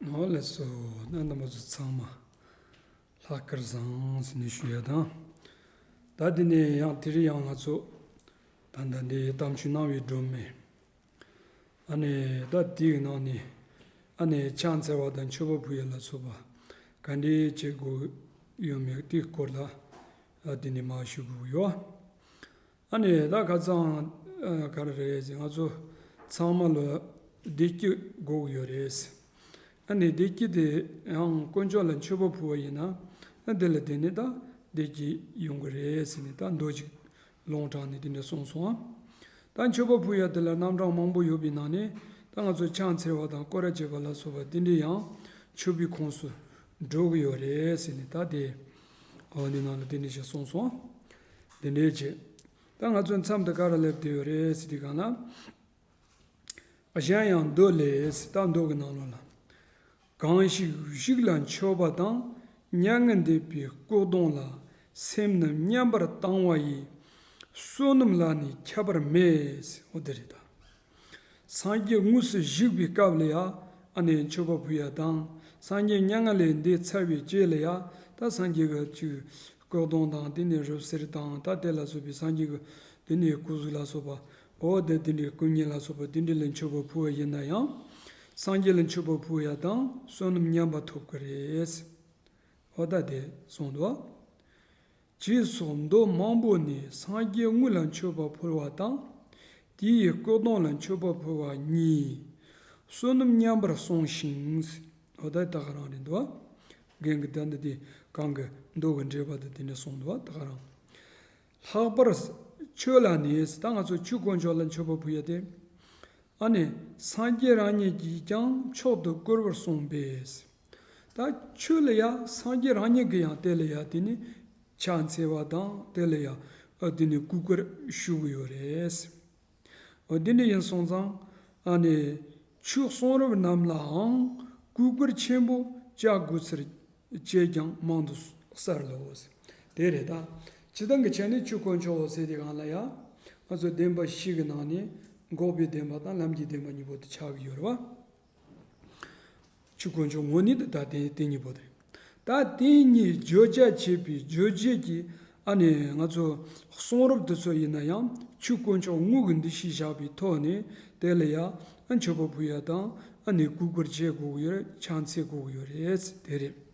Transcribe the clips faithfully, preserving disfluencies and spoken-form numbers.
ཨོ་ལགས་སོ། ན་ན་མ་ཚོ་ཚང་མ་ལྷག་དཀར་བཟང་ཟེར་ནས་ཞུ་ཡ་དང་། ད་འདི་ནས་ཡང་དེ་རིང་ཡང་ང་ཚོ་ད་ལྟ་འདི་གཏམ་རྒྱུད་གནང་བའི་སྒྲོན་མེ། ཨ་ནི་ད་དེའི་ནང་ནས་ཨ་ནི་ཕྱག་འཚལ་བ་དང་མཆོད་པ་ཕུལ་ཡ་ལ་སོགས་པ་ག་འདྲའི་བྱེད་དགོས་ཡོད་མེད་དེའི་སྐོར་ལ་ཨ་འདི་ནས་མར་ཞུ་དགོས་ཡོད། ཨ་ནི་ད་ཁ་སང་ཨ་ག་རེ་རེད་ཟེར། ང་ཚོ་ཚང་མ་ལ་བདེ་སྐྱིད་དགོས་ཀྱི་ཡོད་རེད། ཨ་ནི་བདེ་སྐྱིད་དེ་ཡང་དཀོན་མཆོག་ལ་མཆོད་པ་ཕུལ་བ་ཡིན་ན་ཨ་དེ་ལ་བརྟེན་ནས་ད་བདེ་སྐྱིད་ཡོང་གི་རེད་ཟེར་ནས་ད་མདོ་ཅིག་ལུང་དྲངས་ནས་དེ་འདྲ་གསུངས་སོང་ཨ། ད་མཆོད་པ་ཕུལ་ཡ་དེ་ལ་རྣམ་གྲངས་མང་པོ་ཡོད་པའི་ནང་ནས་ད་ང་ཚོ་ཕྱག་འཚལ་བ་དང་སྐོར་ར་བྱེད་པ་ལ་སོགས་པ་དེ་འདྲ་ཡང་མཆོད་པའི་ཁོངས་སུ་འགྲོ་གི་ཡོད་རེད་ཟེར་ནས་ད་དེ་འོ་འདི་ནང་ལ་དེ་འདྲ་ཞིག་གསུངས་སོང་། དེ་འདྲའི་ཆེད་ད་ང་ཚོའི་མཚམས་དེ་ག་རེ་སླེབས་བསྡད་ཡོད་རེད་ཟེར་དུས་སྒང་ལ། གཞན་ཡང་མདོ་ལས་ད་མདོ་གི་ནང་ལོགས་ལ། གང་ཞིག་བཞུགས་ལ་མཆོད་པ་དང་། མྱ་ངན་འདས་པའི་སྐུ་གདུང་ལ། སེམས་ནི་མཉམ་པར་བཏང་བ་ཡིས། བསོད་ནམས་ལ་ནི་ཁྱད་པར་མེད། འོ་དེ་རེད་ད། སངས་རྒྱས་དངོས་སུ་བཞུགས་པའི་སྐབས་ལ་ཡ་ཨ་ནི་མཆོད་པ་ཕུལ་ཡ་དང་། སངས་རྒྱས་མྱ་ངན་ལས་འདས་ཚར་བའི་རྗེས་ལ་ཡ་ད་སངས་རྒྱས་ཀྱི་ཅིག་སྐུ་གདུང་དང་དེ་ནས་རི་གསེར་དང་ད་དེ་ལ་སོགས་པའི་སངས་རྒྱས་ཀྱི་དེ་ནས་སྐུ་གཟུགས་ལ་སོགས་པ་འོ་དེ་དེ་འདྲའི་སྐུ་བརྙན་ལ་སོགས་པ་དེ་འདྲ་ལ་མཆོད་པ་ཕུལ་བ་ཡིན་ན་ཡང་། སངས་རྒྱས་ལ་མཆོད་པ་ཕུལ་ཡ་དང་བསོད་ནམས་མཉམ་པ་ཐོབ་ཀྱི་རེད། འོ་ད་དེ་གསུངས་འདུག་ཅེས་སོགས་མདོ་མང་པོ་ནས་སངས་རྒྱས་དངོས་ལ་མཆོད་པ་ཕུལ་བ་དང་། དེའི་སྐུ་གདུང་ལ་མཆོད་པ་ཕུལ་བ་གཉིས། བསོད་ནམས་མཉམ་པར་གསུངས་ཤིང་། འོ་ད་ད་ག་རང་རེད་འདུག་རྒན་གྱི་ད་འདི་དེ་གང་གི་མདོ་གི་འགྲེལ་པ་དེ་དེ་འདྲ་གསུངས་འདུག་ད་ག་རང་། ལྷག་པར་ཆོས་ལ་ནི་ད་ང་ཚོ་ཆོས་དཀོན་མཆོག་ལ་མཆོད་པ་ཕུལ་ཡ་དེ། ཨ་ནི་སངས་རྒྱས་རང་ཉིད་ཀྱིས་ཀྱང་མཆོག་ཏུ་བཀུར་བར་གསུངས་པས། ད་ཆོས་ལ་ཡ་སངས་རྒྱས་རང་ཉིད་ཀྱིས་ཡང་དེ་ལ་ཡ་དེ་ནི་ཕྱག་འཚལ་བ་དང་དེ་ལ་ཡ་ཨ་དེ་ནི་གུས་བཀུར་ཞུ་གི་ཡོད་རེད། འོ་དེ་འདྲ་ཡིན་སོང་ཙང་ཨ་ནི་ཆོས་གསུང་རབ་རྣམས་ལའང་གུས་བཀུར་ཆེན་པོ་བྱ་དགོས་ཚུལ་བཅས་ཀྱང་མང་དུ་གསལ་ལོ། དེ་རེད་ད། སྤྱིར་བཏང་གི་ཆ་ནས་ཆོས་དཀོན་མཆོག་ཟེར་དེ་གང་ལ་ཡང་ང་ཚོ་བདེན་པ་བཞི་གི་ནང་ནས་འགོག་པའི་བདེན་པ་དང་ལམ་གྱི་བདེན་པ་གཉིས་པོ་དེ་ཆགས་ཀྱི་ཡོད་རེད་བ། ཆོས་དཀོན་མཆོག་དངོས་གནས་དེ་ད་དེ་དེ་གཉིས་པོ་དེ་རེད། ད་དེ་གཉིས་བརྗོད་བྱ་བྱེད་པའི་རྗོད་བྱེད་ཀྱི་ཨ་ནི་ང་ཚོ་གསུང་རབ་དེ་ཚོ་ཡིན་ན་ཡང་ཆོས་དཀོན་མཆོག་དངོས་ཀྱི་འདུ་ཤེས་བཞག་པའི་ཐོག་ནས་དེ་ལ་ཡང་མཆོད་པ་ཕུལ་ཡ་དང་ཨ་ནི་གུས་བཀུར་བྱེད་དགོས་ཀྱི་ཡོད་རེད། ཕྱག་འཚལ་དགོས་ཀྱི་ཡོད་རེད། དེ་རེད།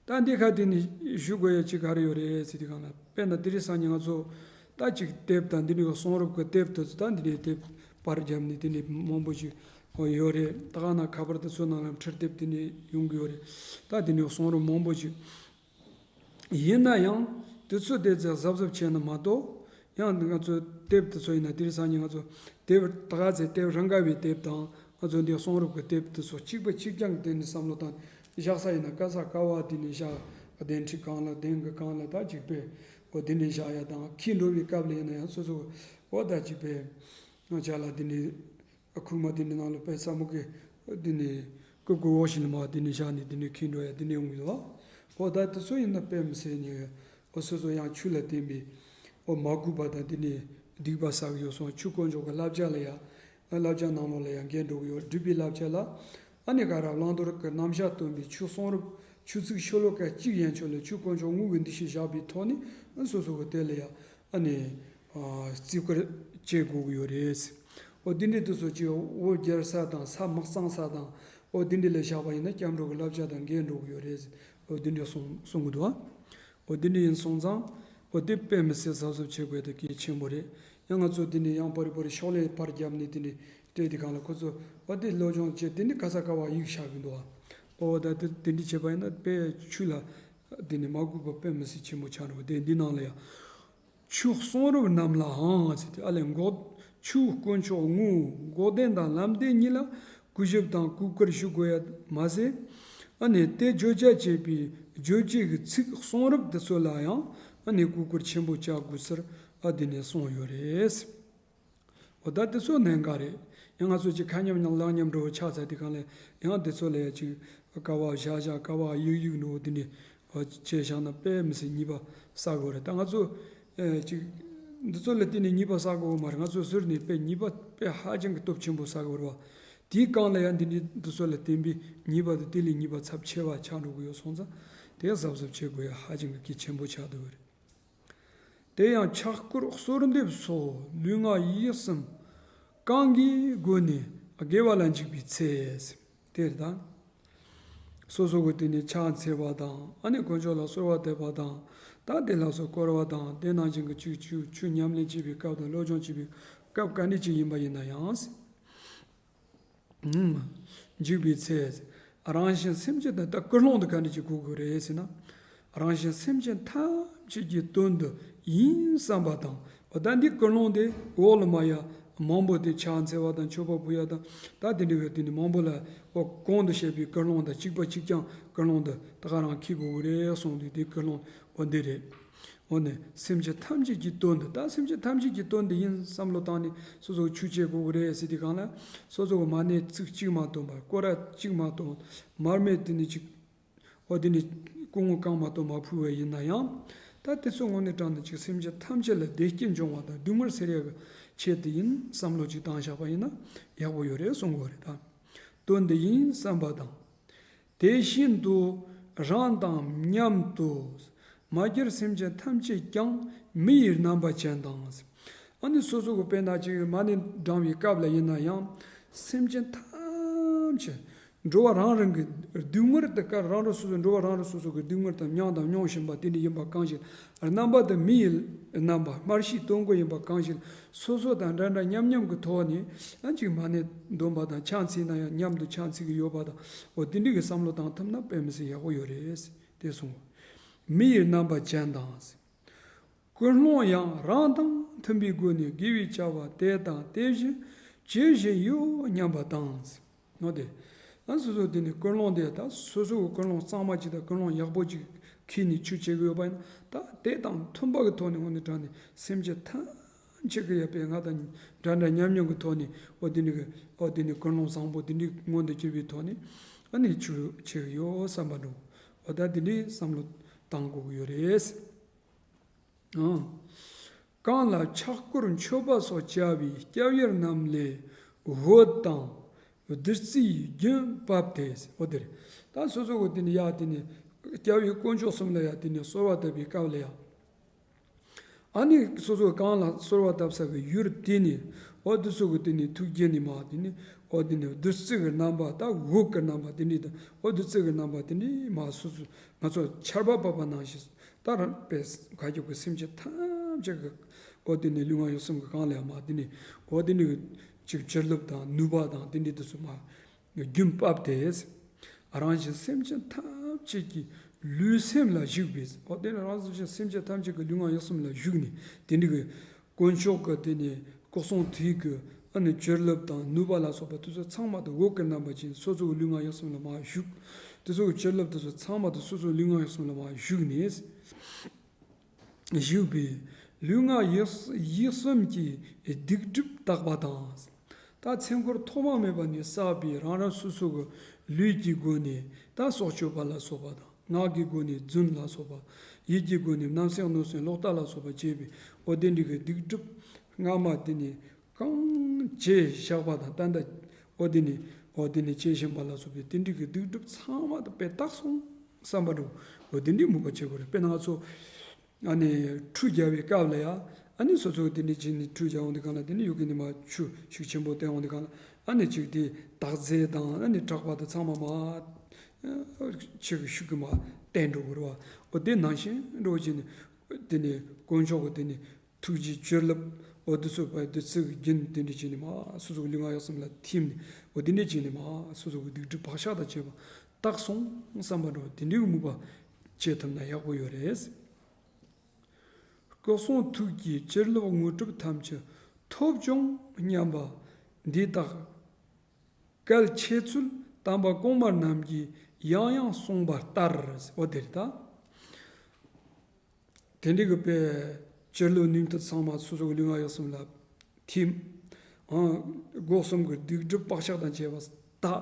ད་འདི་ཁ་དེ་ནི་ཞུ་དགོས་ཡ་ཅིག་ག་རེ་ཡོད་རེད་ཟེར་དུས་སྒང་ལ། དཔེར་ན་དེ་རིང་སང་ཉིན་ང་ཚོ་ད་ཅིག་དེབ་དང་འདི་འདྲའི་གསུང་རབ་ཀྱི་དེབ་དེ་ཚོ་ད་འདི་འདྲའི་དེབ་པར་བརྒྱབ་ནས་འདི་འདྲའི་མང་པོ་ཞིག་ཡོད་རེད། ད་ག་ན་ཁ་པར་དེ་ཚོ་ནང་ལ་འཕྲུལ་དེབ་འདི་འདྲའི་ཡོང་གི་ཡོད་རེད། ད་འདི་འདྲའི་གསུང་རབ་མང་པོ་ཞིག་ཡིན་ན་ཡང་དེ་ཚོ་དེ་ཚོ་གཟབ་གཟབ་བྱས་ན་མ་གཏོགས། ཡང་ང་ཚོའི་དེབ་དེ་ཚོ་ཡིན་ན་དེ་རིང་སང་ཉིན་ང་ཚོ་དེབ་ད་ག་ཚོད་དེབ་རང་ག་བའི་དེབ་དང་ང་ཚོ་འདི་གསུང་རབ་ཀྱི་དེབ་དེ་ཚོ་གཅིག་པ་གཅིག་རྐྱང་གི་སྟེང་ནས་བསམ་བློ་བཏང་བཞག་ས་ཡིན་ན། ག་ས་ག་བ་དེ་ནས་བཞག་གདན་ཁྲི་གང་ལ་གདན་གྱི་གང་ལ་ད་གཅིག་པས་འོ་དེ་ནས་བཞག་ཡ་དང་། འཁྱེར་འགྲོ་བའི་སྐབས་ལ་ཡིན་ན་ཡང་སོ་སོ་འོ་ད་གཅིག་པས་ང་ཅག་ལ་དེ་ནས་ཁུག་མ་དེ་འདྲ་ནང་ལ་དཔེ་ས་མུ་གེ་འདི་ནས་ཀུ་ཀུ་འོ་ཞིག་ལ་མ་དེ་འདྲ་བཞག་ནས་དེ་འདྲ་འཁྱེར་འགྲོ་ཡ་དེ་འདྲ་ཡོང་གི་འདུག་བ། འོ་ད་དེ་ཚོ་ཡིན་ན་དཔེ་མི་སྲིད་ནི་འོ་སོ་སོ་ཡང་ཆོས་ལ་བརྟེན་པའི་འོ་མ་གུས་པ་དང་དེ་ནས་སྡིག་པ་བསགས་ཀྱི་ཡོད་སོང་། ཆོས་དཀོན་མཆོག་གི་བསླབ་བྱ་ལ་ཡ་བསླབ་བྱ་ནང་ལོགས་ལ་ཡང་འགལ་འགྲོ་གི་ཡོད། སྒྲུབ་པའི་བསླབ་བྱ་ལ་ཨ་ནི་ག་ར་བླང་དོར་གྱི་རྣམ་གཞག་སྟོན་པའི་ཆོས་གསུང་རབ་ཆོས་ཚིག་ཤོ་ལོ་ཀ་གཅིག་ཡན་ཆོད་ལ་ཆོས་དཀོན་མཆོག་དངོས་ཀྱི་འདུ་ཤེས་བཞག་པའི་ཐོག་ནས་སོ་སོ་གི་དེ་ལ་ཡ་ཨ་ནི། བརྩི་བཀུར་བྱེད་དགོས་ཀྱི་ཡོད་རེད། འོ་འདི་འདྲའི་དུས་ཚོད་ཀྱི་འོ་རྒྱལ་ས་དང་ས་མི་གཙང་ས་དང་འོ་འདི་འདྲའི་ལ་བཞག་པ་ཡིན་ན་སྐྱབས་འགྲོ་གི་བསླབ་བྱ་དང་འགལ་འགྲོ་གི་ཡོད་རེད། འོ་འདི་འདྲའི་གསུང་གསུང་གི་འདུག་འོ་འདི་འདྲའི་ཡིན་སོང་ཙང་འོ་འདི་དཔེ་མི་སྲིད་གཟབ་གཟབ་བྱེད་དགོས་དེ་གལ་ཆེན་པོ་རེད། ཡང་ང་ཚོ་འདི་ནས་ཡང་པར་རི་པར་རི་ཤོག་ལྷེ་པར་བརྒྱབ་ནས་འདི་འདྲའི་སྤྲད་དེ་གང་ལ་ཁོ་ཚོ་འོ་འདི་སློབ་སྦྱོང་བྱས་འདི་འདྲའི་ག་ས་ག་བ་ཡིག་བཞག་གི་འདུག་འོ་ད་འདི་འདི་འདྲའི་བྱས་པ་ཡིན་ན་དཔེ་ཆོས་ལ་འདི་ནས་མ་གུས་པ་དཔེ་མི་སྲིད་ཆེན་པོ་ཆགས་འགྲོ་གི་དེ་འདི་ནང་ལ་ཡང་། ཆོས་གསུང་རབ་རྣམས་ལའང་ཟེར་ཏེ་ཨ་ལས་འགོག་ཆོས་དཀོན་མཆོག་དངོས་འགོག་བདེན་དང་ལམ་བདེན་གཉིས་ལ་གུས་ཞབས་དང་གུས་བཀུར་ཞུ་དགོས་ཡ་མ་ཟད། ཨ་ནི་དེ་བརྗོད་བྱ་བྱེད་པའི་རྗོད་བྱེད་ཀྱི་ཚིག་གསུང་རབ་དེ་ཚོ་ལ་ཡང་ཨ་ནི་གུས་བཀུར་ཆེན་པོ་བྱ་དགོས་ཟེར་ཨ་དེ་ནས་གསུངས་ཡོད་རེད། འོ་ད་དེ་ཚོ་གནད་འགག་རེད། ཡང་ང་ཚོ་ཅིག་ཁ་མཉམ་མཉམ་ལག་མཉམ་འགྲོ་བ་ཆགས་ཚར་དེ་གང་ལས་ཡང་དེ་ཚོ་ལ་ཡ་ཅིག་ཀ་བ་བཞག་བཞག་ཀ་བ་གཡུག་གཡུག་འགྲོ་དེ་འདྲ་བྱས་བཞག་ན་དཔེ་མི་སྲིད་ཉེས་པ་བསགས་དགོས་རེད། ད་ང་ཚོ་ཨེ་ཅིག་འདི་ཚོ་ལ་བརྟེན་ནས་ཉེས་པ་བསགས་དགོས་མ་རེད། ང་ཚོ་ཟུར་ནས་དཔེ་ཉེས་པ་དཔེ་ཧ་ཅང་གི་སྟོབས་ཆེན་པོ་བསགས་དགོས་རེད་བ། དེའི་སྒང་ལ་ཡང་འདི་འདྲའི་འདི་ཚོ་ལ་བརྟེན་པའི་ཉེས་པ་དང་དེ་ལས་ཉེས་པ་ཚབས་ཆེ་བ་ཆགས་འགྲོ་གི་ཡོད་སོང་ཙང་། དེ་གཟབ་གཟབ་བྱེད་དགོས་ཡ་ཧ་ཅང་གི་གལ་ཆེན་པོ་ཆགས་འདུག་རེད། དེ་ཡང་ཕྱག་སྐོར་གསོལ་འདེབས་སོགས་ལུས་ངག་ཡིད་གསུམ་གང་གི་སྒོ་ནས་དགེ་བ་ལ་འཇུག་པའི་ཚེ། དེར་དང་། སོ་སོ་གི་དེ་ནས་ཕྱག་འཚལ་བ་དང་ཨ་ནི་དཀོན་མཆོག་ལ་གསོལ་བ་འདེབས་པ་དང་། ད་དེ་ལ་སོགས་བསྐོར་བ་དང་དེ་ནང་བཞིན་གྱི་ཆོས་ཆོས་ཆོས་ཉམས་ལེན་བྱེད་པའི་སྐབས་དང་སློབ་སྦྱོང་བྱེད་པའི་སྐབས་ག་འདྲ་ཅིག་ཡིན་པ་ཡིན་ན་ཡང་། འཇུག་པའི་ཚེ། རང་གཞན་སེམས་ཅན་དང་ད་ཀུན་སློང་དུ་ག་འདྲ་ཅིག་གོ་དགོས་རེད་ཟེར་ན། རང་གཞན་སེམས་ཅན་ཐམས་ཅད་ཀྱི་དོན་དུ་ཡིན་བསམ་པ་དང་། འོ་ད་འདི་ཀུན་སློང་དེ་འོག་ལ་མ་ཡ་མང་པོ་དེ་ཕྱག་འཚལ་བ་དང་མཆོད་པ་ཕུལ་ཡ་དང་ད་དེ་འདྲ་བའི་དེ་ནི་མང་པོ་ལ་འོ་གོང་དུ་བཤད་པའི་ཀུན་སློང་དང་གཅིག་པ་གཅིག་རྐྱང་ཀུན་སློང་དུ་ད་ག་རང་འཁྱེར་དགོས་ཀྱི་རེད་གསུངས་དུས་དེ་ཀུན་སློང་འོ་འདི་རེད། འོ་ནས་སེམས་ཅན་ཐམས་ཅད་ཀྱི་དོན་དུ་ད་སེམས་ཅན་ཐམས་ཅད་ཀྱི་དོན་དུ་ཡིན་བསམ་བློ་བཏང་ནས་སོ་སོ་གི་ཆོས་བྱེད་དགོས་ཀྱི་རེད་ཟེར་དུས་སྒང་ལ་སོ་སོ་གི་མ་ཎི་ཚིག་གཅིག་མ་བཏོན་པར་སྐོར་ར་གཅིག་མ་བཏོན་མར་མེ་དེ་ནི་གཅིག་འོ་དེ་ནི་སྐུ་ངོ་གང་མ་གཏོགས་མ་ཕུལ་བ་ཡིན་ན་ཡང་། ད་དེ་ཚོ་དངོས་གནས་དྲང་གནས་ཅིག་སེམས་ཅན་ཐམས་ཅད་ལ་བདེ་སྐྱིད་འབྱུང་བ་དང་སྡུག་བསྔལ་སེལ་ཡག་གི་ཆེད་དུ་ཡིན་བསམ་བློ་ཅིག་བཏང་བཞག་པ་ཡིན་ན་ཡག་པོ་ཡོད་རེད་གསུང་གི་ཡོད་རེད་ད། དོན་དུ་ཡིན་བསམ་པ་དང་། དེ་བཞིན་དུ་རང་དང་མཉམ་དུ་མ་གྱུར་སེམས་ཅན་ཐམས་ཅད་ཀྱང་མི་ཡི་རྣམ་པ་ཅན་དང་། ཨ་ནི་སོ་སོ་གི་དཔེར་ན་ཅིག་མ་ཎི་བགྲང་བའི་སྐབས་ལ་ཡིན་ན་ཡང་སེམས་ཅན་ཐམས་ཅད་འགྲོ་བ་རང་རང་གི་སྡུག་བསྔལ་དེ་ཀ་རང་རང་སོ་སོ་འགྲོ་བ་རང་རང་སོ་སོ་གི་སྡུག་བསྔལ་དང་མྱོང་དང་མྱོང་བཞིན་པ་དེ་འདྲ་ཡིན་པ་གང་ཞིག་རྣམ་པ་དེ་མི་ཡི་རྣམ་པ་སྨྲ་ཤེས་སྟོན་གོ་ཡིན་པ་གང་ཞིག་སོ་སོ་དང་འདྲ་འདྲ་མཉམ་མཉམ་གྱི་ཐོག་ནས་ཨ་ཅིག་མ་ཎི་འདོན་པ་དང་ཕྱག་འཚལ་ན་ཡང་མཉམ་དུ་ཕྱག་འཚལ་གྱི་ཡོད་པ་དང་འོ་དེ་འདྲ་གི་བསམ་བློ་བཏང་ཐུབ་ན་དཔེ་མི་སྲིད་ཡག་པོ་ཡོད་རེད་དེ་གསུངས། མི་ཡི་རྣམ་པ་ཅན་དང་། ཀུན་སློང་ཡང་རང་དང་མཐུན་པའི་སྒོ་ནས་དགེ་བའི་བྱ་བ་དེ་དང་དེ་བཞིན་བྱེད་བཞིན་ཡོད་སྙམ་པ་དང་། ནོ་དེ། ད་སོ་སོ་དེ་ནི་ཀུན་སློང་དེ་ད་སོ་སོ་གི་ཀུན་སློང་གཙང་མ་ཅིག་དང་ཀུན་སློང་ཡག་པོ་ཅིག་འཁྱེར་ནས་ཆོས་བྱེད་ཀྱི་ཡོད་པ་ཡིན་ན་ད་དེ་དང་མཐུན་པ་གི་ཐོག་ནས་དངོས་གནས་དྲང་ནས་སེམས་ཅན་ཐམས་ཅད་ཀྱི་ཡ་པའི་ང་དང་འདྲ་འདྲ་མཉམ་མཉམ་གྱི་ཐོག་ནས་འོ་དེ་ནི་གི་འོ་དེ་ནི་ཀུན་སློང་བཟང་པོ་དེ་འདྲའི་མངོན་དུ་གྱུར་པའི་ཐོག་ནས་ཨ་ནི་ཆོས་བྱེད་ཀྱི་ཡོད་བསམ་པ་འགྲོ་འོ་ད་དེ་འདྲའི་བསམ་བློ་བཏང་དགོས་ཀྱི་ཡོད་རེད། ཨང་། གང་ལ་ཕྱག་སྐོར་མཆོད་པ་སོགས་བྱ་བའི་སྐྱབས་ཡུལ་རྣམས་ལས་འོད་དང་བདུད་རྩིའི་རྒྱུན་བབས་ཏེ། འོ་དེ་རེད། ད་སོ་སོ་གི་དེ་ནི་ཡ་དེ་ནི་སྐྱབས་ཡུལ་དཀོན་མཆོག་གསུམ་ལ་ཡ་དེ་ནི་གསོལ་བ་བཏབ་པའི་སྐབས་ལ་ཡ། ཨ་ནི་སོ་སོ་གང་ལ་གསོལ་བ་བཏབ་ས་གི་ཡུལ་དེ་ནི་འོ་དེ་སོ་གི་དེ་ནི་ཐུགས་རྒྱུད་ནི་མ་དེ་ནི་འོ་དེ་ནི་བདུད་རྩི་གི་རྣམ་པ་ད་འོད་ཀྱི་རྣམ་པ་དེ་འདྲ་དང་འོ་བདུད་རྩི་གི་རྣམ་པ་དེ་འདྲ་མ་སོ་སོ་ང་ཚོ་ཆར་པ་བབས་པ་ནང་བཞིན། ད་རང་པས་ཁ་སྐྱོག་གི་སེམས་ཅན་ཐམས་ཅད་ཀྱི་འོ་དེ་ནི་ལུས་ངག་ཡིད་གསུམ་གྱི་སྒང་ལ་ཡང་མ་དེ་ནི་འོ་དེ་ནི་ཅིག་བྱིན་རླབས་དང་ནུས་པ་དང་དེ་འདྲ་དེ་ཚོ་མ་རྒྱུན་བབས་ཏེ། རང་བཞིན་སེམས་ཅན་ཐམས་ཅད་ཀྱི་ལུས་སེམས་ལ་བཞུགས་པས། འོ་དེ་ནི་རང་བཞིན་སེམས་ཅན་ཐམས་ཅད་ཀྱི་ལུས་ངག་ཡིད་གསུམ་ལ་བཞུགས་ནས་དེ་འདྲ་གི་དཀོན་མཆོག་གི་དེ་ནས་སྐུ་གསུང་ཐུགས་ཀྱི་ཨ་ནི་བྱིན་རླབས་དང་ནུས་པ་ལ་སོགས་པ་དེ་ཚོ་ཚང་མ་དང་འོད་ཀྱི་རྣམ་པ་ཅན་སོ་སོ་གི་ལུས་ངག་ཡིད་གསུམ་ལ་མར་བཞུགས། དེ་ཚོ་གི་བྱིན་རླབས་དེ་ཚོ་ཚང་མ་དང་སོ་སོ་གི་ལུས་ངག་ཡིད་གསུམ་ལ་མར་བཞུགས་ནས། བཞུགས་པས་ལུས་ངག་ཡིད་ཡིད་གསུམ་གྱི་སྡིག་སྒྲིབ་དག་པ་དང་། ད་ཚེ་འཁོར་ཐོག་མ་མེད་པ་ནས་བསགས་པའི་རང་རང་སོ་སོ་གི་ལུས་ཀྱི་སྒོ་ནས་ད་སྲོག་གཅོད་པ་ལ་སོགས་པ་དང་། ངག་གི་སྒོ་ནས་རྫུན་ལ་སོགས་པ། ཡིད་ཀྱི་སྒོ་ནས་རྣམ་གསལ་གནོད་སེམས་ལོག་ལྟ་ལ་སོགས་པ་བྱས་པའི་འོ་དེ་འདྲ་གི་སྡིག་སྒྲིབ་སྔ་མ་དེ་ནས་གང་བྱས་བཞག་པ་དང་ད་ལྟ་འོ་དེ་ནས་འོ་དེ་ནས་བྱེད་བཞིན་པ་ལ་སོགས་པའི་དེ་འདྲ་གི་སྡིག་སྒྲིབ་ཚང་མ་དང་དཔེ་དག་སོང་བསམ་པ་འགྲོ། འོ་དེ་འདྲའི་མོས་པ་བྱེད་དགོས་རེད། དཔེར་ན་ང་ཚོ་ཨ་ནི་ཁྲུས་རྒྱག་པའི་སྐབས་ལ་ཡ་ཨ་ནི་སོ་སོ་དེ་འདྲ་བྱས་ནས་ཁྲུས་རྒྱག་འོང་དུས་གང་ལ་དེ་ནས་ཡུལ་གི་ནི་མ་ཆུ་ཤུགས་ཆེན་པོ་བཏོན་འོང་དུས་གང་ལ་ཨ་ནི་ཅིག་དེ་དག་རྫས་དང་ཨ་ནི་དྲེག་པ་དང་ཚང་མ་མ། ཆུ་གི་ཤུགས་ཀྱིས་མ་བཏོན་འགྲོ་དགོས་རེད་བ། འོ་དེ་ནང་བཞིན་འགྲོ་བྱས་ནས་དེ་ནས་དཀོན་མཆོག་གི་དེ་ནས་ཐུགས་རྗེའི་བྱིན་རླབས་འོ་དེ་ཚོ་བ་བདུད་རྩི་གི་རྒྱུན་དེ་འདྲ་བྱས་ནས་མ་སོ་སོ་གི་ལུས་ངག་ཡིད་གསུམ་ལ་ཐིམ་ནས་འོ་དེ་འདྲ་བྱས་ནས་མ་སོ་སོ་གི་སྡིག་སྒྲིབ་བག་ཆགས་དང་བཅས་པ་དག་སོང་བསམ་པ་འགྲོ་དེ་འདྲའི་མོས་པ་བྱེད་ཐུབ་ན་ཡག་པོ་ཡོད་རེད། སྐུ་གསུང་ཐུགས་ཀྱི་བྱིན་རླབས་དངོས་གྲུབ་ཐམས་ཅད་ཐོབ་བྱུང་སྙམ་པ་འདི་དག་གལ་ཆེ་ཚུལ་དམ་པ་གོང་མ་རྣམས་ཀྱིས་ཡང་ཡང་གསུངས་པ་ལྟར། འོ་དེ་རེད་ད། དེ་འདྲའི་གི་དཔེ་བྱིན་རླབས་ནུས་མཐུ་ཚང་མ་སོ་སོ་གི་ལུས་ངག་ཡིད་གསུམ་ལ་ཐིམ། ཨང་། སྒོ་གསུམ་གྱི་སྡིག་སྒྲིབ་བག་ཆགས་དང་བཅས་པ་དག་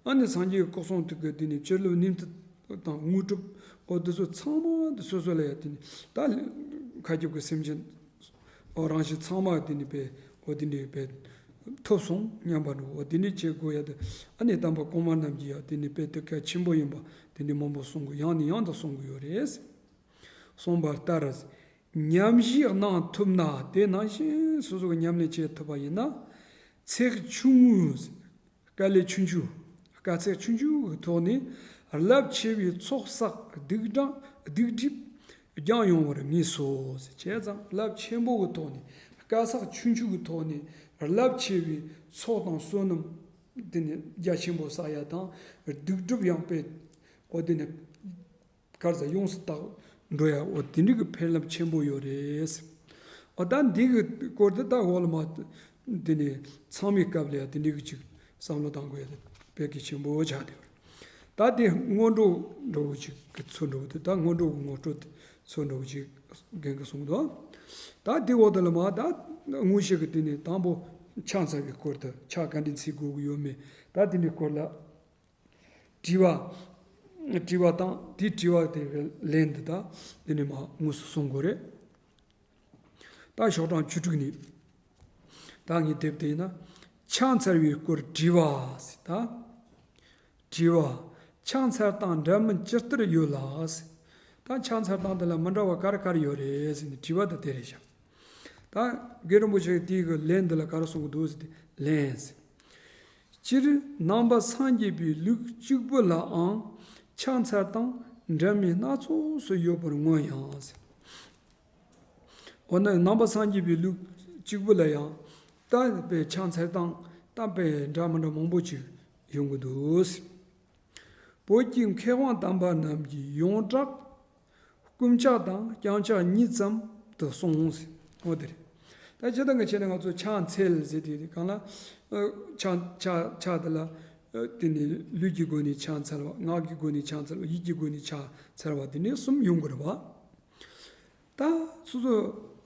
ཨ་ནི་སངས་རྒྱས་ཀྱི་སྐུ་གསུང་ཐུགས་ཀྱི་དེ་ནས་བྱིན་རླབས་ནུས་མཐུ་དང་དངོས་གྲུབ་འོ་དེ་ཚོ་ཚང་མ་དེ་སོ་སོ་ལ་ཡ་དེ་ནས་ད་མཁའ་ཁྱབ་ཀྱི་སེམས་ཅན་འོ་རང་བཞིན་ཚང་མ་དེ་ནས་དཔེ་འོ་དེ་འདྲའི་དཔེ་ ཐོབ་སོང་སྙམ་པ་འགྲོ་བ་དེ་འདྲ་བྱེད་དགོས་ཡ་དེ། ཨ་ནི་དམ་པ་གོང་མ་རྣམས་ཀྱིས་ཡང་དེ་ནི་དཔེ་དེ་གལ་ཆེན་པོ་ཡིན་པ་དེ་འདྲ་མང་པོ་གསུང་གི། ཡང་ནས་ཡང་དུ་གསུང་གི་ཡོད་རེད། གསུངས་པ་ལྟར། ཉམས་བཞེས་གནང་ཐུབ་ན། དེ་ནང་བཞིན་སོ་སོ་གི་ཉམས་ལེན་བྱེད་ཐུབ་པ་ཡིན་ན། ཚེགས་ཆུང་ངུས། དཀའ་ལས་ཆུང་ཆུང་། དཀའ་ཚེགས་ཆུང་ཆུང་གི་ཐོག་ནས་རླབས་ཆེ་བའི་ཚོགས་བསགས་སྡིག་སྒྲིབ་སྡིག་སྒྲིབ་སྦྱང་ཡོང་བར་ངེས་སོ། བྱས་ཙང་རླབས་ཆེན་པོ་གི་ཐོག་ནས། དཀའ་ཚེགས་ཆུང་ཆུང་གི་ཐོག་ནས་རླབས་ཆེ་བའི་ཚོགས་དང་བསོད་ནམས་དེ་ནི་རྒྱ་ཆེན་པོ་བསགས་ཡ་དང་། སྡིག་སྒྲིབ་ཡང་དཔེ་འོ་དེ་ནི་ག་རེ་ཟེར། ཡོངས་སུ་དག་འགྲོ་ཡ། འོ་དེ་འདྲ་གི་ཕན་རླབས་ཆེན་པོ་ཡོད་རེད། འོ་ད་འདི་གི་སྐོར་དེ་ད་འོག་ལ་མ་དེ་ནི་ཚང་མའི་སྐབས་ལ་ཡ་དེ་འདྲ་གི་ཅིག་བསམ་བློ་གཏང་དགོས་ཡ་དེ་དཔེ་གལ་ཆེན་པོ་ཆགས་བསྡད་ཡོད་རེད། ད་དེ་སྔོན་འགྲོ་འགྲོ་གི་ཅིག་གི་ཚུལ་འགྲོ་གི་འདུག་ད་སྔོན་འགྲོ་གི་ངོ་སྤྲོད་དེ་ཚུལ་འགྲོ་གི་ཅིག་རྒན་གྱིས་གསུངས་འདུག་ད་དེ་འོག་དེ་ལ་མ་ད་དངོས་གཞི་གི་དེ་ནི་དང་པོ་ཕྱག་འཚལ་བའི་སྐོར་དུ་ཕྱག་ག་འདྲ་འཚལ་དགོས་ཀྱི་ཡོད་མེད། ད་དེ་འདྲའི་སྐོར་ལ་དྲི་བ། དྲི་བ་དང་དེའི་དྲི་བ་དེ་གི་ལན་འདི་དག་དེ་ནི་མ་དངོས་སུ་གསུང་དགོས་རེད། ད་ཤོག་གྲངས་བཅུ་དྲུག་ནས། ད་ངའི་དེབ་དེ་ཡིན་ན། ཕྱག་འཚལ་བའི་སྐོར་དྲི་བ་ཟེར་ད། དྲི་བ། ཕྱག་འཚལ་སྟངས་འདྲ་མིན་ཇི་ལྟར་ཡོད་ལ་ཟེར། ད་ཕྱག་འཚལ་སྟངས་འདི་ལ་མི་འདྲ་བ་ག་རེ་ག་རེ་ཡོད་རེད་ཟེར་ནས་དྲི་བ་དེ་དེ་རེད་ཤག་ད་རྒན་རིན་པོ་ཆེ་གིས་དེའི་གི་ལན་འདི་ལ་ག་རེ་གསུང་གི་འདུག་ཟེར་ཏེ། ལན་ཟེར། སྤྱིར་ནང་པ་སངས་རྒྱས་པའི་ལུགས་གཅིག་པུ་ལའང་ཕྱག་འཚལ་སྟངས་འདྲ་མིན་སྣ་ཚོགས་སུ་ཡོད་པར་མངོན་ཡང་ཟེར། འོ་ན་ནང་པ་སངས་རྒྱས་པའི་ལུགས་གཅིག་པུ་ལ་ཡང་ད་དཔེ་ཕྱག་འཚལ་སྟངས་ད་དཔེ་འདྲ་མི་འདྲ་མང་པོ་ཅིག་ཡོང་གི་འདུག་བོད་ཀྱི་མཁས་དབང་དམ་པ་རྣམས་ཀྱིས་ཡོངས་གྲགས་བསྐུམ་ཕྱག་དང་བརྐྱང་ཕྱག་གཉིས་ཙམ་དུ་གསུངས། འོ་དེ་རེད། ད་སྤྱིར་བཏང་གི་ཆ་ནས་ང་ཚོ་ཕྱག་འཚལ་ཟེར་དེ་གང་ལ། ཕྱག་ཕྱག་ཕྱག་དེ་ལ། དེ་ནི་ལུས་ཀྱི་སྒོ་ནས་ཕྱག་འཚལ་བ། ངག་གི་སྒོ་ནས་ཕྱག་འཚལ་བ། ཡིད་ཀྱི་སྒོ་ནས་ཕྱག་འཚལ་བ། དེ་ནས་གསུམ་ཡོང་གི་རེད་བ། ད་སོ་སོ།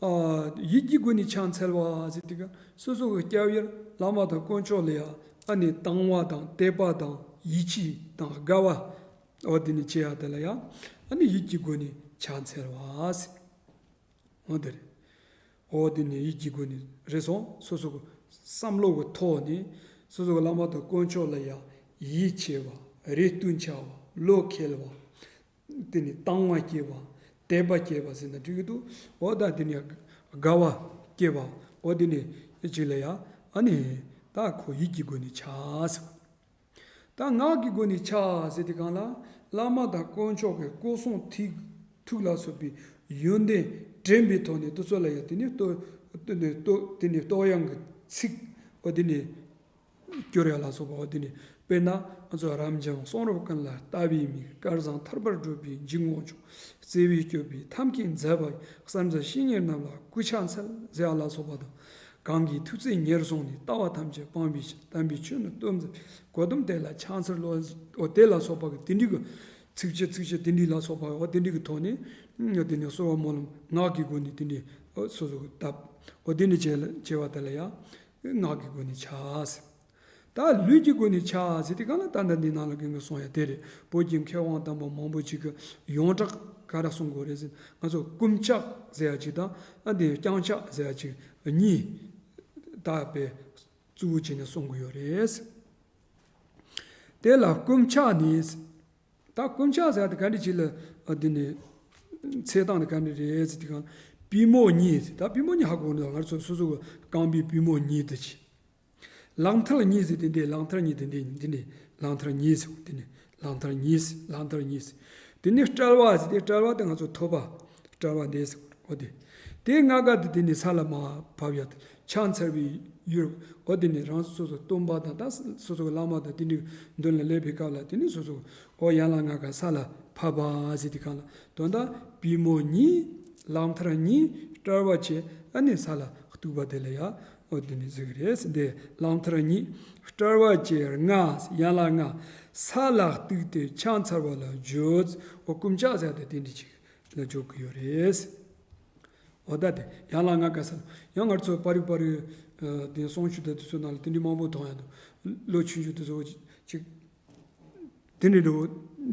ཨ། ཡིད་ཀྱི་སྒོ་ནས་ཕྱག་འཚལ་བ་ཟེར་དུས་ཀ་སོ་སོ་གི་སྐྱབས་ཡུལ་བླ་མ་དང་དཀོན་མཆོག་ལ་ཡ་ཨ་ནི་དང་བ་དང་དད་པ་དང་ཡིད་ཆེས་དང་དགའ་བ། འོ་དེ་ནི་བྱེད་ཡ་དེ་ལ་ཡ་ཨ་ནི་ཡིད་ཀྱི་སྒོ་ནས་ཕྱག་འཚལ་བ་ཟེར། འོ་དེ་རེད། འོ་དེ་ནི་ཡིད་ཀྱི་སྒོ་ནས་རེད་སོང་། སོ་སོ་གི་བསམ་བློ་གི་ཐོག་ནས་སོ་སོ་གི་བླ་མ་དང་དཀོན་མཆོག་ལ་ཡ་ཡིད་ཆེས་པ། རེ་ལྟོས་འཆའ་བ། བློ་འཁེལ་བ། དེ་ནི་དང་བ་སྐྱེས་པ། དད་པ་སྐྱེས་པ་ཟེར་ན་འགྲིག་གི་འདུག་འོ་ད་དེ་ནི་དགའ་བ་སྐྱེས་པ། འོ་དེ་ནི་ཅིག་ལ་ཡ་ཨ་ནི་ད་ཁོ་ཡིད་ཀྱི་སྒོ་ནས་ཕྱག་ཟེར་བ། ད་ངག་གི་སྒོ་ནས་ཕྱག་ཟེར་དུས་གང་ལ། བླ་མ་དང་དཀོན་མཆོག་གི་སྐུ་གསུང་ཐུགས་ཐུགས་ལ་སོགས་པའི་ཡོན་ཏན་དྲན་པའི་ཐོག་ནས་དེ་ཚོ་ལ་ཡང་དེ་ནས་བསྟོད་དེ་ནས་བསྟོད་དེ་ནས་བསྟོད་དབྱངས་ཀྱི་ཚིག་འོ་དེ་ནས་སྐྱོར་ཡ་ལ་སོགས་པ། འོ་དེ་ནས་དཔེར་ན་ང་ཚོ་རབ་འབྱམས་གསུང་རབ་ཀུན་ལ་ལྟ་བའི་མིག། སྐལ་བཟང་ཐར་པར་བགྲོད་པའི་འཇུག་ངོགས་མཆོག། བརྩེ་བས་སྐྱོབ་པའི་ཐབས་མཁས་མཛད་པ་ཡི། བསམ་རྩེ་བཤེས་གཉེན་རྣམས་ལ་སྐུ་ཕྱག་འཚལ་ཟེར་ཡ་ལ་སོགས་པ་དང་། གང་གིས་ཐུགས་བརྩེ་ཉེར་བཟུང་ནས། ལྟ་བ་ཐམས་ཅད་སྤང་བའི་ཕྱིར། དམ་པའི་ཆོས་ནི་སྟོན་མཛད་པའི། གོ་ཏམ་དེ་ལ་ཕྱག་འཚལ་ལོ། འོ་དེ་ལ་སོགས་པ་གི་དེ་འདྲའི་གི་ཚིགས་བཅད་ཚིགས་བཅད་དེ་འདྲའི་ལ་སོགས་པ། འོ་དེ་འདྲའི་གི་ཐོག་ནས་དེ་ནས་གསོལ་བ་སྨོན་ལམ་ངག་གི་སྒོ་ནས་དེ་འདྲའི་སོ་སོ་གི་བཏབ། འོ་དེ་ནས་བྱས་ལ་བྱས་པ་དེ་ལ་ཡང་ངག་གི་སྒོ་ནས་ཕྱག་ཟེར། ད་ལུས་ཀྱི་སྒོ་ནས་ཕྱག་ཟེར་དུས་གང་ལ་ད་ལྟ་འདི་ནང་ལ་རྒན་གྱིས་གསུངས་ཡ་དེ་རེད། བོད་ཀྱི་མཁས་དབང་དམ་པ་མང་པོ་ཅིག་གིས་ཡོངས་གྲགས་ག་རེ་གསུང་གི་ཡོད་རེད་ཟེར། ང་ཚོ་བསྐུམ་ཕྱག་ཟེར་ཡ་ཅིག་དང་ཨ་དེ་བརྐྱང་ཕྱག་ཟེར་ཡ་ཅིག་གཉིས་ད་དཔེ་གཙོ་བོ་བྱས་ནས་གསུང་གི་ཡོད་རེད། དེ་ལ་བསྐུམ་ཕྱག་ནི། ད་བསྐུམ་ཕྱག་ཟེར་ཡ་དེ་ག་འདྲ་ཅིག་ལ་ཨ་དེ་ནས་འཚལ་སྟངས་དེ་ག་འདྲ་རེད་ཟེར་དུས་གང་། པུས་མོ་གཉིས་ཟེར། ད་པུས་མོ་གཉིས་ཧ་གོ་ནི་ང་ཚོ་སོ་སོ་གི་རྐང་པའི་པུས་མོ་གཉིས་དེ་ཅིག་ལག་མཐིལ་གཉིས་ཟེར་དེ་འདི། ལག་མཐིལ་གཉིས་དེ་འདི། འདི་ནི་ལག་མཐིལ་གཉིས་ཟེར། དེ་ནི་ལག་མཐིལ་གཉིས། ལག་མཐིལ་གཉིས། དེ་ནི་དཔྲལ་བ་ཟེར་དེ། དཔྲལ་བ་དེ་ང་ཚོ་ཐོད་པ། དཔྲལ་བ་འདི་ཟེར། འོ་དེ། དེ་ལྔ་ཀ་དེ་དེ་ནི་ས་ལ་མར་ཕབ་ཡ་དེ། ཕྱག་འཚལ་བའི་ཡུལ། འོ་དེ་ནི་རང་སོ་སོ་སྟོན་པ་དང་ད་སོ་སོ་གི་བླ་མ་དང་དེ་འདྲའི་མདུན་ལ་སླེབས་པའི་སྐབས་ལ་དེ་ནི་སོ་སོ་འོ་ཡན་ལག་ལྔ་ཀ་ས་ལ་ཕབ་པ་ཟེར་དུས་གང་ལ། དོན་དག་པུས་མོ་གཉིས། ལག་མཐིལ་གཉིས། དཔྲལ་བ་བཅས་ཨ་ནི་ས་ལ་གཏུགས་པ་དེ་ལ་ཡ། འོ་དེ་ནི་ཟེར་གི་རེད། འདི་ལག་མཐིལ་གཉིས། དཔྲལ་བ་བཅས་ལྔ། ཡན་ལག་ལྔ་ས་ལ་གཏུགས་ཏེ་ཕྱག་འཚལ་བ་ལ་བརྗོད། འོ་བསྐུམ་ཕྱག་ཟེར་དེ་དེ་འདྲ་ཅིག་ལ་འཇོག་གི་ཡོད་རེད། འོ་ད་དེ་ཡན་ལག་ལྔ་ཀ་ས་ལ་ཡང་ང་ཚོ་པར་རིས་པར་རིས་དེ་གསུང་ཆོས་དང་དེ་ཚོ་ནང་ལ་དེ་འདྲ་མང་པོ་མཐོང་ཡ་འདུག་ལོ་ཆུང་ཆུང་དེ་ཚོ་ཅིག་དེ་འདྲ་འདྲ་བོ་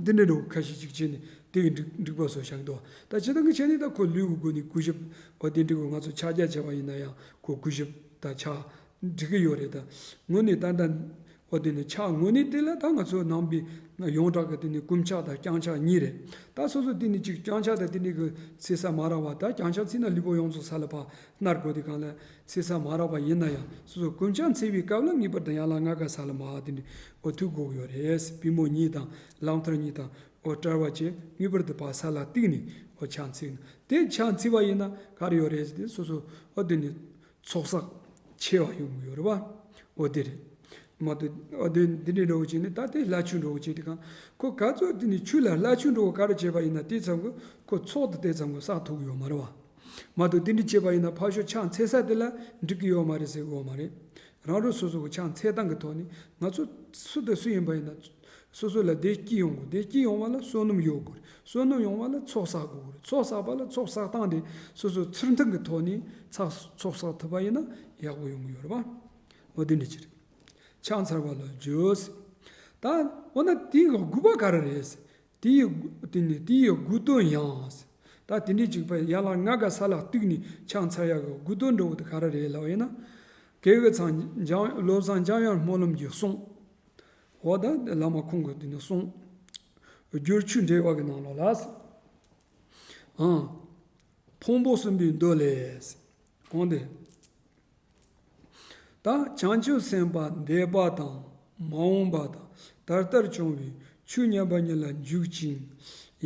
འདི་འདྲ་འདྲ་བོ་ཁ་ཤས་ཅིག་བྱས་ནས་དེ་གི་འགྲིག་འགྲིག་པ་བཟོ་བཞག་འདུག་ད་བྱེད་སྟངས་ཀྱི་ཆ་ནས་ད་ཁོ་ལུས་ཀྱི་སྒོ་ནས་གུས་ཞབས་འོ་དེ་འདྲ་བོ་ང་ཚོ་ཕྱག་རྒྱ་བྱས་པ་ཡིན་ན་ཡང་ཁོ་གུས་ཞབས་དང་ཕྱག་ འགྲིག་གི་ཡོད་རེད། ད་དངོས་གནས་ད་ལྟ་འོ་དེ་ནི་ཕྱག་དངོས་གནས་དེ་ལ་ད་ང་ཚོ་ནང་པའི་ཡོངས་གྲགས་ཀྱི་དེ་ནི་བསྐུམ་ཕྱག་དང་བརྐྱང་ཕྱག་གཉིས་རེད། ད་སོ་སོ་དེ་ནི་ཅིག་བརྐྱང་ཕྱག་དང་དེ་ནི་གི་འཚོལ་ས་མ་རག་པ། ད་བརྐྱང་ཕྱག་འཚོལ་ན་ལུས་པོ་ཡོངས་རྫོགས་ས་ལ་ཕར་མནར་དགོས། དེ་གང་ལ་འཚོལ་ས་མ་རག་པ་ཡིན་ན་ཡང་སོ་སོ་བསྐུམ་ཕྱག་འཚོལ་བའི་སྐབས་ལ་ངེས་པར་དུ་ཡན་ལག་ལྔ་ཀ་ས་ལ་མར་དེ་ནི་འོ་ཐུག་དགོས་ཀྱི་ཡོད་རེད། པུས་མོ་གཉིས་དང་ལག་མཐིལ་གཉིས་དང་འོ་དཔྲལ་བ་བཅས་ངེས་པར་དུ་ཕར་ས་ལ་གཏུགས་ནས་འོ་ཕྱག་འཚོལ་ན། དེ་ཕྱག་འཚོལ་བ་ཡིན་ན་ག་རེ་ཡོད་རེད་ཟེར་དུས་སོ་སོ་འོ་དེ་ནི་ཚོགས་བསགས་ཆེ་བ་ཡོང་གི་ཡོད་རེད་བ། འོ་དེ་རེད། མ་གཏོགས་འོ་དེ་འདི་འདྲའི་འགྲོ་བ་བྱས་ནས་ད་དེ་བླ་མཆོད་འགྲོ་བ་བྱས་དེ་གང་ཁོ་ག་ཚོད་དེ་ནི་ཆོས་ལ་བླ་མཆོད་འགྲོ་བ་ག་རེ་བྱས་པ་ཡིན་ན་དེ་ཙམ་གྱིས་ཁོ་ཚོགས་དེ་དེ་ཙམ་གྱིས་བསགས་ཐུབ་ཀྱི་ཡོད་མ་རེད་བ། མ་གཏོགས་དེ་འདྲ་བྱས་པ་ཡིན་ན་ཕར་ཕྱོགས་ཕྱག་འཚལ་ས་དེ་ལ་འགྲིག་གི་ཡོད་མ་རེད་ཟེར་གི་ཡོད་མ་རེད། རང་རང་སོ་སོ་གི་ཕྱག་འཚལ་སྟངས་ཀྱི་ཐོག་ནས་ང་ཚོ་སུ་དང་སུ་ཡིན་པ་ཡིན་ན་སོ་སོ་ལ་བདེ་སྐྱིད་ཡོང་དགོས། བདེ་སྐྱིད་ཡོང་བ་ལ་བསོད་ནམས་ཡོད་དགོས་རེད། བསོད་ནམས་ཡོང་བ་ལ་ཚོགས་བསགས་དགོས་རེད། ཚོགས་བསགས་པ་ལ་ཚོགས་བསགས་སྟངས་དེ་སོ་སོ་ཚུལ་མཐུན་གྱི་ཐོག་ནས་ཚགས་ཚོགས་བསགས་ཐུབ་པ་ཡིན་ན་ཡག་པོ་ཡོང་གི་ཡོད་རེད་བ། འོ་དེ་འདྲ་ཅིག་རེད། ཕྱག་འཚལ་བ་ལ་བརྗོད། ད་འོ་ན་དེའི་དགོས་པ་ག་རེ་རེད། དེའི་དེ་ནི་དེའི་དགོས་དོན་ཡང་། ད་དེ་འདྲའི་ཅིག་པ་ཡན་ལག་ལྔ་ཀ་ས་ལ་གཏུགས་ནས་ཕྱག་འཚལ་ཡག་གི་དགོས་དོན་འདྲ་བོ་དེ་ག་རེ་རེད་ལབ་ཡིན་ན། སྐྱེས་བུ་ཚང་འཇམ་བློ་བཟང་འཇམ་དབྱངས་སྨོན་ལམ་གྱི་གསུང་། འོ་ད་བླ་མ་ཁོང་གི་དེ་ནི་གསུང་། སྒྱུར་ཆོས་འགྲེལ་བ་གི་ནང་ལོགས་ལ། ཨང་། ཕུང་པོ་གསུམ་པའི་མདོ་ལས། འོང་སྟེ། ད་བྱང་ཆུབ་སེམས་དཔའ་འདས་པ་དང་མ་འོངས་པ་དང་ད་ལྟར་བྱུང་བའི་ཆོས་མཉན་པ་ཉིད་ལ་འཇུག་ཅིང་།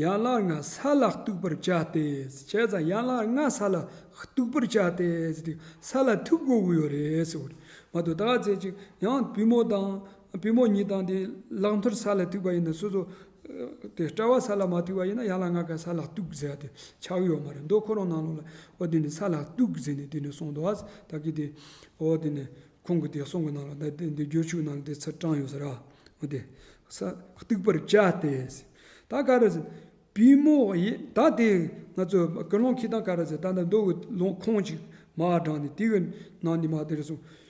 ཡན་ལག་ལྔ་ས་ལ་གཏུགས་པར་བྱ་སྟེ། བྱས་ཙང་ཡན་ལག་ལྔ་ས་ལ་གཏུགས་པར་བྱ་སྟེ་ཟེར་དུས་ས་ལ་ཐུག་དགོས་ཀྱི་ཡོད་རེད་ཟེར་བ་རེད། མ་གཏོགས་ད་ག་ཚད་ཅིག་ཡང་པུས་མོ་དང་པུས་མོ་གཉིས་དང་དེ་ལག་མཐིལ་ས་ལ་ཐུག་པ་ཡིན་ན་སོ་སོ། དེ་དཔྲལ་བ་ས་ལ་མ་ཐུག་པ་ཡིན་ན་ཡན་ལག་ལྔ་ཀ་ས་ལ་གཏུགས་ཟེར་ཡ་དེ་ཆགས་ཀྱི་ཡོད་མ་རེད། མདོ་ཁོ་རང་ནང་ལོགས་ལ་འོ་དེ་ནི་ས་ལ་གཏུགས་ཟེར་ནས་དེ་ནི་གསུངས་འདུག་ཨ། ད་གི་དེ་འོ་དེ་ནི་ཁོང་གི་དེ་གསུང་གི་ནང་ལ་ད་དེ་འདི་སྒྱུར་ཆོས་ནང་ལ་དེ་ཚུར་དྲངས་ཡོད་ཟེར་ཨ། འོ་དེ་ས་གཏུགས་པར་བྱ་སྟེ། ད་ག་རེ་ཟེར། པུས་མོ་ཡི་ད་དེ་ང་ཚོ་ཀུན་སློང་ཁྱེར་སྟངས་ག་རེ་ཟེར། ད་ལྟ་མདོ་གི་ལུང་ཁུངས་ཅིག་མར་དྲངས་ནས་དེ་གི་ནང་ནས་མར་དེ་རེ་གསུངས།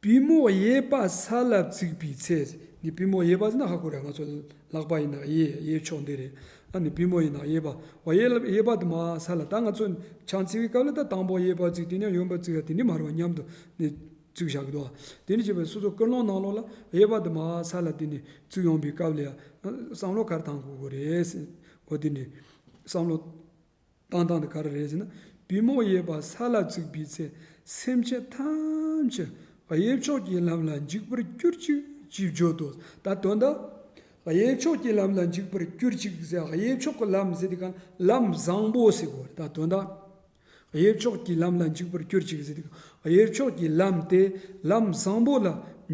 པུས་མོ་གཡས་པ་ས་ལ་བཙུགས་པའི་ཚེ། འདི་པུས་མོ་གཡས་པ་ཟེར་ན་ཧ་གོ་རེད། ང་ཚོ་ལག་པ་ཡིན་ན་གཡས་གཡས་ཕྱོགས་འདི་རེད། ཨ་ནི་པུས་མོ་ཡིན་ན་གཡས་པ། འོ་གཡས་ལ་གཡས་པ་དེ་མར་ས་ལ། ད་ང་ཚོ་ཕྱག་འཚལ་བའི་སྐབས་ལ་ད་དང་པོ་གཡས་པ་བཙུགས། དེ་ནས་གཡོན་པ་བཙུགས་ཡ་དེ་འདྲ་མ་རེད་པ། མཉམ་དུ་ནི་བཙུགས་བཞག་གི་འདུག་ཨ། དེ་འདྲ་བྱས་པའི་སོ་སོ་ཀུན་སློང་ནང་ལོགས་ལ་གཡས་པ་དེ་མར་ས་ལ་དེ་ནས་བཙུགས་ཡོང་བའི་སྐབས་ལ་ཡ་བསམ་བློ་ག་རེ་བཏང་དགོས་ཀྱི་རེད་ཟེར། འོ་དེ་འདྲ་བསམ་བློ། བཏང་སྟངས་དེ་ག་རེ་རེད་ཟེར་ན། པུས་མོ་གཡས་པ་ས་ལ་བཙུགས་པའི་ཚེ། སེམས་ཅན་ཐམས་ཅད་གཡས་ཕྱོགས་ཀྱི་ལམ་ལ་འཇུག་པར་གྱུར་ཅིག་ཅེས་བརྗོད་དོ། ད་དོན་དག་གཡས་ཕྱོགས་ཀྱི་ལམ་ལ་འཇུག་པར་གྱུར་ཅིག་ཟེར། གཡས་ཕྱོགས་ཀྱི་ལམ་ཟེར་དུས་གང་ལམ་བཟང་པོ་ཟེར་གོ། ད་དོན་དག་གཡས་ཕྱོགས་ཀྱི་ལམ་ལ་འཇུག་པར་གྱུར་ཅིག་ཟེར་དུས་གང་གཡས་ཕྱོགས་ཀྱི་ལམ་དེ་ལམ་བཟང་པོ་ལ་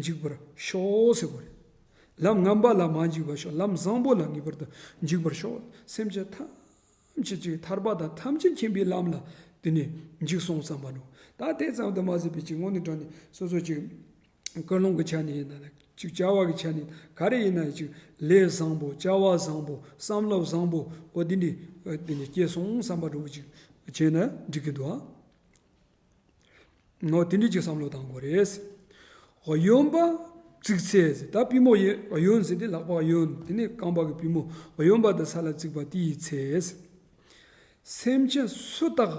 འཇུག་པར་ཤོག་ཟེར་གོ་རེད། ལམ་ངན་པ་ལ་མ་འཇུག་པར་ཤོག་ལམ་བཟང་པོ་ལ་ངེས་པར་དུ་འཇུག་པར་ཤོག་སེམས་ཅན་ཐམས་ཐམས་ཅད་ཅིག་ཐར་པ་དང་ཐམས་ཅད་མཁྱེན་པའི་ལམ་ལ་དེ་ནས་འཇུག་སོང་བསམ་པ་འགྲོ། ད་དེ་ཙམ་དུ་མ་ཟད་པའི་ཅིག་དངོས་གནས་དྲང་ནས་སོ་སོ་ཅིག་ཀུན་སློང་གི་ཆ་ནས་ཡིན་ན་ཅིག་བྱ་བ་གི་ཆ་ནས་ག་རེ་ཡིན་ན་ཅིག་ལས་བཟང་པོ་བྱ་བ་བཟང་པོ་བསམ་བློ་བཟང་པོ་འོ་དེ་འདྲ་དེ་ནས་སྐྱེས་སོང་བསམ་པ་འགྲོ་གི་ཅིག་བྱས་ན་འགྲིག་གི་འདུག་ཨ། ངོ་དེ་འདྲ་ཅིག་བསམ་བློ་བཏང་དགོས་རེད། གཡོན་པ་བཙུགས་ཚེ། ད་པུས་མོ་གཡོན་ཟེར་དེ་ལག་པ་གཡོན། དེ་ནས་རྐང་པ་གི་པུས་མོ་གཡོན་པ་དེ་ས་ལ་བཙུགས་པ་དེའི་ཚེ། སེམས་ཅན་སུ་དག་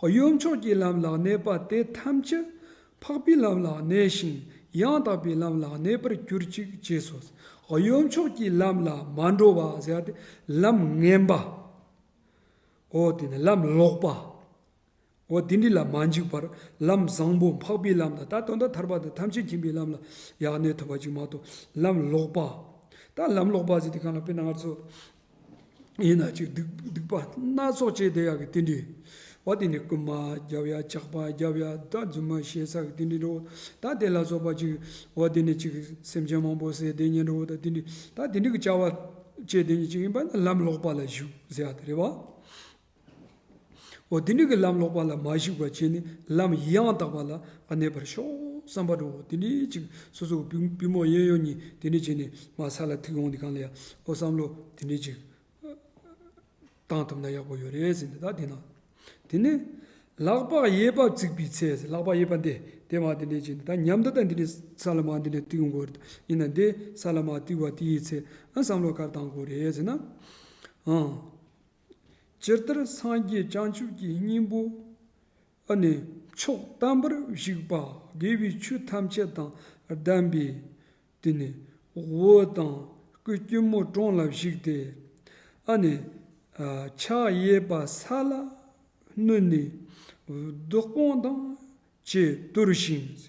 གཡོན་ཕྱོགས་ཀྱི་ལམ་ལ་གནས་པ་དེ་ཐམས་ཅད་འཕགས་པའི་ལམ་ལ་གནས་ཤིང་ཡང་དག་པའི་ལམ་ལ་གནས་པར་གྱུར་ཅིག་ཅེས་སོ། གཡོན་ཕྱོགས་ཀྱི་ལམ་ལ་མ་འགྲོ་བ་ཟེར་ཏེ་ལམ་ངན་པ། འོ་དེ་ནི་ལམ་ལོག་པ། འོ་དེ་འདྲ་ལ་མ་འཇུག་པར་ལམ་བཟང་པོ་འཕགས་པའི་ལམ་དང་། ད་དོན་དག་ཐར་པ་དང་ཐམས་ཅད་མཁྱེན་པའི་ལམ་ལ་ཡར་གནས་ཐུབ་པ་ཅིག་མ་གཏོགས་ལམ་ལོག་པ། ད་ལམ་ལོག་པ་ཟེར་དུས་གང་ལ་དཔེར་ན་ང་ཚོ་ཡིན་ན་ཅིག་སྡིག་སྡིག་པ་སྣ་ཚོགས་བྱས་བསྡད་ཡག་གི་དེ་འདྲའི། འོ་དེ་ནི་རྐུན་མ་རྒྱབ་ཡ་ཇག་པ་རྒྱབ་ཡ་ད་རྫུན་མ་བཤད་ས་གི་དེ་འདྲའི་འགྲོ། ད་དེ་ལ་སོགས་པ་ཅིག་འོ་དེ་ནི་ཅིག་སེམས་ཅན་མང་པོ་བསད་དེ་ཉིན་འགྲོ། ད་དེ་འདྲའི་ད་དེ་འདྲའི་གི་བྱ་བ་བྱས་དེ་ཉིན་ཅིག་ཡིན་པ་ན་ལམ་ལོག་པ་ལ་ཞུགས་ཟེར་ཡ་དེ་རེད་བ། འོ་དེ་འདྲ་གི་ལམ་ལོག་པ་ལ་མ་ཞུགས་པ་བྱས་ནས་ལམ་ཡང་དག་པ་ལ་གནས་པར་ཤོག་བསམ་པ་འགྲོ། དེ་འདྲ་ཅིག་སོ་སོ་པུས་པུས་མོ་གཡས་གཡོན་གཉིས་དེ་འདྲ་བྱས་ནས་མར་ས་ལ་ཐུག་ཡོང་དུས་གང་ལ་ཡ་འོ་བསམ་བློ་དེ་འདྲ་ཅིག་བཏང་ཐུབ་ན་ཡག་པོ་ཡོད་རེད་ཟེར་ནས། ད་དེ་ན་དེ་ནས་ལག་པ་གཡས་པ་བཙུགས་པའི་ཚེ། ལག་པ་གཡས་པ་འདི་དེ་མར་དེ་འདྲ་བྱས་ནས་ད་མཉམ་དུ་ད་འདི་འདྲ་ས་ལ་མར་འདི་འདྲ་ཐུག་ཡོང་དགོས་རེད། ཡིན་ན་འདི་ས་ལ་མར་ཐུག་པ་དེའི་ཚེ་ཨ་བསམ་བློ་ག་རེ་བཏང་དགོས་རེད་ཟེར་ན། ཨང་། ཇི་ལྟར་སངས་རྒྱས་བྱང་ཆུབ་ཀྱི་སྙིང་པོ་ཨ་ནི་ མཆོག་དམ་པར་བཞུགས་པ། དགེ་བའི་ཆོས་ཐམས་ཅད་དང་ལྡན་པའི་དེ་ནི་འོད་དང་སྐུ་སྐྱིལ་མོ་ཀྲུང་ལ་བཞུགས་ཏེ། ཨ་ནི་ཕྱག་གཡས་པ་ས་ལ་བསྣུན་ནས་བདུད་དཔུང་དང་བཅས་གཏོར་ཞིང་།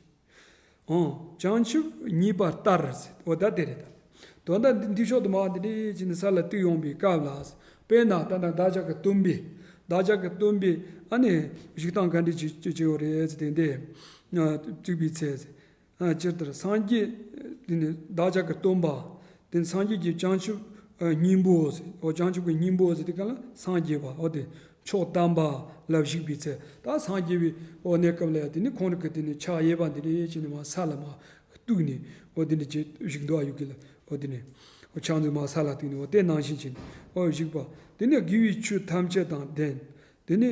ཨང་། བྱང་ཆུབ་ཉེས་པ་ལྟར་ཟེར། འོ་ད་དེ་རེད་ད། དོན་དག་འདི་འདི་ཕྱོགས་དུ་མ་འདི་འདྲའི་ཅི་ནི་ས་ལ་བཏུད་ཡོང་པའི་སྐབས་ལ། དཔེར་ན་ད་ལྟ་བདག་ཅག་གི་སྟོན་པས། བདག་ཅག་གི་སྟོན་པས་ཨ་ནི་བཞུགས་སྟངས་ག་འདྲ་ཅིག་ཅིག་ཅིག་ཡོད་རེད་ཟེར་ཏེ་འདི་བཙུགས་པའི་ཚེ། ཨ་སྤྱིར་ལྟར་སངས་རྒྱས་དེ་ནི་བདག་ཅག་གི་སྟོན་པ། དེ་ནི་སངས་རྒྱས་ཀྱི་བྱང་ཆུབ་སྙིང་པོ་ཟེར། འོ་བྱང་ཆུབ་ཀྱི་སྙིང་པོ་ཟེར་དེ་ག་ལ་སངས་རྒྱས་པ། འོ་དེ། མཆོག་དམ་པ་ལ་བཞུགས་པའི་ཚེ། ད་སངས་རྒྱས་པའི་འོ་གནས་སྐབས་ལ་ཡང་དེ་ནི་ཁོང་རང་གི་དེ་ནི་ཕྱག་གཡས་པ་འདི་རེད་ཅེས་ནི་མ་ས་ལ་མ་གཏུགས་ནས་འོ་དེ་འདྲ་ཅིག་བཞུགས་འདུག་ཨ། ཡུལ་གྱི་ལ་འོ་དེ་ནི་འོ་ཕྱག་མཛུབ་མ་ས་ལ་གཏུགས་ནས་འོ་དེ་ནང་བཞིན་བྱས་ནས་འོ་བཞུགས་པ། དེ་ནི་དགེ་བའི་ཆོས་ཐམས་ཅད་དང་ལྡན། དེ་ནི་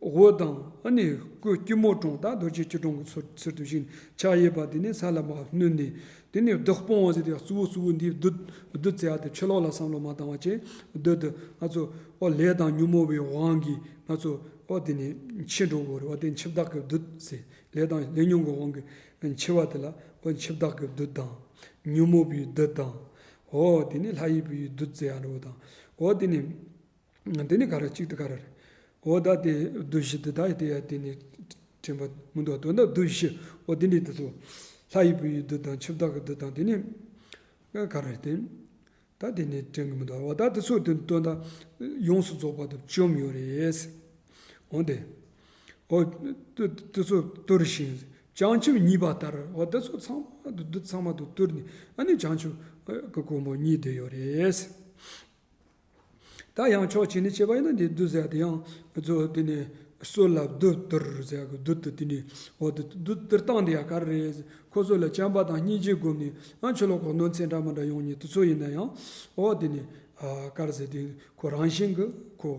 འོད་དང་ཨ་ནི་སྐུ་སྐྱིལ་མོ་ཀྲུང་། ད་རྡོ་རྗེ་སྐྱིལ་ཀྲུང་གི་ཚུལ་ཚུལ་དུ་བཞུགས་ནས་ཕྱག་གཡས་པ་དེ་ནི་ས་ལ་མ་བསྣུན་ནས། དེ་ནས་བདུད་དཔུང་ཟེར་དེ་གཙོ་བོ་གཙོ་བོ་འདིའི་བདུད། བདུད་ཟེར་ཡ་དེ་ཕྱི་ལོགས་ལ་བསམ་བློ་མ་བཏང་བ་བྱས། བདུད་དེ་ང་ཚོ་ཨོ་ལས་དང་ཉོན་མོངས་པའི་དབང་གིས་ང་ཚོ་ཨོ་དེ་ནས་འཆི་འགྲོ་གི་རེད་བ། དེ་འཆི་བདག་གི་བདུད་ཟེར། ལས་དང་ལས་ཉོན་གྱི་དབང་གིས་འཆི་བ་དེ་ལ་ཨོ་འཆི་བདག་གི་བདུད་དང་། ཉོན་མོངས་པའི་བདུད་དང་། ཨོ་དེ་ནས་ལྷ་ཡི་བུའི་བདུད་ཟེར་ཡ་འགྲོ་བ་དང་། ཨོ་དེ་ནས། འདི་ནི་ག་རེ་གཅིག་ཏུ་ག་རེ་རེད། འོ་ད་དེ་བདུད་བཞི་འདི་ད་དེ་ཡ་དེ་ནི་དྲན་པ་མི་འདུག་དོན་དག་བདུད་བཞི། འོ་དེ་ནི་དེ་ཚོ་ལྷ་ཡི་བུ་ཡི་བདུད་དང་འཆི་བདག་གི་བདུད་དང་དེ་ནི་ག་རེ་རེད་དེ། ད་དེ་ནི་དྲན་གི་མི་འདུག་འོ་ད་དེ་ཚོ་དེ་དོན་དག་ཡོངས་སུ་རྫོགས་པ་དུ་བཅོམ་ཡོད་རེད། འོ་དེ། འོ་དེ་དེ་ཚོ་གཏོར་ཞིང་བྱང་ཆུབ་ཉེས་པ་ལྟར། འོ་དེ་ཚོ་ཚང་མ་བདུད་ཚང་མ་དུ་གཏོར་ནས་ཨ་ནི་བྱང་ཆུབ་ཀྱི་གོ་འཕང་བརྙེས་བསྡད་ཡོད་རེད། ད་ཡང་ཕྱོགས་གཅིག་ནས་བྱས་པ་ཡིན་ན་འདི་བདུད་ཟེར་དེ་ཡང་གཙོ་བོ་དེ་ནི་གསོད་ལ་བདུད་གཏོར་ཟེར་གི་བདུད་དེ་དེ་ནི་འོ་དེ་བདུད་གཏོར་སྟངས་དེ་ཡང་ག་རེ་རེད། ཁོ་ཚོ་ལ་བྱམས་པ་དང་སྙིང་རྗེ་བསྒོམས་ནས་ཨ་ཕྱི་ལོགས་ཁོ་གནོད་འཚེ་འདྲ་མི་འདྲ་ཡོང་ཉེན་དེ་ཚོ་ཡིན་ན་ཡང་འོ་དེ་ནི་ག་རེ་ཟེར་དེ་ཁོ་རང་བཞིན་གྱི་ཁོ་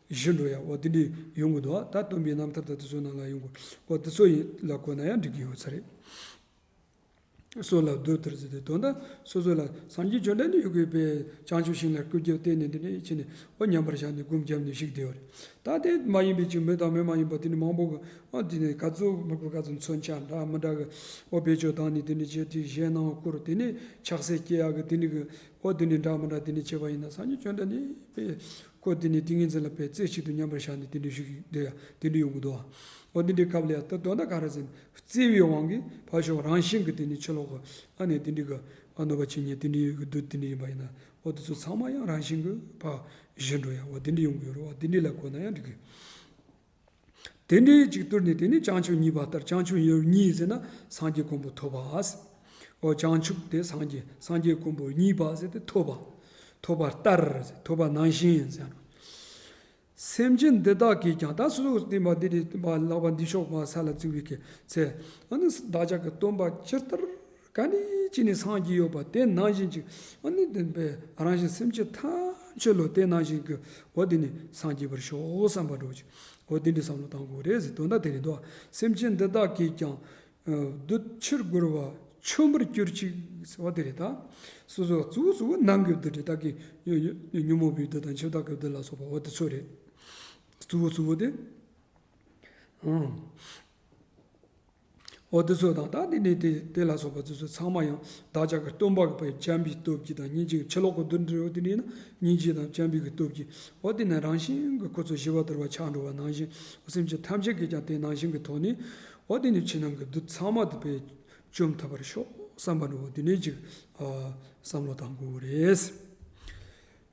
ཞི་འགྲོ་ཡ་འོ་དེ་འདྲ་ཡོང་གི་འདུག་ད་སྟོན་པའི་རྣམ་ཐར་དང་དེ་ཚོའི་ནང་ལ་ཡོང་གི་འོ་དེ་ཚོ་ཡིན་ལ་གོ་ན་ཡང་འགྲིག་གི་ཡོད་ས་རེད། གསོད་ལ་བདུད་གཏོར་ཟེར་ཏེ་དོན་དག་སོ་སོ་ལ་སངས་རྒྱས་བཅོམ་ལྡན་འདས་ཡོད་དགོས་པའི་བྱང་ཆུབ་ཤིང་ལ་སྐུ་རྒྱབ་བསྟན་ནས་འདི་ནས་ཕྱིན་ནས་ཨོ་མཉམ་པར་བཞག་ནས་སྒོམ་བརྒྱབ་ནས་བཞུགས་བསྡད་ཡོད་རེད། ད་དེ་མ་ཡིན་པའི་ཅིག་མི་དང་མི་མ་ཡིན་པ་དེ་ནི་མང་པོ་གི་ཨ་དེ་ནས་ག་ཚོད་མི་དགོས་ག་ཚོད་མཚོན་ཆ་འདྲ་མི་འདྲ་གི་ཨོ་བེད་སྤྱོད་བཏང་ནས་དེ་ནས་བྱས་དེ་གཞན་ནང་བསྐུར་དེ་ནས་ཆགས་སྲེད་སྐྱེ་ཡག་གི་དེ་ནས་གི་ཨོ་དེ་ནས་འདྲ་མི་འདྲ་དེ་ནས་བྱས་པ་ཡིན་ན་སངས་རྒྱས་བཅོམ་ལྡན་འདས་པས་ཁོ་དེ་ནས་ཏིང་ངེ་འཛིན་ལ་དཔེ་རྩེ་གཅིག་ཏུ་མཉམ་པར་བཞག་ནས་དེ་འདྲ་བཞུགས་བསྡད་ཡ་དེ་འདྲ་ཡོང་གི་འདུག་ཨོ་དེ་འདྲའི་སྐབས་ལ་ཡ་ད་དོན་དག་ག་རེ་ཟེར་ན། བརྩེ་བའི་དབང་གིས་ཕར་ཕྱོགས་རང་བཞིན་གྱི་དེ་ནི་ཕྱི་ལོགས་ཀྱི་ཨ་ནི་དེ་འདྲའི་གི་ཨ་གནོད་པ་བྱེད་མཁན་དེ་འདྲའི་གི་བདུད་དེ་འདྲ་ཡིན་པ་ཡིན་ན་འོ་དེ་ཚོ་ཚང་མ་ཡང་རང་བཞིན་གྱིས་ཕར་ཞི་འགྲོ་ཡ་འོ་དེ་འདྲ་ཡོང་གི་ཡོད་རེད་བ། དེ་འདྲ་ལ་གོ་ན་ཡང་འགྲིག་གི། དེ་འདྲའི་ཅིག་གཏོར་ནས་དེ་ནི་བྱང་ཆུབ་བརྙེས་པ་ལྟར། བྱང་ཆུབ་བརྙེས་ཟེར་ན་སངས་རྒྱས་གོ་འཕང་ཐོབ་པ། འོ་བྱང་ཆུབ་དེ་སངས་རྒྱས་སངས་རྒྱས་གོ་འཕང་བརྙེས་པ་ཟེར་ཏེ་ཐོབ་པ། ཐོབ་པ་ལྟར་ཟེར་ཐོབ་པ་ནང་བཞིན་ཟེར་ན། སེམས་ཅན་འདི་དག་གིས་ཀྱང་ད་སོ་སོ་སྟེང་མ་འདི་ནི་མ་ལག་པ་འདི་ཕྱོགས་མ་ས་ལ་བཙུགས་པའི་གི་ཚེ། ཨ་ནི་བདག་ཅག་གི་སྟོན་པ་ཇི་ལྟར་ག་ནས་ཅི་ནས་སངས་རྒྱས་ཡོད་པ་དེ་ནང་བཞིན་ཅིག་ཨ་ནི་བདེན་པའི་རང་བཞིན་སེམས་ཅན་ཐམས་ཅད་ལོ་དེ་ནང་བཞིན་གི་འོ་དེ་ནི་སངས་རྒྱས་པར་ཤོག་བསམ་པ་འགྲོ་ཅིག་འོ་དེ་འདྲའི་བསམ་བློ་བཏང་དགོས་རེད་ཟེར་དོན་དག་དེ་རེད་དོ། སེམས་ཅན་འདི་དག་གིས་ཀྱང་བདུད་ཕྱིར་རྒོལ་བ་ཆོམས་པར་གྱུར་ཅིག་ཟེར་བ་དེ་རེད་ད། སོ་སོ་གཙོ་བོ་གཙོ་བོ་ནང་གི་བདུད་རེད་ད་གི་ཉོན་མོངས་པའི་བདུད་དང་འཆི་བདག་གི་བདུད་ལ་སོགས་པ་འོ་དེ་ཚོ་རེད། གཙོ་བོ་གཙོ་བོ་དེ། ཨང་། འོ་དེ་ཚོ་དང་ད་དེ་ནས་དེ་དེ་ལ་སོགས་པ་དེ་ཚོ་ཚང་མ་ཡང་བདག་ཅག་གི་སྟོན་པ་གི་བྱམས་པའི་སྟོབས་ཀྱིས་དང་སྙིང་རྗེ་ཕྱི་ལོགས་ཀྱི་བདུད་འདྲ་བོ་དེ་འདྲ་ཡིན་ན་སྙིང་རྗེ་དང་བྱམས་པའི་གི་སྟོབས་ཀྱིས་འོ་དེ་ནས་རང་བཞིན་གྱི་ཁོ་ཚོ་ཞི་བ་དུལ་བ་ཆགས་འགྲོ་བ་ནང་བཞིན་འོ་སེམས་ཅན་ཐམས་ཅད་ཀྱིས་ཀྱང་དེ་ནང་བཞིན་གྱི་ཐོག་ནས་འོ་དེ་ནས་ཕྱི་ནང་གི་བདུད་ཚང་མ་དེ་བས་བཅོམ་ཐུབ་པར་ཤོག་བསམ་པ་འདྲ་བོ་དེ་ནས་ཅིག་བསམ་བློ་བཏང་དགོས་རེད།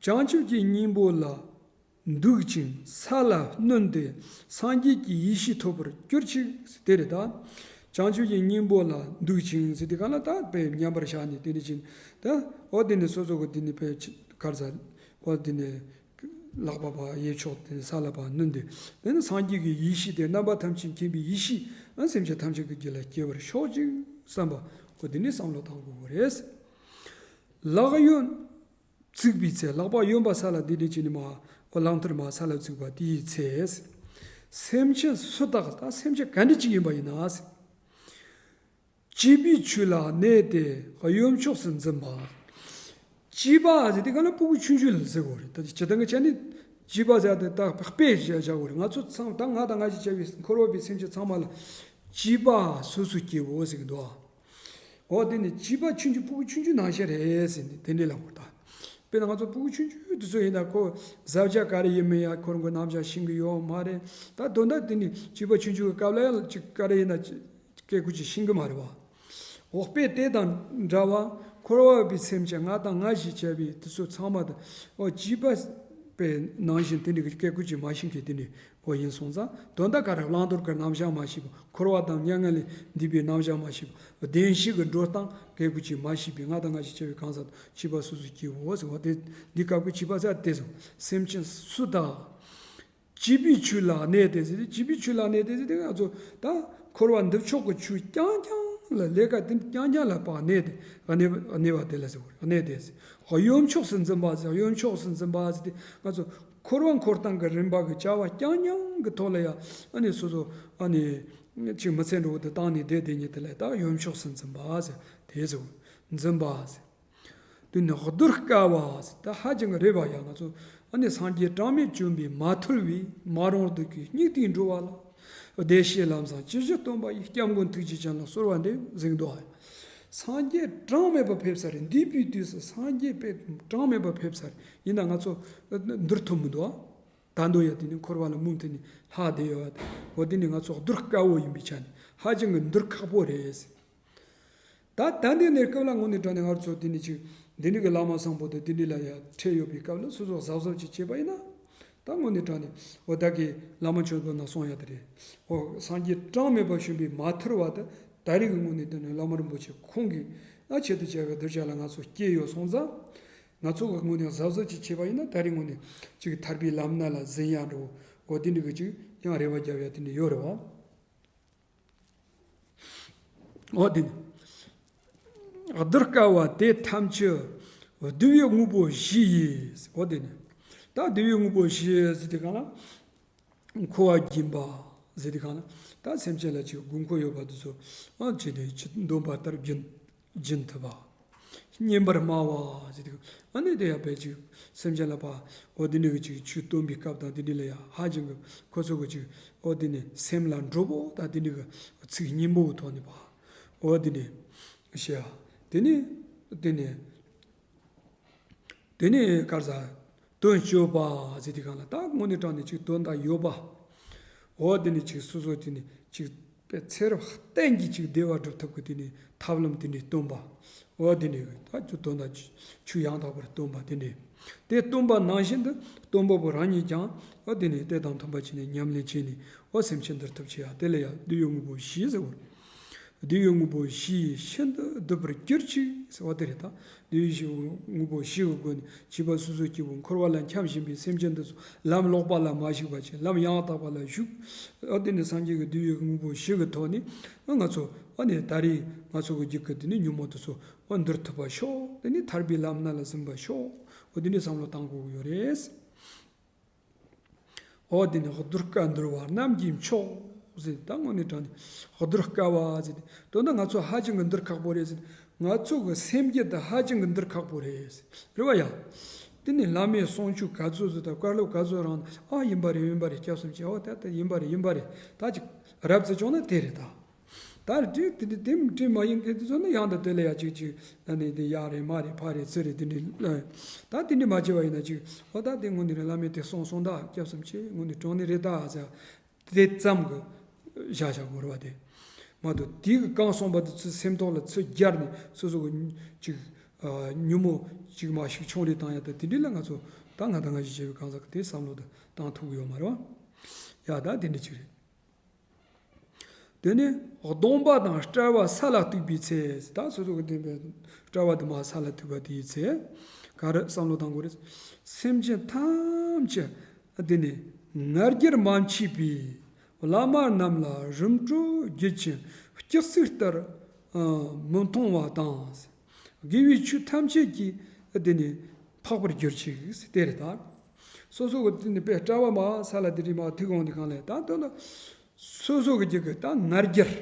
བྱང་ཆུབ་ཀྱི་སྙིང་པོ་ལ། འདུག་ཅིང་ས་ལ་བསྣུན་ཏེ་སངས་རྒྱས་ཀྱི་ཡེ་ཤེས་ཐོབ་པར་གྱུར་ཅིག་དེ་རེད་ད། བྱང་ཆུབ་ཀྱི་སྙིང་པོ་ལ་འདུག་ཅིང་ཟེར་དེ་ག་ལ་ད་དཔེ་མཉམ་པར་བཞག་ནས་དེ་ནི་ཅིང་ད་འོ་དེ་ནི་སོ་སོ་གི་དེ་ནི་དཔེ་གར་ས་འོ་དེ་ནི་ལག་པ་བ་གཡས་ཕྱོགས་དེ་ནི་ས་ལ་བ་བསྣུན་ཏེ་དེ་ནི་སངས་རྒྱས་ཀྱི་ཡེ་ཤེས་དེ་རྣམ་པ་ཐམས་ཅད་མཁྱེན་པའི་ཡེ་ཤེས་ཨ་སེམས་ཅན་ཐམས་ཅད་ཀྱི་རྒྱུད་ལ་སྐྱེ་བར་ཤོག་ཅིག་བསམ་པ་འོ་དེ་ནི་བསམ་བློ་བཏང་དགོས་པ་རེད། ལག་གཡོན། བཙུགས་པའི་ཚེ་ལག་པ་གཡོན་པ་ས་ལ་འདི་འདྲ་བྱས་ནས་མ་ལག་མཐིལ་མ་ས་ལ་བཙུགས་པ་དེའི་ཚེ། སེམས་ཅན་སུ་དག་ད་སེམས་ཅན་ག་འདྲ་ཅིག་ཡིན་པ་ཡིན་ན། སྐྱེས་པའི་ཆོས་ལ་གནས་ཏེ་གཡོན་ཕྱོགས་སུ་འཛིན་པ། སྐྱེས་པ་ཟེར་དེ་ག་ལ་སྤུ་གུ་ཆུང་ཆུང་ལ་ཟེར་དགོས་རེད། ད་སྤྱིར་བཏང་གི་ཆ་ནས་སྐྱེས་པ་ཟེར་དེ་ད་དཔེ་བཞག་བཞག་དགོས་རེད། ང་ཚོ་ཚང་ད་ང་དང་ང་ཞིག་བྱ་བའི་འཁོར་བ་པའི་སེམས་ཅན་ཚང་མ་ལ་ བྱིས་པ་སོ་སོའི་སྐྱེ་བོ་ཟེར་གྱི་འདུག་འོ་དེ་ནི་བྱིས་པ་ཆུང་ཆུང་ཕྲུ་གུ་ཆུང་ཆུང་ནང་བཞིན་རེད་ཟེར་ནས་དེ་འདྲའི་ལབ་དགོས་ད། དཔེར་ན་ང་ཚོ་ཕྲུ་གུ་ཆུང་ཆུང་དེ་ཚོ་ཡིན་ན་ཁོ་བཟའ་བཅའ་ག་རེ་ཡིན་མིན་ཡང་ཁོ་རང་གི་རྣམ་གཞག་ཤེས་ཀྱི་ཡོད་མ་རེད། ད་དོན་དག་དེ་ནི་བྱིས་པ་ཆུང་ཆུང་གི་སྐབས་ལ་ཡང་ཅིག་ག་རེ་ཡིན་ན་ཅིག་སྐད་ཁུར་ཅིག་ཤེས་ཀྱི་མ་རེད་བ། འོ་དཔེ་དེ་དང་འདྲ་བ་འཁོར་བ་པའི་སེམས་ཅན་ང་དང་ང་ཞེས་བྱ་བའི་དེ་ཚོ་ཚང་མ་དང་འོ་བྱིས་པ་པའི་ནང་བཞིན་དེ་འདྲའི་སྐད་ཁུར་ཅིག་མ་ཤེས་མཁན་དེ་འདྲའི་འོ་ཡིན་སོང་ཙང་དོན་དག་ག་རེ་བླང་དོར་གྱི་རྣམ་གཞག་མ་ཤེས་པ་འཁོར་བ་དང་མྱ་ངན་ལས་འདས་པའི་རྣམ་གཞག་མ་ཤེས་པ་བདེན་བཞི་གི་འགྲོ་སྟངས་སྐད་ཁུར་ཅིག་མ་ཤེས་པའི་ང་དང་ང་ཞེས་བྱ་བའི་གང་ཟག་བྱིས་པ་སོ་སོའི་སྐྱེ་བོ་ཟེར་བ་དེ་འདི་སྐབས་ཀྱི་བྱིས་པ་ཟེར་དེ་ཚོ་སེམས་ཅན་སུ་དག་བྱིས་པའི་ཆོས་ལ་གནས་ཏེ་ཟེར་ཏེ་བྱིས་པའི་ཆོས་ལ་གནས་ཏེ་ཟེར་ཏེ་ང་ཚོ་ད་འཁོར་བ་འདི་ཕྱོགས་ཀྱི་ཆོས་རྐྱང་རྐྱང་ལ་ལས་ཀ་དེ་རྐྱང་རྐྱང་ལ་བག་གནས་ཏེ་གནས་གནས་པ་དེ་ལ་ཟེར་བ་རེད། གནས་ཏེ་ཟེར་གཡོ་འཁྱོག་སུ་འཛིན་པ་ཟེར་གཡོ་འཁྱོག་སུ་འཛིན་པ་ཟེར་ཏེ་ང་ཚོ་འཁོར་བ་འཁོར་སྟངས་ཀྱི་རིམ་པ་གི་བྱ་བ་རྐྱང་རྐྱང་གི་ཐོག་ལ་ཡང་ཨ་ནི་སོ་སོ་ཨ་ནི་ཅིག་མི་ཚེ་འགྲོ་བ་དེ་བཏང་ནས་བསྡད་བསྡད་ཉིད་དེ་ལ་ད་གཡོ་འཁྱོག་སུ་འཛིན་པ་ཟེར་དེ་ཟེར་འཛིན་པ་ཟེར། དེ་ནི་གདུལ་དཀའ་བ་ཟེར་ད་ཧ་ཅང་གི་རེ་བ་ཡང་ང་ཚོ་ཨ་ནི་སངས་རྒྱས་གྲངས་མེད་བྱོན་པས་མ་ཐུལ་བའི་མ་རུངས་སྡུག་གིས་སྙིགས་དུས་འགྲོ་བ་ལ། བདེ་གཤེགས་ལམ་བཟང་ཇི་བཞིན་སྟོན་པ་ཡི། སྐྱབས་མགོན་ཐུགས་རྗེ་ཅན་ལ་གསོལ་བ་འདེབས་ཟེར་གྱི་འདུག་ཨ། སངས་རྒྱས་གྲངས་མེད་པ་ཕེབས་ས་རེད། འདས་པའི་དུས་སུ་སངས་རྒྱས་དཔེ་གྲངས་མེད་པ་ཕེབས་ས་རེད། ཡིན་ན་ང་ཚོ་འདུལ་ཐུབ་མི་འདུག་ཨ། ད་འདོད་ཡ་དེ་ནི་འཁོར་བ་ལ་མུ་མཐུད་ནས་ལྷག་བསྡད་ཡོད་པ་དེ་འོ་དེ་ནི་ང་ཚོ་གདུལ་དཀའ་བོ་ཡིན་པའི་ཆ་ནས་ཧ་ཅང་གི་འདུལ་ཁག་པོ་རེད། ད་ད་འདི་ནས་སྐབས་ལ་དངོས་གནས་དྲང་གནས་ང་ཚོ་དེ་ནི་ཅིག་འདི་འདྲ་གི་བླ་མ་བཟང་པོ་དང་དེ་འདྲ་ལ་ཡ་འཕྲད་ཡོད་པའི་སྐབས་ལ་སོ་སོ་གཟབ་གཟབ་ཅིག་བྱས་པ་ཡིན་ན། ད་དངོས་གནས་དྲང་གནས་འོ་ད་གི་བླ་མ་མཆོད་པ་ན་གསུང་ཡ་དེ་རེད། འོ་སངས་རྒྱས་གྲངས་མེད་པ་བྱོན་པས་མ་ཐུལ་བ་དེ་ད་རེས་ཀྱི་དངོས་གནས་དྲང་གནས་བླ་མ་རིན་པོ་ཆེ་ཁོང་གིས་ང་ཆེད་དུ་བྱ་བའི་གདུལ་བྱ་ལ་ང་ཚོ་སྐྱེས་ཡོད་སོང་ཙང་། ང་ཚོ་གི་དངོས་གནས་གཟབ་གཟབ་ཅིག་བྱས་པ་ཡིན་ན་ད་རེས་དངོས་གནས་ཅིག་ཐར་པའི་ལམ་སྣ་ལ་འཛིན་ཡ་འགྲོ་འོ་དེ་འདྲ་གི་ཅིག་ཡང་རེ་བ་རྒྱབ་ཡ་དེ་འདྲ་ཡོད་རེད་བ། འོ་དེ་ནི། གདུལ་དཀའ་བ་དེ་ཐམས་ཅད་བསྡུ་བའི་དངོས་པོ་བཞི་ཡིས། འོ་དེ་ནི། ད་བསྡུ་བའི་དངོས་པོ་བཞི་ཟེར་དུས་གང་ལ། འཁོར་བ་སྦྱིན་པ་ཟེར་དུས་གང་ལ། ད་སེམས་ཅན་ལ་ཅིག་དགོས་མཁོ་ཡོད་པ་དེ་ཚོ་ཨ་ཅི་དེ་ཅི་འདོན་པ་ལྟར་སྦྱིན་སྦྱིན་ཐུབ་པ། སྙན་པར་སྨྲ་བ་ཟེར་དུས་ཨ་ནི་དེ་ཡང་དཔེ་ཅིག་སེམས་ཅན་ལ་ཕར་འོ་དེ་འདྲ་གི་ཅིག་ཆོས་སྟོན་པའི་སྐབས་དང་དེ་འདྲ་ལ་ཡང་ཧ་ཅང་གི་ཁོ་ཚོ་གི་ཅིག་འོ་དེ་ནི་སེམས་ལ་འགྲོ་བོ་དང་དེ་འདྲ་གི་ཚིག་སྙན་པོའི་ཐོག་ནས་ཕར་འོ་དེ་འདྲ་བཤད་ཡ་དེ་ནི་དེ་ནི། དེ་ནས་ག་རེ་ཟ། དོན་སྤྱོད་པ་ཟེར་དུས་གང་ལ་ད་དངོས་གནས་དྲང་གནས་ཅིག་དོན་དག་ཡོད་པ། འོ་དེ་ནས་ཅིག་སོ་སོ་དེ་ནས་ཅིག་དཔེ་ཚེ་རབས་གཏན་གྱི་ཅིག་བདེ་བ་སྒྲུབ་ཐབས་ཀྱི་དེ་ནས་ཐབས་ལམ་དེ་འདྲ་སྟོན་པ། འོ་དེ་ནས་ད་ཅིག་དོན་དག་ཆོས་ཡང་དག་པར་སྟོན་པ་དེ་འདྲ། དེ་སྟོན་པ་ནང་བཞིན་དུ་སྟོན་པ་པོ་རང་ཉིད་ཀྱང་འོ་དེ་ནས་དེ་དང་མཐུན་པ་བྱས་ནས་ཉམས་ལེན་བྱས་ནས་འོ་སེམས་ཅན་འདུལ་ཐབས་བྱེད་ཡ་དེ་ལ་ཡང་བསྡུ་བའི་དངོས་པོ་བཞི་ཟེར་བ། བསྡུ་བའི་དངོས་པོ་བཞི་ཡིས་ཤིན་ཏུ་བསྡུ་བར་གྱུར་ཅིག་ཟེར་བ་དེ་རེད་ད། བསྡུ་བའི་དངོས་པོ་བཞི་གི་སྒོ་ནས་བྱིས་པ་སོ་སོའི་སྐྱེ་བོ་འཁོར་བ་ལ་འཁྱམས་བཞིན་པའི་སེམས་ཅན་འདི་ཚོ་ལམ་ལོག་པ་ལ་མ་ཞུགས་པ་བྱས་ལམ་ཡང་དག་པ་ལ་ཞུགས། ཨ་དེ་ནི་སངས་རྒྱས་ཀྱི་བསྡུ་བའི་དངོས་པོ་བཞི་གི་ཐོག་ནས་ཨ་ང་ཚོ་ཨ་ནི་ད་རེས་ང་ཚོ་གི་རྒྱུད་ཀྱི་དེ་ནི་ཉོན་མོངས་དེ་ཚོ་ཨ་འདུལ་ཐུབ་པ་ཤོག་དེ་ནི་ཐར་པའི་ལམ་སྣ་ལ་ཟིན་པ་ཤོག་འོ་དེ་འདྲའི་བསམ་བློ་བཏང་དགོས་ཀྱི་ཡོད་རེད། འོ་དེ་ནི་གདུལ་དཀའ་འདུལ་བ་རྣམས་ཀྱི་མཆོག་ཟེར་ད་དངོས་གནས་དྲང་གནས་གདུལ་དཀའ་བ་ཟེར་ཏེ་དོན་དུ་ང་ཚོ་ཧ་ཅང་གི་འདུལ་ཁག་པོ་རེད་ཟེར། ང་ཚོ་གི་སེམས་རྒྱུད་དེ་ཧ་ཅང་གི་འདུལ་ཁག་པོ་རེད་ཟེར་རེད་བ་ཡ། དེ་ནི་བླ་མའི་གསུང་ཆོས་ག་ཚོད་ཟེར་ད་བཀའ་སློབ་ག་ཚོད་རང་ཨ་ཡིན་པ་རེད་ཡིན་པ་རེད་སྐྱབས་སུ་མཆི་འོ་ད་ད་ཡིན་པ་རེད་ཡིན་པ་རེད་ད་ཅིག་རབ་ཙེ་བྱུང་ན་དེ་རེད་ད། ད་རེད་དེ་དེ་དེ་དེ་མ་ཡིན་མཁན་དེ་ཚོ་ནི་ཡང་དང་དེ་ལ་ཡ་ཅིག་ཅིག་ཨ་ནི་དེ་ཡག་རེད་མ་རེད་ཕ་རེད་ཚུར་རེད་དེ་འདྲ་ད་དེ་འདྲ་མ་བྱས་པ་ཡིན་ན་ཅིག་ཨོ་ད་དེ་དངོས་གནས་རེད་བླ་མས་དེ་གསུངས་སོང་ད་སྐྱབས་སུ་མཆི་དངོས་གནས་དྲང་གནས་རེད་ད་ཟེར་དེ་ཙམ་གི་བཞག་བཞག་དགོས་རེད་བ་དེ་མ་གཏོགས་དེ་གི་གང་གསུངས་པ་དེ་ཚོ་སེམས་ཐོག་ལ་ཚུར་སྦྱར་ནས་སོ་སོ་གི་ཅིག་ཉོན་མོངས་ཅིག་མ་ཞིག་ཆུང་རེ་བཏང་ཡ་ད་དེ་འདྲ་ལ་ང་ཚོ་ད་ང་དང་ང་ཞིག་བྱས་པའི་གང་ཟག་གི་དེ་བསམ་བློ་དེ་བཏང་ཐུབ་གི་ཡོད་མ་རེད་བ་ཡ་ད་དེ་འདྲ་ཅིག་རེད། དེ་ནས་སྡོམ་པ་དང་སྤྲ་བ་ས་ལ་གཏུགས་པའི་ཚེ། ད་སོ་སོ་གི་སྡོམ་པའི་སྤྲ་བ་དུ་མ་ས་ལ་གཏུགས་པ་དེའི་ཚེ། ག་རེ་བསམ་བློ་བཏང་དགོས་རེད། སེམས་ཅན་ཐམས་ཅད་དེ་ནས་ང་རྒྱལ་མ་མཆིས་པའི་བླ་མ་རྣམས་ལ་རིམ་གྲོ་བགྱིད་ཅིང་སྐྱག་རྫུན་ལྟར་མི་མཐོང་བ་དང་། དགེ་བའི་ཆོས་ཐམས་ཅད་ཀྱིས་དེ་ནས་འཕགས་པར་གྱུར་ཅིག་དེ་རེད་ད། སོ་སོ་གི་དེ་ནས་དཔེ་སྤྲ་བ་མ་ས་ལ་དེ་རིང་མ་ཐུག་འོང་དེ་གང་ལས་ད་དོན་ལ། སོ་སོ་གི་རྒྱུད་ཀྱི་ད་ང་རྒྱལ།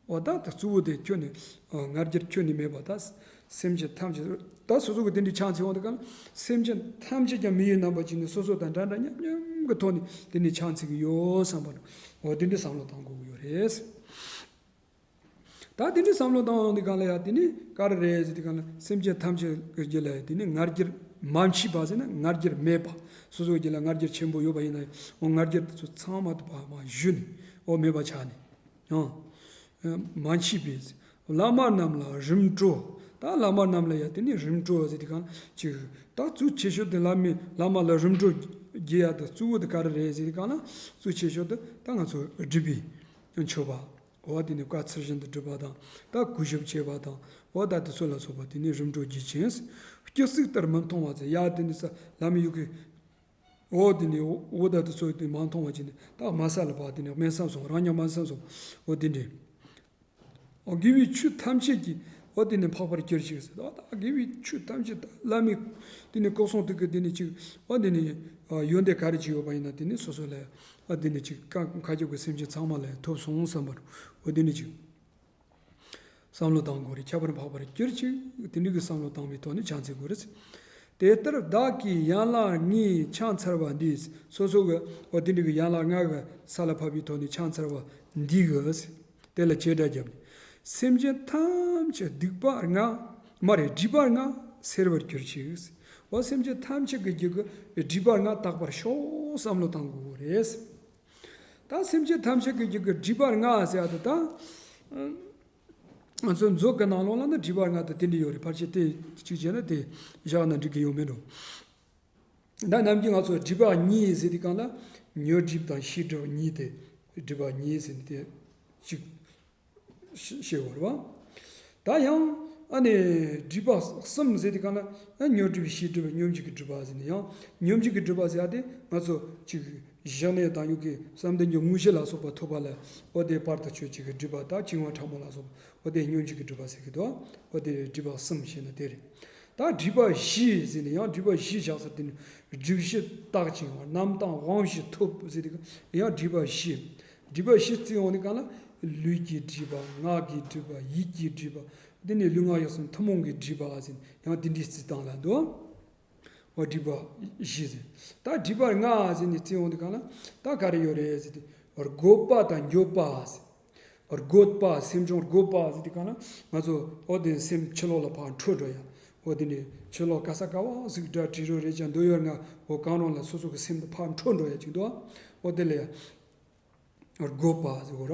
འོ་ད་ད་གཙོ་བོ་དེ་ཁྱོན་ནས་ང་རྒྱལ་ཁྱོན་ནས་མེད་པ་ད་སེམས་ཅན་ཐམས་ཅད་ད་སོ་སོ་གི་དེ་འདྲའི་ཕྱག་འཚལ་འོང་དུས་གང་སེམས་ཅན་ཐམས་ཅད་ཀྱང་མི་ཡི་རྣམ་པ་ཅན་ནས་སོ་སོ་དང་འདྲ་འདྲ་མཉམ་མཉམ་གི་ཐོག་ནས་དེ་འདྲའི་ཕྱག་འཚལ་གི་ཡོད་བསམ་པ་འོ་དེ་འདྲའི་བསམ་བློ་བཏང་དགོས་ཀྱི་ཡོད་རེད། ད་དེ་ནི་བསམ་བློ་བཏང་ཡོང་དུས་གང་ལ་ཡ་དེ་ནི་ག་རེ་རེད་ཟེར་དུས་གང་ལ་སེམས་ཅན་ཐམས་ཅད་ཀྱི་རྒྱུད་ལ་ཡ་དེ་ནི་ང་རྒྱལ་མ་མཆིས་པ་ཟེར་ན་ང་རྒྱལ་མེད་པ། སོ་སོའི་རྒྱུད་ལ་ང་རྒྱལ་ཆེན་པོ་ཡོད་པ་ཡིན་ན་ཡང་འོ་ང་རྒྱལ་དེ་ཚོ་ཚང་མ་དུ་བ་མ་ཞུ་ནས་འོ་མེད་པ་ཆགས་ནས་ཡང་མ་མཆིས་པས། བླ་མ་རྣམས་ལ་རིམ་གྲོ། ད་བླ་མ་རྣམས་ལ་ཡ་དེ་ནི་རིམ་གྲོ་ཟེར་དུས་གང་ཅིག་ད་གཙོ་ཆེ་ཤོས་དེ་བླ་མའི་བླ་མ་ལ་རིམ་གྲོ་རྒྱག་ཡ་དེ་གཙོ་བོ་དེ་ག་རེ་རེད་ཟེར་དུས་གང་ལ་གཙོ་ཆེ་ཤོས་དེ་ད་ང་ཚོ་སྒྲུབ་པའི་མཆོད་པ། འོ་དེ་ནི་བཀའ་ཚུལ་བཞིན་དུ་སྒྲུབ་པ་དང་ད་གུས་ཞབས་བྱེད་པ་དང་འོ་ད་དེ་ཚོ་ལ་སོགས་པ་དེ་ནི་རིམ་གྲོ་རྒྱུ་ཅན། སྐྱེ་སྲིད་ལྟར་མི་མཐོང་བ་ཟེར་ཡ་དེ་ནི་ས་ལམ་ཡུག་གི་འོ་དེ་ནི་འོ་ད་དེ་ཚོ་དེ་མ་མཐོང་བ་ཅི་ནི་ད་མ་ས་ལ་བ་དེ་ནི་དམན་བསམ་སོང་རང་ཉམས་མ་བསམ་སོང་འོ་དེ་འདྲས། འོ་དགེ་བའི་ཆོས་ཐམས་ཅད་ཀྱིས་འོ་དེ་ནི་འཕགས་པར་གྱུར་ཅིག་ཟེར་འོ་ད་དགེ་བའི་ཆོས་ཐམས་ཅད་ད་བླ་མའི་དེ་ནི་སྐུ་གསུང་ཐུགས་ཀྱི་དེ་ནི་ཅིག་འོ་དེ་ནི་ཡོན་ཏན་ག་རེ་ཅིག་ཡོད་པ་ཡིན་ན་དེ་ནི་སོ་སོ་ལ་འོ་དེ་ནི་ཅིག་མཁའ་ཁྱབ་ཀྱི་སེམས་ཅན་ཚང་མ་ལ་ཐོབ་སོང་བསམ་པར་འོ་དེ་ནི་ཅིག་བསམ་བློ་བཏང་དགོས་རེད། ཁྱད་པར་འཕགས་པར་གྱུར་ཅིག་དེ་འདྲ་གི་བསམ་བློ་བཏང་བའི་ཐོག་ནས་ཕྱག་འཚལ་དགོས་རེད། དེ་ལྟར་བདག་གིས་ཡན་ལག་ལྔའི་ཕྱག་འཚལ་བ་འདིས་སོ་སོ་གི་འོ་དེ་འདྲ་གི་ཡན་ལག་ལྔ་གི་ས་ལ་ཕབ་པའི་ཐོག་ནས་ཕྱག་འཚལ་བ་འདི་གི་དེ་ལ་བྱེ་བྲག་བརྒྱབ་ནས་སེམས་ཅན་ཐམས་ཅད་སྡིག་པ་ལྔ་མ་རེད་སྒྲིབ་པ་ལྔ་སེལ་བར་གྱུར་ཅིག་འོ་སེམས་ཅན་ཐམས་ཅད་ཀྱི་རྒྱུད་ཀྱི་སྒྲིབ་པ་ལྔ་དག་པར་ཤོག་བསམ་བློ་བཏང་དགོས་རེད། ད་སེམས་ཅན་ཐམས་ཅད་ཀྱི་རྒྱུད་ཀྱི་སྒྲིབ་པ་ལྔ་ཟེར་ཡ་དེ་ད། ང་ཚོའི་མཛོད་ཀྱི་ནང་ལོགས་ལ་ནི་སྒྲིབ་པ་ལྔ་དང་དེ་འདྲ་ཡོད་རེད། ཕལ་ཆེར་དེ་གཅིག་བྱས་ན་དེ་བཞག་ན་འགྲིག་གི་ཡོད་མེད་འགྲོ། ད་ནམ་རྒྱུན་ང་ཚོ་སྒྲིབ་པ་གཉིས་ཟེར་དུས་སྒང་ལ་ཉོན་སྒྲིབ་དང་ཤེས་སྒྲིབ་གཉིས་ཏེ་སྒྲིབ་པ་གཉིས་ཟེར་ནས་དེ་གཅིག་ཤེས་དགོས་རེད་བ། ད་ཡང་ཨ་ནི་སྒྲིབ་པ་གསུམ་ཟེར་དུས་སྒང་ལ་ཉོན་སྒྲིབ་ཤེས་སྒྲིབ་སྙོམས་འཇུག་གི་སྒྲིབ་པ་ཟེར་ནས་ཡང་སྙོམས་འཇུག་གི་སྒྲིབ་པ་ཟེར་ཡ་དེ་ང་ཚོ་གཅིག་བཞག་ནས་དང་ཡུལ་གྱི་བསམ་གཏན་གྱི་དངོས་གཞི་ལ་སོགས་པ་ཐོབ་པ་ལ་འོ་དེ་བར་དུ་ཆོད་ཅིག་གི་སྒྲིབ་པ་དང་བྱིང་བ་ཕྲ་མོ་ལ་སོགས་པ་འོ་དེ་སྙོམས་འཇུག་གི་སྒྲིབ་པ་ཟེར་གི་འདུག་འོ་དེ་སྒྲིབ་པ་གསུམ་ཞེས་ན་དེ་རེད། ད་སྒྲིབ་པ་བཞི་ཟེར་ནས་ཡང་སྒྲིབ་པ་བཞི་བཞག་ས་དེ་ནི་སྒྲིབ་བཞི་རྟག་ཅིང་རྣམ་དག་དབང་བཞི་ཐོབ་ཟེར་དེ་ཡང་སྒྲིབ་པ་བཞི། སྒྲིབ་པ་བཞི་བརྩི་ཡོང་དུས་སྒང་ལ་ལུས་ཀྱི་སྒྲིབ་པ་ངག་གི་སྒྲིབ་པ་ཡིད་ཀྱི་སྒྲིབ་པ་དེ་ནི་ལུས་ངག་ཡིད་གསུམ་ཐུན་མོང་གི་སྒྲིབ་པ་ཟེར་ནས་ཡང་དེ་འདྲའི་བརྩི་སྟངས་ལ་འདུག་འོ་སྒྲིབ་པ་བཞི་ཟེར། ད་སྒྲིབ་པ་ལྔ་ཟེར་ནས་བརྩི་ཡོང་དུས་སྒང་ལ་ད་ག་རེ་ཡོད་རེད་ཟེར་དུས་རྒོད་པ་དང་འགྱོད་པ་ཟེར། རྒོད་པ་སེམས་བྱུང་རྒོད་པ་ཟེར་དུས་སྒང་ལ་ང་ཚོ་འོ་དེ་སེམས་ཕྱི་ལོགས་ལ་ཕར་འཕྲོ་འགྲོ་ཡ། འོ་དེ་ནས་ཕྱི་ལོགས་ག་ས་ག་བ་ཟིག་འདྲ་བྲིས་རོགས་རེད་ཀྱང་འདོད་ཡོད་ང་འོ་གང་རུང་ལ་སོ་སོ་གི་སེམས་དུ་ཕར་འཕྲོ་འགྲོ་ཡ་ཅིག་འདུག་འོ་དེ་ལ་ཡ། རྒོད་པ་ཟེར་གོ་ར།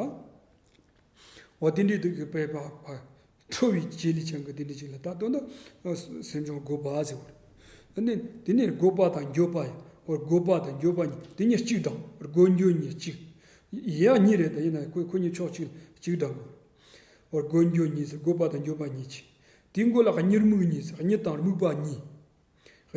འོ་དེ་འདྲའི་དུས་ཀྱི་དཔེ་པ་ཕ་ཁྲོ་བའི་བྱེད་ལས་ཅན་གྱི་དེ་འདྲ་ཅིག་ལ་ད་དོན་དུ་སེམས་བྱུང་རྒོད་པ་ཟེར་གོ་ར། ཨ་ནི་དེ་ནས་རྒོད་པ་དང་འགྱོད་པ་ཡང་འོ་རྒོད་པ་དང་འགྱོད་པ་གཉིས་དེ་གཉིས་གཅིག་དང་རྒོད་འགྱོད་གཉིས་གཅིག་ཡང་གཉིས་རེད་ད་ཡིན་ན་ཁོ་ཁོ་གཉིས་ཕྱོགས་གཅིག་གཅིག་དང་གོ། འོ་རྒོད་འགྱོད་གཉིས་ཟེར་རྒོད་པ་དང་འགྱོད་པ་གཉིས་གཅིག་དེའི་མགོ་ལ་གཉིད་རྨུགས་གཉིས་ཟེར་གཉིད་དང་རྨུགས་པ་གཉིས།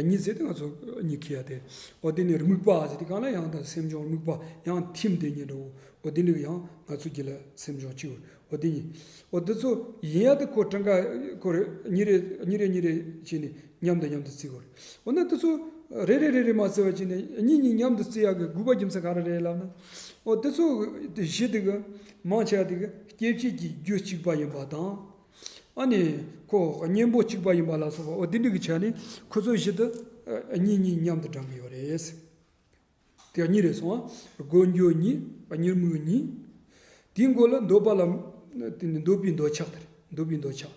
གཉིས་ཟེར་ཏེ་ང་ཚོ་གཉིད་ཁེལ་ཡ་དེ། འོ་དེ་ནི་རྨུགས་པ་ཟེར་ཏེ་གང་ལ་ཡང་དང་སེམས་བྱུང་རྨུགས་པ་ཡང་ཐིམ་དེ་ཉིད་འགྲོ། འོ་དེ་ནི་ཡང་ང་ཚོ་གི་ལ་སེམས་བྱུང་གཅིག་འོ་དེ་ཉིད། འོ་དེ་ཚོ་ཡིན་ཡ་དེ་ཁོ་གྲངས་ཀ་ཁོ་རེ་གཉིས་རེ་གཉིས་རེ་གཉིས་རེ་བྱས་ནས་མཉམ་དུ་མཉམ་དུ་བརྩི་དགོས་རེད། འོ་ན་དེ་ཚོ་རེ་རེ་རེ་རེ་མ་བརྩི་བ་བྱས་ནས་གཉིས་གཉིས་མཉམ་དུ་བརྩི་ཡ་གི་དགོས་པ་རྒྱུ་མཚན་ག་རེ་རེད་ལབ་ན། འོ་དེ་ཚོ་དེ་གཞི་དེ་གི་མང་ཆེ་བ་དེ་གི་སྐྱེ་བྱེད་ཀྱི་རྒྱུ་གཅིག་པ་ཡིན་པ་དང་། ཨ་ནི་ཁོ་གཉེན་པོ་གཅིག་པ་ཡིན་པ་ལ་སོགས་པ་འོ་དེ་འདྲ་གི་ཆ་ནས་ཁོ་ཚོ་བཞི་དུ་གཉིས་གཉིས་མཉམ་དུ་བགྲང་གི་ཡོད་རེད། དེ་གཉིས་རེད་སོང་ཨ། རྒོད་འགྱོད་གཉིས། གཉིད་རྨུགས་གཉིས། དེའི་མགོ་ལ་འདོད་པ་ལ་དེ་ནི་འདོད་པའི་འདོད་ཆགས་དེ་རེད། འདོད་པའི་འདོད་ཆགས།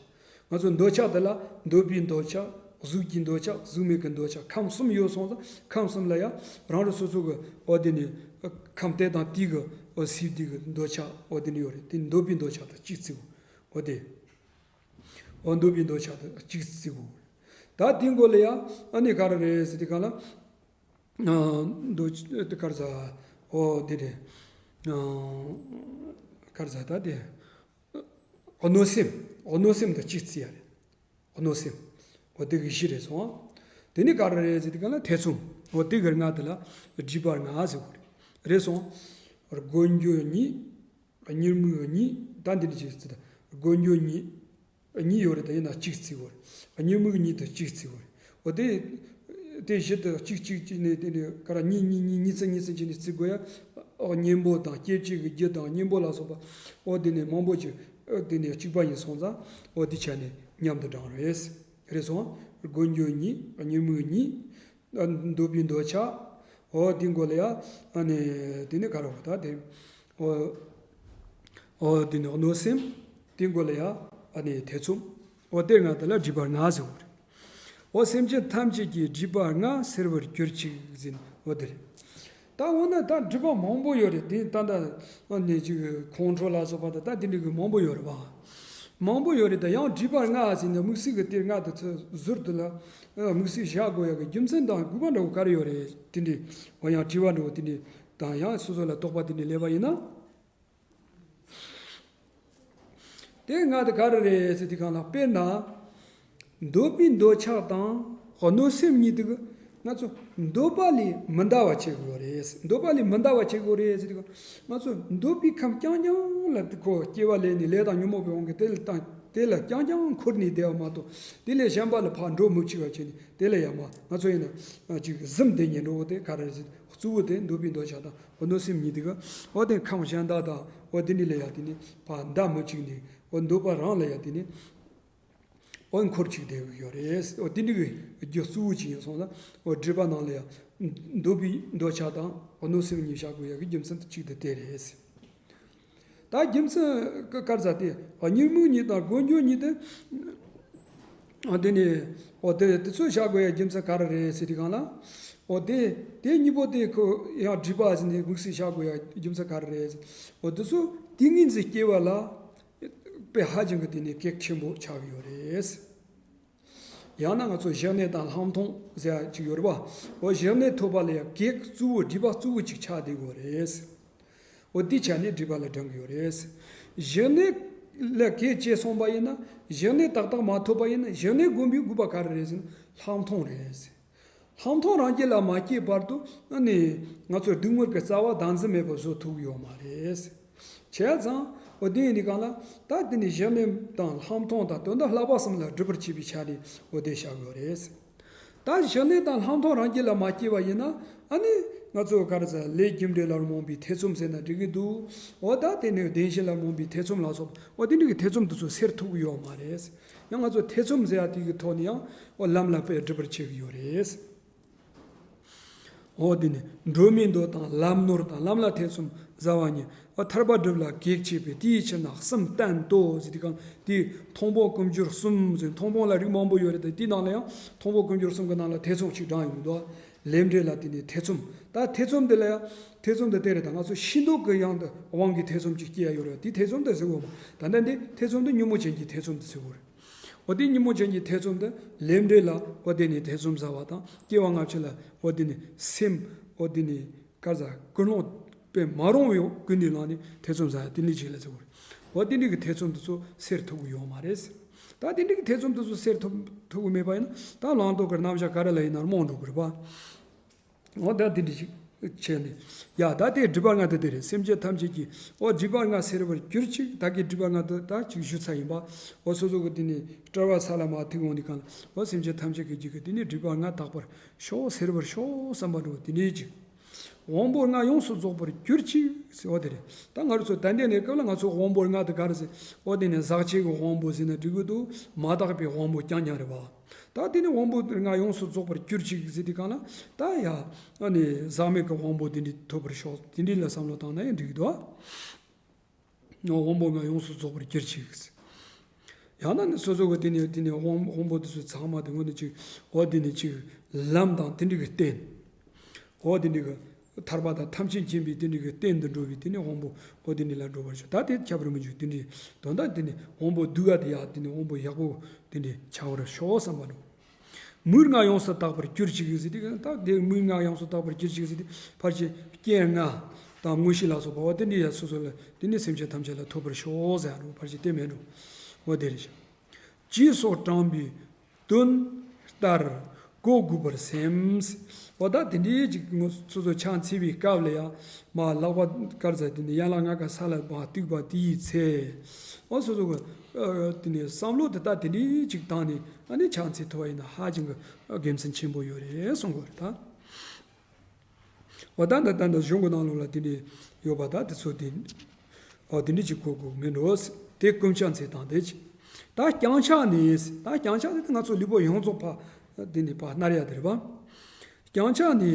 ང་ཚོ་འདོད་ཆགས་དེ་ལ་འདོད་པའི་འདོད་ཆགས། གཟུགས་ཀྱི་འདོད་ཆགས། གཟུགས་མེད་ཀྱི་འདོད་ཆགས། ཁམས་གསུམ་ཡོད་སོང་ཙང་ཁམས་གསུམ་ལ་ཡང་རང་རང་སོ་སོ་གི་འོ་དེ་ནི་ཁམས་དེ་དང་དེའི་གི་འོ་སྲིད་དེ་གི་འདོད་ཆགས་འོ་དེ་ནི་ཡོད་རེད། དེ་ནི་འདོད་པའི་འདོད་ཆགས་དང་གཅིག་བརྩི་དགོས་འོ་དེ། འོ་འདོད་པའི་འདོད་ཆགས་དང་གཅིག་བརྩི་དགོས། ད་དེའི་མགོ་ལ་ཡང་ཨ་ནི་ག་རེ་རེད་ཟེར་དུས་གང་ལ། འདོད་དེ་ག་རེ་ཟ། འོ་དེ་རེད། ག་རེ་ཟ་ད་དེ། གནོད་སེམས། གནོད་སེམས་དང་གཅིག་བརྩི་ཡ་རེད། གནོད་སེམས། འོ་དེ་གི་གཞི་རེད་སོང་། དེ་ནི་ག་རེ་རེད་ཟེར་དུས་གང་ལ་ཐེ་ཚོམ། འོ་དེ་གི་ལྔ་དེ་ལ་སྒྲིབ་པ་ལྔ་ཟེར་བ་རེད། རེད་སོང་། རྒོད་འགྱོད་གཉིས། གཉིད་རྨུགས་གཉིས། ད་འདི་འདྲ་ཅིག་ཟེར། རྒོད་འགྱོད་གཉིས། གཉིས་ཡོད་རེད་ད་ཡིན་ན་གཅིག་བརྩི་དགོས་རེད། གཉིད་རྨུགས་གཉིས་དང་གཅིག་བརྩི་དགོས་རེད། འོ་དེ། དེ་བཞི་དང་གཅིག་གཅིག་གཅིག་ནས་དེ་ནས་ག་ར་གཉིས་གཉིས་གཉིས་གཉིས་ཚན་གཉིས་ཚན་བྱས་ནས་བརྩི་དགོས་ཡ། གཉེན་པོ་དང་སྐྱེ་བྱེད་ཀྱི་རྒྱུ་དང་གཉེན་པོ་ལ་སོགས་པ། འོ་དེ་ནས་མང་པོ་ཅིག་འོ་དེ་ནས་གཅིག་པ་ཡིན་སོང་ཙང་འོ་དེ་ཆ་ནས་མཉམ་དུ་བགྲང་རེད། རེད་སོང་། རྒོད་འགྱོད་གཉིས། གཉིད་རྨུགས་གཉིས། འདོད་པའི་འདོད་ཆགས། འོ་དེ་མགོ་ལ་ཡ། ཨ་ནི་དེ་ནི་ག་རེ་བ་ད་དེ། འོ། འོ་དེ་ནི་གནོད་སེམས། དེའི་མགོ་ལ་ཡ་ཨ་ནི་ཐེ་ཚོམ། འོ་དེ་ལྔ་དེ་ལ་སྒྲིབ་པ་ལྔ་ཟེར་བ་རེད། འོ་སེམས་ཅན་ཐམས་ཅད་ཀྱི་སྒྲིབ་པ་ལྔ་སེལ་བར་གྱུར་ཅིག་ཟེར་ནས་འོ་དེ་རེད། ད་འོ་ན་ད་སྒྲིབ་པ་མང་པོ་ཡོད་རེད། དེ་ད་ད་ཨ་ནི་ཅིག་ཁོང་ཁྲོ་ལ་སོགས་པ་ད་ད་དེ་འདྲ་གི་མང་པོ་ཡོད་རེད་པ། མང་པོ་ཡོད་རེད། ད་ཡང་སྒྲིབ་པ་ལྔ་ཟེར་ནས་དམིགས་བསལ་གྱི་དེ་ལྔ་དེ་ཚོ་ཟུར་དུ་ལ་དམིགས་བསལ་བཞག་དགོས་ཡག་གི་རྒྱུ་མཚན་དང་དགོས་པ་འདྲ་བོ་ག་རེ་ཡོད་རེད། དེ་འདྲའི་འོ་ཡང་དྲི་བ་འདྲ་བོ་དེ་འདྲའི་དང་ཡང་སོ་སོ་ལ་དོགས་པ་དེ་འདྲའི་སླེབས་པ་ཡིན་ན། དེ་ལྔ་དེ་ག་རེ་རེད་ཟེར་དུས་སྒང་ལ། དཔེར་ན། འདོད་པའི་འདོད་ཆགས་དང་གནོད་སེམས་གཉིས་དེ་གི་ང་ཚོ་འདོད་པ་ལས་མི་འདའ་བ་བྱེད་དགོས་རེད། འདོད་པ་ལས་མི་འདའ་བ་བྱེད་དགོས་རེད་ཟེར་དུས་སྒང་ང་ཚོ་འདོད་པའི་ཁམས་རྐྱང་རྐྱང་ལ་དེ་ཁོ་སྐྱེ་བ་ལེན་ནས་ལས་དང་ཉོན་མོངས་པའི་དབང་གིས་དེ་ལ་དང་དེ་ལ་རྐྱང་རྐྱང་འཁོར་ནས་བསྡད་པ་མ་གཏོགས། དེ་ལས་གཞན་པ་ལ་ཕར་འགྲོ་མི་བཅུག་པ་བྱས་ནས་དེ་ལ་ཡང་མ་ང་ཚོ་ཡིན་ན་ཅིག་གཟིམ་བསྡད་ཉན་འགྲོ་བ་དེ་ག་རེ་རེད་ཟེར། གཙོ་བོ་དེ་འདོད་པའི་འདོད་ཆགས་དང་། འོ་གནོད་སེམས་གཉིས་དེ་ག་འོ་དེ་ཁམས་གཞན་དག་དང་འོ་དེ་འདྲ་ལ་ཡ་དེ་ནི་ཕར་འདའ་མི་བཅུག་ནས་འོ་འདོད་པ་རང་ལ་ཡ་དེ་ནི་འོ་འཁོར་བཅུག་བསྡད་ཡོད་རེད། འོ་དེ་འདྲ་གི་རྒྱུ་གཙོ་བོ་ཅིག་ཡིན་སོང་ཙང་འོ་སྒྲིབ་པ་ནང་ལ་ཡ་འདོད་པའི་འདོད་ཆགས་དང་འོ་གནོད་སེམས་གཉིས་བཞག་དགོས་ཡ་གི་རྒྱུ་མཚན་དེ་གཅིག་དེ་དེ་རེད། ད་རྒྱུ་མཚན་ག་གར་ཟ་དེ་གཉིད་མུག་གཉིས་དང་སྒོ་འགྱོད་གཉིས་དེ། འོ་དེ་ནི་འོ་དེ་དེ་ཚོ་བཞག་དགོས་ཡ་རྒྱུ་མཚན་ག་རེ་རེད་ཟེར་དུས་སྒང་ལ། འོ་དེ་དེ་གཉིས་པོ་དེ་ཁོ་ཡང་སྒྲིབ་པ་ཟེར་ནས་དམིགས་བསལ་བཞག་དགོས་ཡ་རྒྱུ་མཚན་ག་རེ་རེད་ཟེར། འོ་དེ་ཚོ་ཏིང་ངེ་འཛིན་སྐྱེ་བ་ལ་དཔེ་ཧ་ཅང་གི་དེ་ནི་གེགས་ཆེན་པོ་ཆགས་ཀྱི་ཡོད་རེད། ཡང་ན་ང་ཚོ་ཞི་གནས་དང་ལྷག་མཐོང་ཟེར་ཡ་ཅིག་ཡོད་རེད་པ། འོ་ཞི་གནས་ཐོབ་པ་ལ་ཡང་གེགས་གཙོ་བོ་སྒྲིབ་པ་གཙོ་བོ་ཅིག་ཆགས་བསྡད་ཡོད་རེད། འོ་འདི་ཆ་ནས་སྒྲིབ་པ་ལ་བགྲང་གི་ཡོད་རེད། ཞི་གནས་ལ་གེགས་བྱས་སོང་པ་ཡིན་ན། ཞི་གནས་ཏག་ཏག་མ་ཐོབ་པ་ཡིན་ན་ཞི་གནས་སྒོམ་པའི་དགོས་པ་ག་རེ་རེད་ཟེར་ན་ལྷག་མཐོང་རེད། ལྷག་མཐོང་རང་རྒྱུད་ལ་མ་སྐྱེས་བར་དུ་ཨ་ནི་ང་ཚོ་སྡུག་བསྔལ་གྱི་རྩ་བ་བདག་འཛིན་མེད་པར་བཟོ་ཐུབ་ཀྱི་ཡོད་མ་རེད། བྱས་ཙང་འོ་དེ་ཡིན་དུས་སྒང་ལ་ད་དེ་ནི་ཞི་གནས་དང་ལྷག་མཐོང་དང་དོན་དམ་བསླབ་པ་གསུམ་ལ་སྒྲིབ་པར་བྱེད་པའི་ཆ་ནས་འོ་དེ་བཞག་ཡོད་རེད། ད་ཞི་གནས་དང་ལྷག་མཐོང་རང་རྒྱུད་ལ་མ་སྐྱེས་པ་ཡིན་ན་ཨ་ནི་ང་ཚོ་ག་རེ་ཟེར་ལས་རྒྱུ་འབྲས་ལ་རྨོངས་པའི་ཐེ་ཚོམ་ཟེར་ན་འགྲིག་གི་འདུག་འོ་ད་དེ་ནི་བདེན་བཞི་ལ་རྨོངས་པའི་ཐེ་ཚོམ་ལ་སོགས་འོ་དེ་འདྲ་གི་ཐེ་ཚོམ་དེ་ཚོ་སེལ་ཐུབ་ཀྱི་ཡོད་མ་རེད། ཡང་ང་ཚོ་ཐེ་ཚོམ་ཟེར་ཡ་དེ་གི་ཐོག་ནས་ཡང་འོ་ལམ་ལ་དཔེ་སྒྲིབ་པར་བྱེད་ཀྱི་ཡོད་རེད། འོ་དེ་ནི་སྒྲོན་མེའི་མདོ་དང་ལམ་ནོར་དང་ལམ་ལ་ཐེ་ཚོམ་ཟ་བ་གཉིས། འོ་ཐར་པ་སྒྲུབ་ལ་གེགས་བྱེད་པས་དེའི་ཕྱིར་ན་གསུམ་བསྟན་ཏོ་ཟེར་དུས་སྒང་དེ་མཐོང་སྤང་ཀུན་སྦྱོར་གསུམ་ཟེར། མཐོང་སྤང་ལ་རིགས་མང་པོ་ཡོད་རེད་དེ། དེའི་ནང་ལ་ཡང་མཐོང་སྤང་ཀུན་སྦྱོར་གསུམ་གྱི་ནང་ལ་ཐེ་ཚོམ་ཅིག་བགྲངས་ཡོང་གི་འདུག་ལས་འབྲས་ལ་དེ་ནི་ཐེ་ཚོམ། ད་ཐེ་ཚོམ་དེ་ལ་ཡང་ཐེ་ཚོམ་དེ་དེ་རེད། ད་ང་ཚོ་ཤེས་འདོད་ཀྱི་ཡང་དུ་དབང་གིས་ཐེ་ཚོམ་ཅིག་སྐྱེ་ཡ་ཡོད་རེད། དེ་ཐེ་ཚོམ་དེ་ཟེར་གོ་མ། ད་ལྟ་འདི་ཐེ་ཚོམ་དེ་ཉོན་མོངས་ཅན་གྱི་ཐེ་ཚོམ་དེ་ཟེར་གོ་རེད། འོ་དེ་ཉོན་མོངས་ཅན་གྱི་ཐེ་ཚོམ་དེ་ལས་འབྲས་ལ་འོ་དེ་ནི་ཐེ་ཚོམ་ཟ་བ་དང་། སྐྱེ་བ་སྔ་ཕྱི་ལ་འོ་དེ་ནི་སེམས་འོ་དེ་ནི་ག་ཟ་ཀུན་སློང་དཔེ་མ་རུང་བའི་ཀུན་ནས་བསླངས་ནས་ཐེ་ཚོམ་ཟ་ཡ་དེ་ནི་ཅིག་ལ་ཟེར་གོ་རེད། འོ་དེ་འདྲ་གི་ཐེ་ཚོམ་དེ་ཚོ་སེལ་ཐུབ་ཀྱི་ཡོད་མ་རེད། ད་དེ་འདྲ་གི་ཐེ་ཚོམ་དེ་ཚོ་སེལ་ཐུབ་ཐུབ་ཀྱི་མེད་པ་ཡིན་ན་ད་བླང་དོར་གྱི་རྣམ་གཞག་ག་རེ་ལ་ཡིན་ན་རྨོངས་འགྲོ་གི་རེད་པ། འོ་ད་དེ་འདྲ་ཞིག་བྱས་ནས། ཡ་ད་དེ་སྒྲིབ་པ་ལྔ་དེ་དེ་རེད། སེམས་ཅན་ཐམས་ཅད་ཀྱི་འོ་སྒྲིབ་པ་ལྔ་སེལ་བར་གྱུར་ཅིག་ད་གི་སྒྲིབ་པ་ལྔ་དེ་ད་ཅིག་ཞུ་ཚར་ཡིན་པ། འོ་སོ་སོ་གི་དེ་ནས་སྐྲ་བ་ས་ལ་མ་ཐིག་འོང་དུས་སྒང་ལ་འོ་སེམས་ཅན་ཐམས་ཅད་ཀྱི་རྒྱུད་ཀྱི་དེ་ནས་སྒྲིབ་པ་ལྔ་དག་པར་ཤོག་སེལ་བར་ཤོག་བསམ་པ་འགྲོ་དེ་འདྲའི་ཅིག་དབང་པོ་ལྔ་ཡོངས་སུ་རྫོགས་པར་གྱུར་ཅིག་ཟེར་བ་དེ་རེད། ད་ང་རང་ཚོ་ད་ལྟའི་གནས་སྐབས་ལ་ང་ཚོ་དབང་པོ་ལྔ་དེ་ག་རེ་ཟེར། འོ་དེ་ནས་ཟག་བཅས་ཀྱི་དབང་པོ་ཟེར་ན་འགྲིག་གི་འདུག་མ་དག་པའི་དབང་པོ་རྐྱང་རྐྱང་རེད་པ། ད་དེ་ནས་དབང་པོ་ལྔ་ཡོངས་སུ་རྫོགས་པར་གྱུར་ཅིག་ཟེར་དུས་སྒང་ལ་ད་ཡ་ཨ་ནི་ཟག་མེད་ཀྱི་དབང་པོ་དེ་འདྲ་ཐོབ་པར་ཤོག་དེ་འདྲ་ལ་བསམ་བློ་བཏང་ན་ཡང་འགྲིག་གི་འདུག་དབང་པོ་ལྔ་ཡོངས་སུ་རྫོགས་པར་གྱུར་ཅིག་ཡང་ན་ནི་སོ་སོ་གི་དེ་ནས་དེ་ནས་དབང་དབང་པོ་དེ་ཚོ་ཚང་མ་དེ་ངོ་ནས་ཅིག་འོ་དེ་ནས་ཅིག་ལམ་དང་དེ་འདྲ་གི་རྟེན། འོ་དེ་འདྲ་གི་ཐར་པ་དང་ཐམས་ཅད་མཁྱེན་པའི་དེ་འདྲ་གི་རྟེན་དུ་འགྲོ་བའི་དེ་ནས་དབང་པོ་འོ་དེ་འདྲ་ལ་འགྲོ་བར་ཤོག་ད་དེ་ཁྱད་པར་མི་འཇུག་དེ་འདྲའི་དོན་དག་དེ་ནས་དབང་པོ་སྡུག་ག་དེ་ཡག་དེ་ནས་དབང་པོ་ཡག་པོ་དེ་འདྲ་ཆགས་པར་ཤོག་བསམ་པ་འགྲོ། མུན་ལྔ་ཡོངས་སུ་དག་པར་གྱུར་ཅིག་ཟེར་དུས་ད་དེ་མུན་ལྔ་ཡོངས་སུ་དག་པར་གྱུར་ཅིག་ཟེར་དུས་ཕལ་ཆེར་རྐྱེན་ལྔ་དང་མངོན་ཤེས་ལ་སོགས་པ་འོ་དེ་འདྲའི་ཡ་སོ་སོ་ལ་དེ་ནས་སེམས་ཅན་ཐམས་ཅད་ལ་ཐོབ་པར་ཤོག་ཟེར་རོ། ཕལ་ཆེར་དེ་མེད་འགྲོ། འོ་དེ་རེད་ཤག་ཅེས་སོགས་དྲངས་པའི་དོན་ལྟར་གོ་དགོས་པར་སེམས། འོ་ད་དེ་འདྲའི་ཅིག་ང་ཚོ་ཕྱག་འཚལ་བའི་སྐབས་ལ་ཡང་མ་ལག་པ་དཀར་ཟ་དེ་ནས་ཡན་ལག་ལྔ་ཀ་ས་ལ་མ་གཏུགས་པ་དེའི་ཚེ། འོ་སོ་སོ་གི་དེ་ནས་བསམ་བློ་དེ་ད་དེ་འདྲའི་ཅིག་བཏང་ནས་ཨ་ནི་ཕྱག་འཚལ་ཐུབ་པ་ཡིན་ན་ཧ་ཅང་གི་དགེ་མཚན་ཆེན་པོ་ཡོད་རེད་གསུང་གི་ཡོད་རེད་ད། འོ་ད་འདི་ད་འདི་གཞུང་གི་ནང་ལོགས་ལ་དེ་འདྲའི་ཡོད་པ་ད་དེ་ཚོ་དེ། འོ་དེ་འདྲའི་ཅིག་གོ་དགོས་མིན་འགྲོ། དེ་ཀུན་ཕྱག་འཚལ་དང་དེ་ཅིག་ད་རྐྱང་ཕྱག་ནི། ད་རྐྱང་ཕྱག་དེ་ང་ཚོ་ལུས་པོ་ཡོངས་རྫོགས་ཕ་དེ་ནས་ཕ་སྣར་ཡ་དེ་རེད་པ། རྐྱང་ཕྱག་ནི།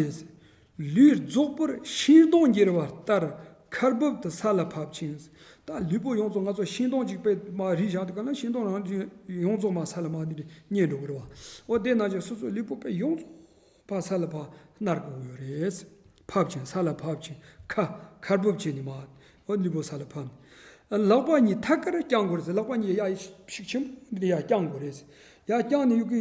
ལུས་རྫོགས་པར་ཤིང་སྡོང་འགྱེལ་བ་ལྟར་ཁར་སྦུབ་ཏུ་ས་ལ་ཕབ་ཅིང་ ད་ལུས་པོ་ཡོངས་རྫོགས་ང་ཚོ་ཤིང་སྡོང་ཅིག་དཔེ་མར་རིལ་བཞག་དུས་ག་ལ་ཤིང་སྡོང་རང་བཞིན་ཡོངས་རྫོགས་མར་ས་ལ་མར་འདི་འདྲ་ཉལ་འགྲོ་གི་རེད་བ། འོ་དེ་ནང་བཞིན་སོ་སོའི་ལུས་པོ་དཔེ་ཡོངས་རྫོགས་ཕར་ས་ལ་ཕར་ནར་དགོས་ཡོད་རེད། ཕབ་ཅིང་ས་ལ་ཕབ་ཅིང་ཁ་ཁར་བུབ་བྱས་ནས་མར་འོ་ལུས་པོ་ས་ལ་ཕབ་ནས། ལག་པ་གཉིས་ཐད་ཀར་བརྐྱང་དགོས་རེད། ལག་པ་གཉིས་ཡར་ཤུགས་ཆེན་པོ་འདི་ནས་ཡར་བརྐྱང་དགོས་རེད། ཡར་བརྐྱངས་ནས་ཡུ་གེ་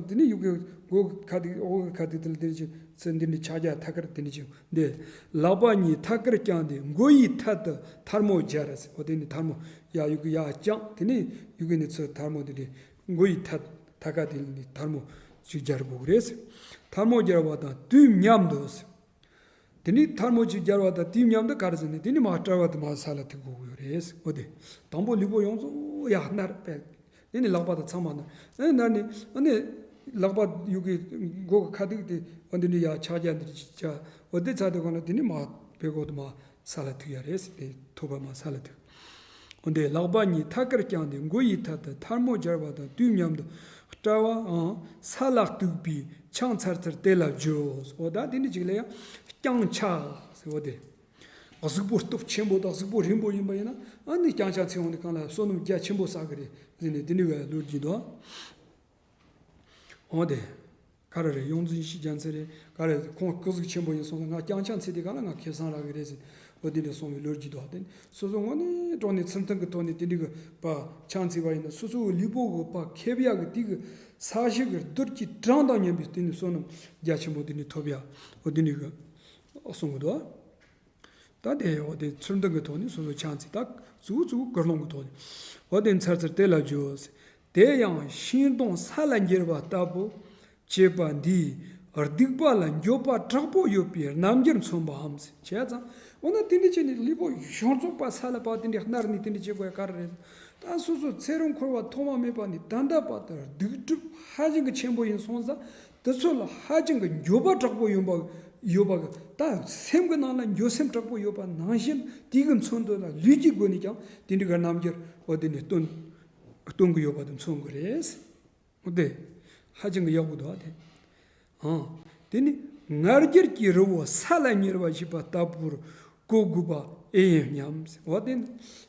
དེ་ནས་ཡུ་གེ་མགོ་ཁ་ཐུག་འོག་གི་ཁ་ཐུག་དེ་ལ་དེ་ནས་ཅིག་ཚེ་འདི་འདྲའི་ཕྱག་རྒྱ་ཐད་ཀར་དེ་འདྲ་ཅིག་འདི། ལག་པ་གཉིས་ཐད་ཀར་བརྐྱངས་ཏེ་མགོ་ཡི་ཐད་དུ་ཐལ་མོ་སྦྱར། འོ་དེ་ནས་ཐལ་མོ་ཡར་ཡུ་གེ་ཡར་བརྐྱངས། དེ་ནས་ཡུ་གེ་ནས་ཚུར་ཐལ་མོ་དེ་འདྲའི་མགོ་ཡི་ཐད་ཐད་ཀ་དེ་ནས་ཐལ་མོ་ཅིག་སྦྱར་དགོས་ཀྱི་རེད། ཐལ་མོ་སྦྱར་བ་དང་དུས་མཉམ་དུ། དེ་ནས་ཐལ་མོ་ཅིག་སྦྱར་བ་དང་དུས་མཉམ་དུ་ག་རེ་ཟེར་ན་དེ་ནས་མར་དཔྲལ་བ་དེ་མར་ས་ལ་ཐུག་དགོས་ཀྱི་རེད། འོ་དེ། དང་པོ་ལུས་པོ་ཡོངས་རྫོགས་ཡར་ནར་པས། དེ་ནས་ལག་པ་དང་ཚང་མ་ནར། ཨེ་ནར་ནས་ཨ་ནི་ལག་པ་ཡུ་གེ་མགོ་གི་ཁ་ཐུག་དེ་འོ་འདི་འདྲ་ཡར་ཕྱག་རྒྱ་འདི་འདྲ་ཅིག་བྱ། འོ་དེ་ཚར་དུས་ག་ལ་དེ་ནས་མར་ཕྱི་ལོགས་དེ་མར་ས་ལ་ཐུག་ཡ་རེད་ཟེར། དེ་ཐོད་པ་མར་ས་ལ་ཐུག་འོ་དེ་ལག་པ་གཉིས་ཐད་ཀར་བརྐྱངས་ཏེ་མགོ་ཡི་ཐད་དུ་ཐལ་མོ་སྦྱར་བ་དང་དུས་མཉམ་དུ་དཔྲལ་བའང་ས་ལ་གཏུགས་པའི་ཆང་ཚར་ཚར་དེ་ལ་འཇུ། འོ་ད་དེ་འདྲ་ཅིག་ལ་ཡང་བརྐྱང་ཕྱག་ཟེར། འོ་དེ། གཟུགས་པོ་སྟོབས་ཆེན་པོ་དང་གཟུགས་པོ་རིང་པོ་ཡིན་པ་ཡིན་ན་ཨ་ནི་བརྐྱང་ཕྱག་འཚལ་འོང་དུས་གང་ལ་བསོད་ནམས་རྒྱ་ཆེན་པོ་བསགས་ཀྱི་རེད་ཟེར་ནས་དེ་འདྲ་བའི་ལོ་རྒྱུས་འདུག་འོ་དེ། ག་རེ་རེད། ཡོངས་འཛིན་ཡེ་ཤེས་རྒྱལ་མཚན་རེད། ག་རེ་ཁོང་སྐུ་གཟུགས་ཆེན་པོ་ཡིན་སོང་ཙང་ང་བརྐྱང་ཕྱག་འཚལ་དུས་གང་ལ་ང་ཁེ་བཟང་རག་གི་རེད་ཟེར། འོ་དེ་འདྲ་གསུངས་པའི་ལོ་རྒྱུས་འདུག་དེ་སོ་སོ་དངོས་གནས་དྲང་གནས་ཚུལ་མཐུན་གྱི་ཐོག་ནས་དེ་འདྲ་གི་ཕྱག་འཚལ་བ་ཡིན་ན་སོ་སོའི་ལུས་པོ་གི་ཕར་ཁེབས་ཡག་གི་དེ་གི་ས་གཞི་གི་རྡུལ་གྱི་གྲངས་དང་མཉམ་པའི་དེ་ནས་བསོད་ནམས་རྒྱ་ཆེན་པོ་དེ་འདྲ་ཐོབ་ཡ། འོ་དེ་འདྲ་གི་གསུང་གི་འདུག་ད་དེ་འོ་དེ་ཚུལ་མཐུན་གྱི་ཐོག་ནས་སོ་སོ་ཕྱག་འཚལ། ད་གཙོ་བོ་གཙོ་བོ་ཀུན་སློང་གི་ཐོག་ནས་འོ་དེ་ཚར་ཚར་དེ་ལ་འཇུ། དེ་ཡང་ཤིང་སྡོང་ས་ལ་འགྱེལ་བ་ལྟ་བུ་བྱེད་པ་འདིས་སྡིག་པ་ལ་འགྱོད་པ་དྲག་པོ་ཡོད་པའི་རྣམ་འགྱུར་མཚོན་པའམ། བྱས་ཙང་འོ་ན་དེ་འདྲ་བྱས་ནས་ལུས་པོ་ཡོངས་རྫོགས་པ་ས་ལ་ཕར་དེ་འདྲ་ནར་ནས་དེ་འདྲ་བྱེད་དགོས་ཡ་ག་རེ་རེད། ད་སོ་སོ་ཚེ་རབས་འཁོར་བ་ཐོག་མ་མེད་པ་ནས་ད་ལྟ་བར་དུ་སྡིག་སྒྲིབ་ཧ་ཅང་གི་ཆེན་པོ་ཡིན་སོང་ཙང་དེ་ཚོ་ལ་ཧ་ཅང་གི་འགྱོད་པ་དྲག་པོ་ཡོད་པ་ཡོད་པ་གི་ད་སེམས་ཀྱི་ནང་ལ་འགྱོད་སེམས་དྲག་པོ་ཡོད་པ་ནང་བཞིན་དེ་གི་མཚོན་དོན་ལ་ལུས་ཀྱི་སྒོ་ནས་ཀྱང་དེ་འདྲ་གི་རྣམ་འགྱུར་འོ་དེ་ནས་སྟོན་སྟོན་གི་ཡོད་པ་དེ་མཚོན་གི་རེད། འོ་དེ་ཧ་ཅང་གི་ཡག་པོ་འདུག་ཨ་དེ། ཨང་། དེ་ནི་ང་རྒྱལ་གྱི་རི་བོ་ས་ལ་ཉེར་བ་ཞེས་པ་ལྟ་བུར་གོ་དགོས་པ་ཨེ་ཡིན་སྙམ། འོ་དེ་ནི་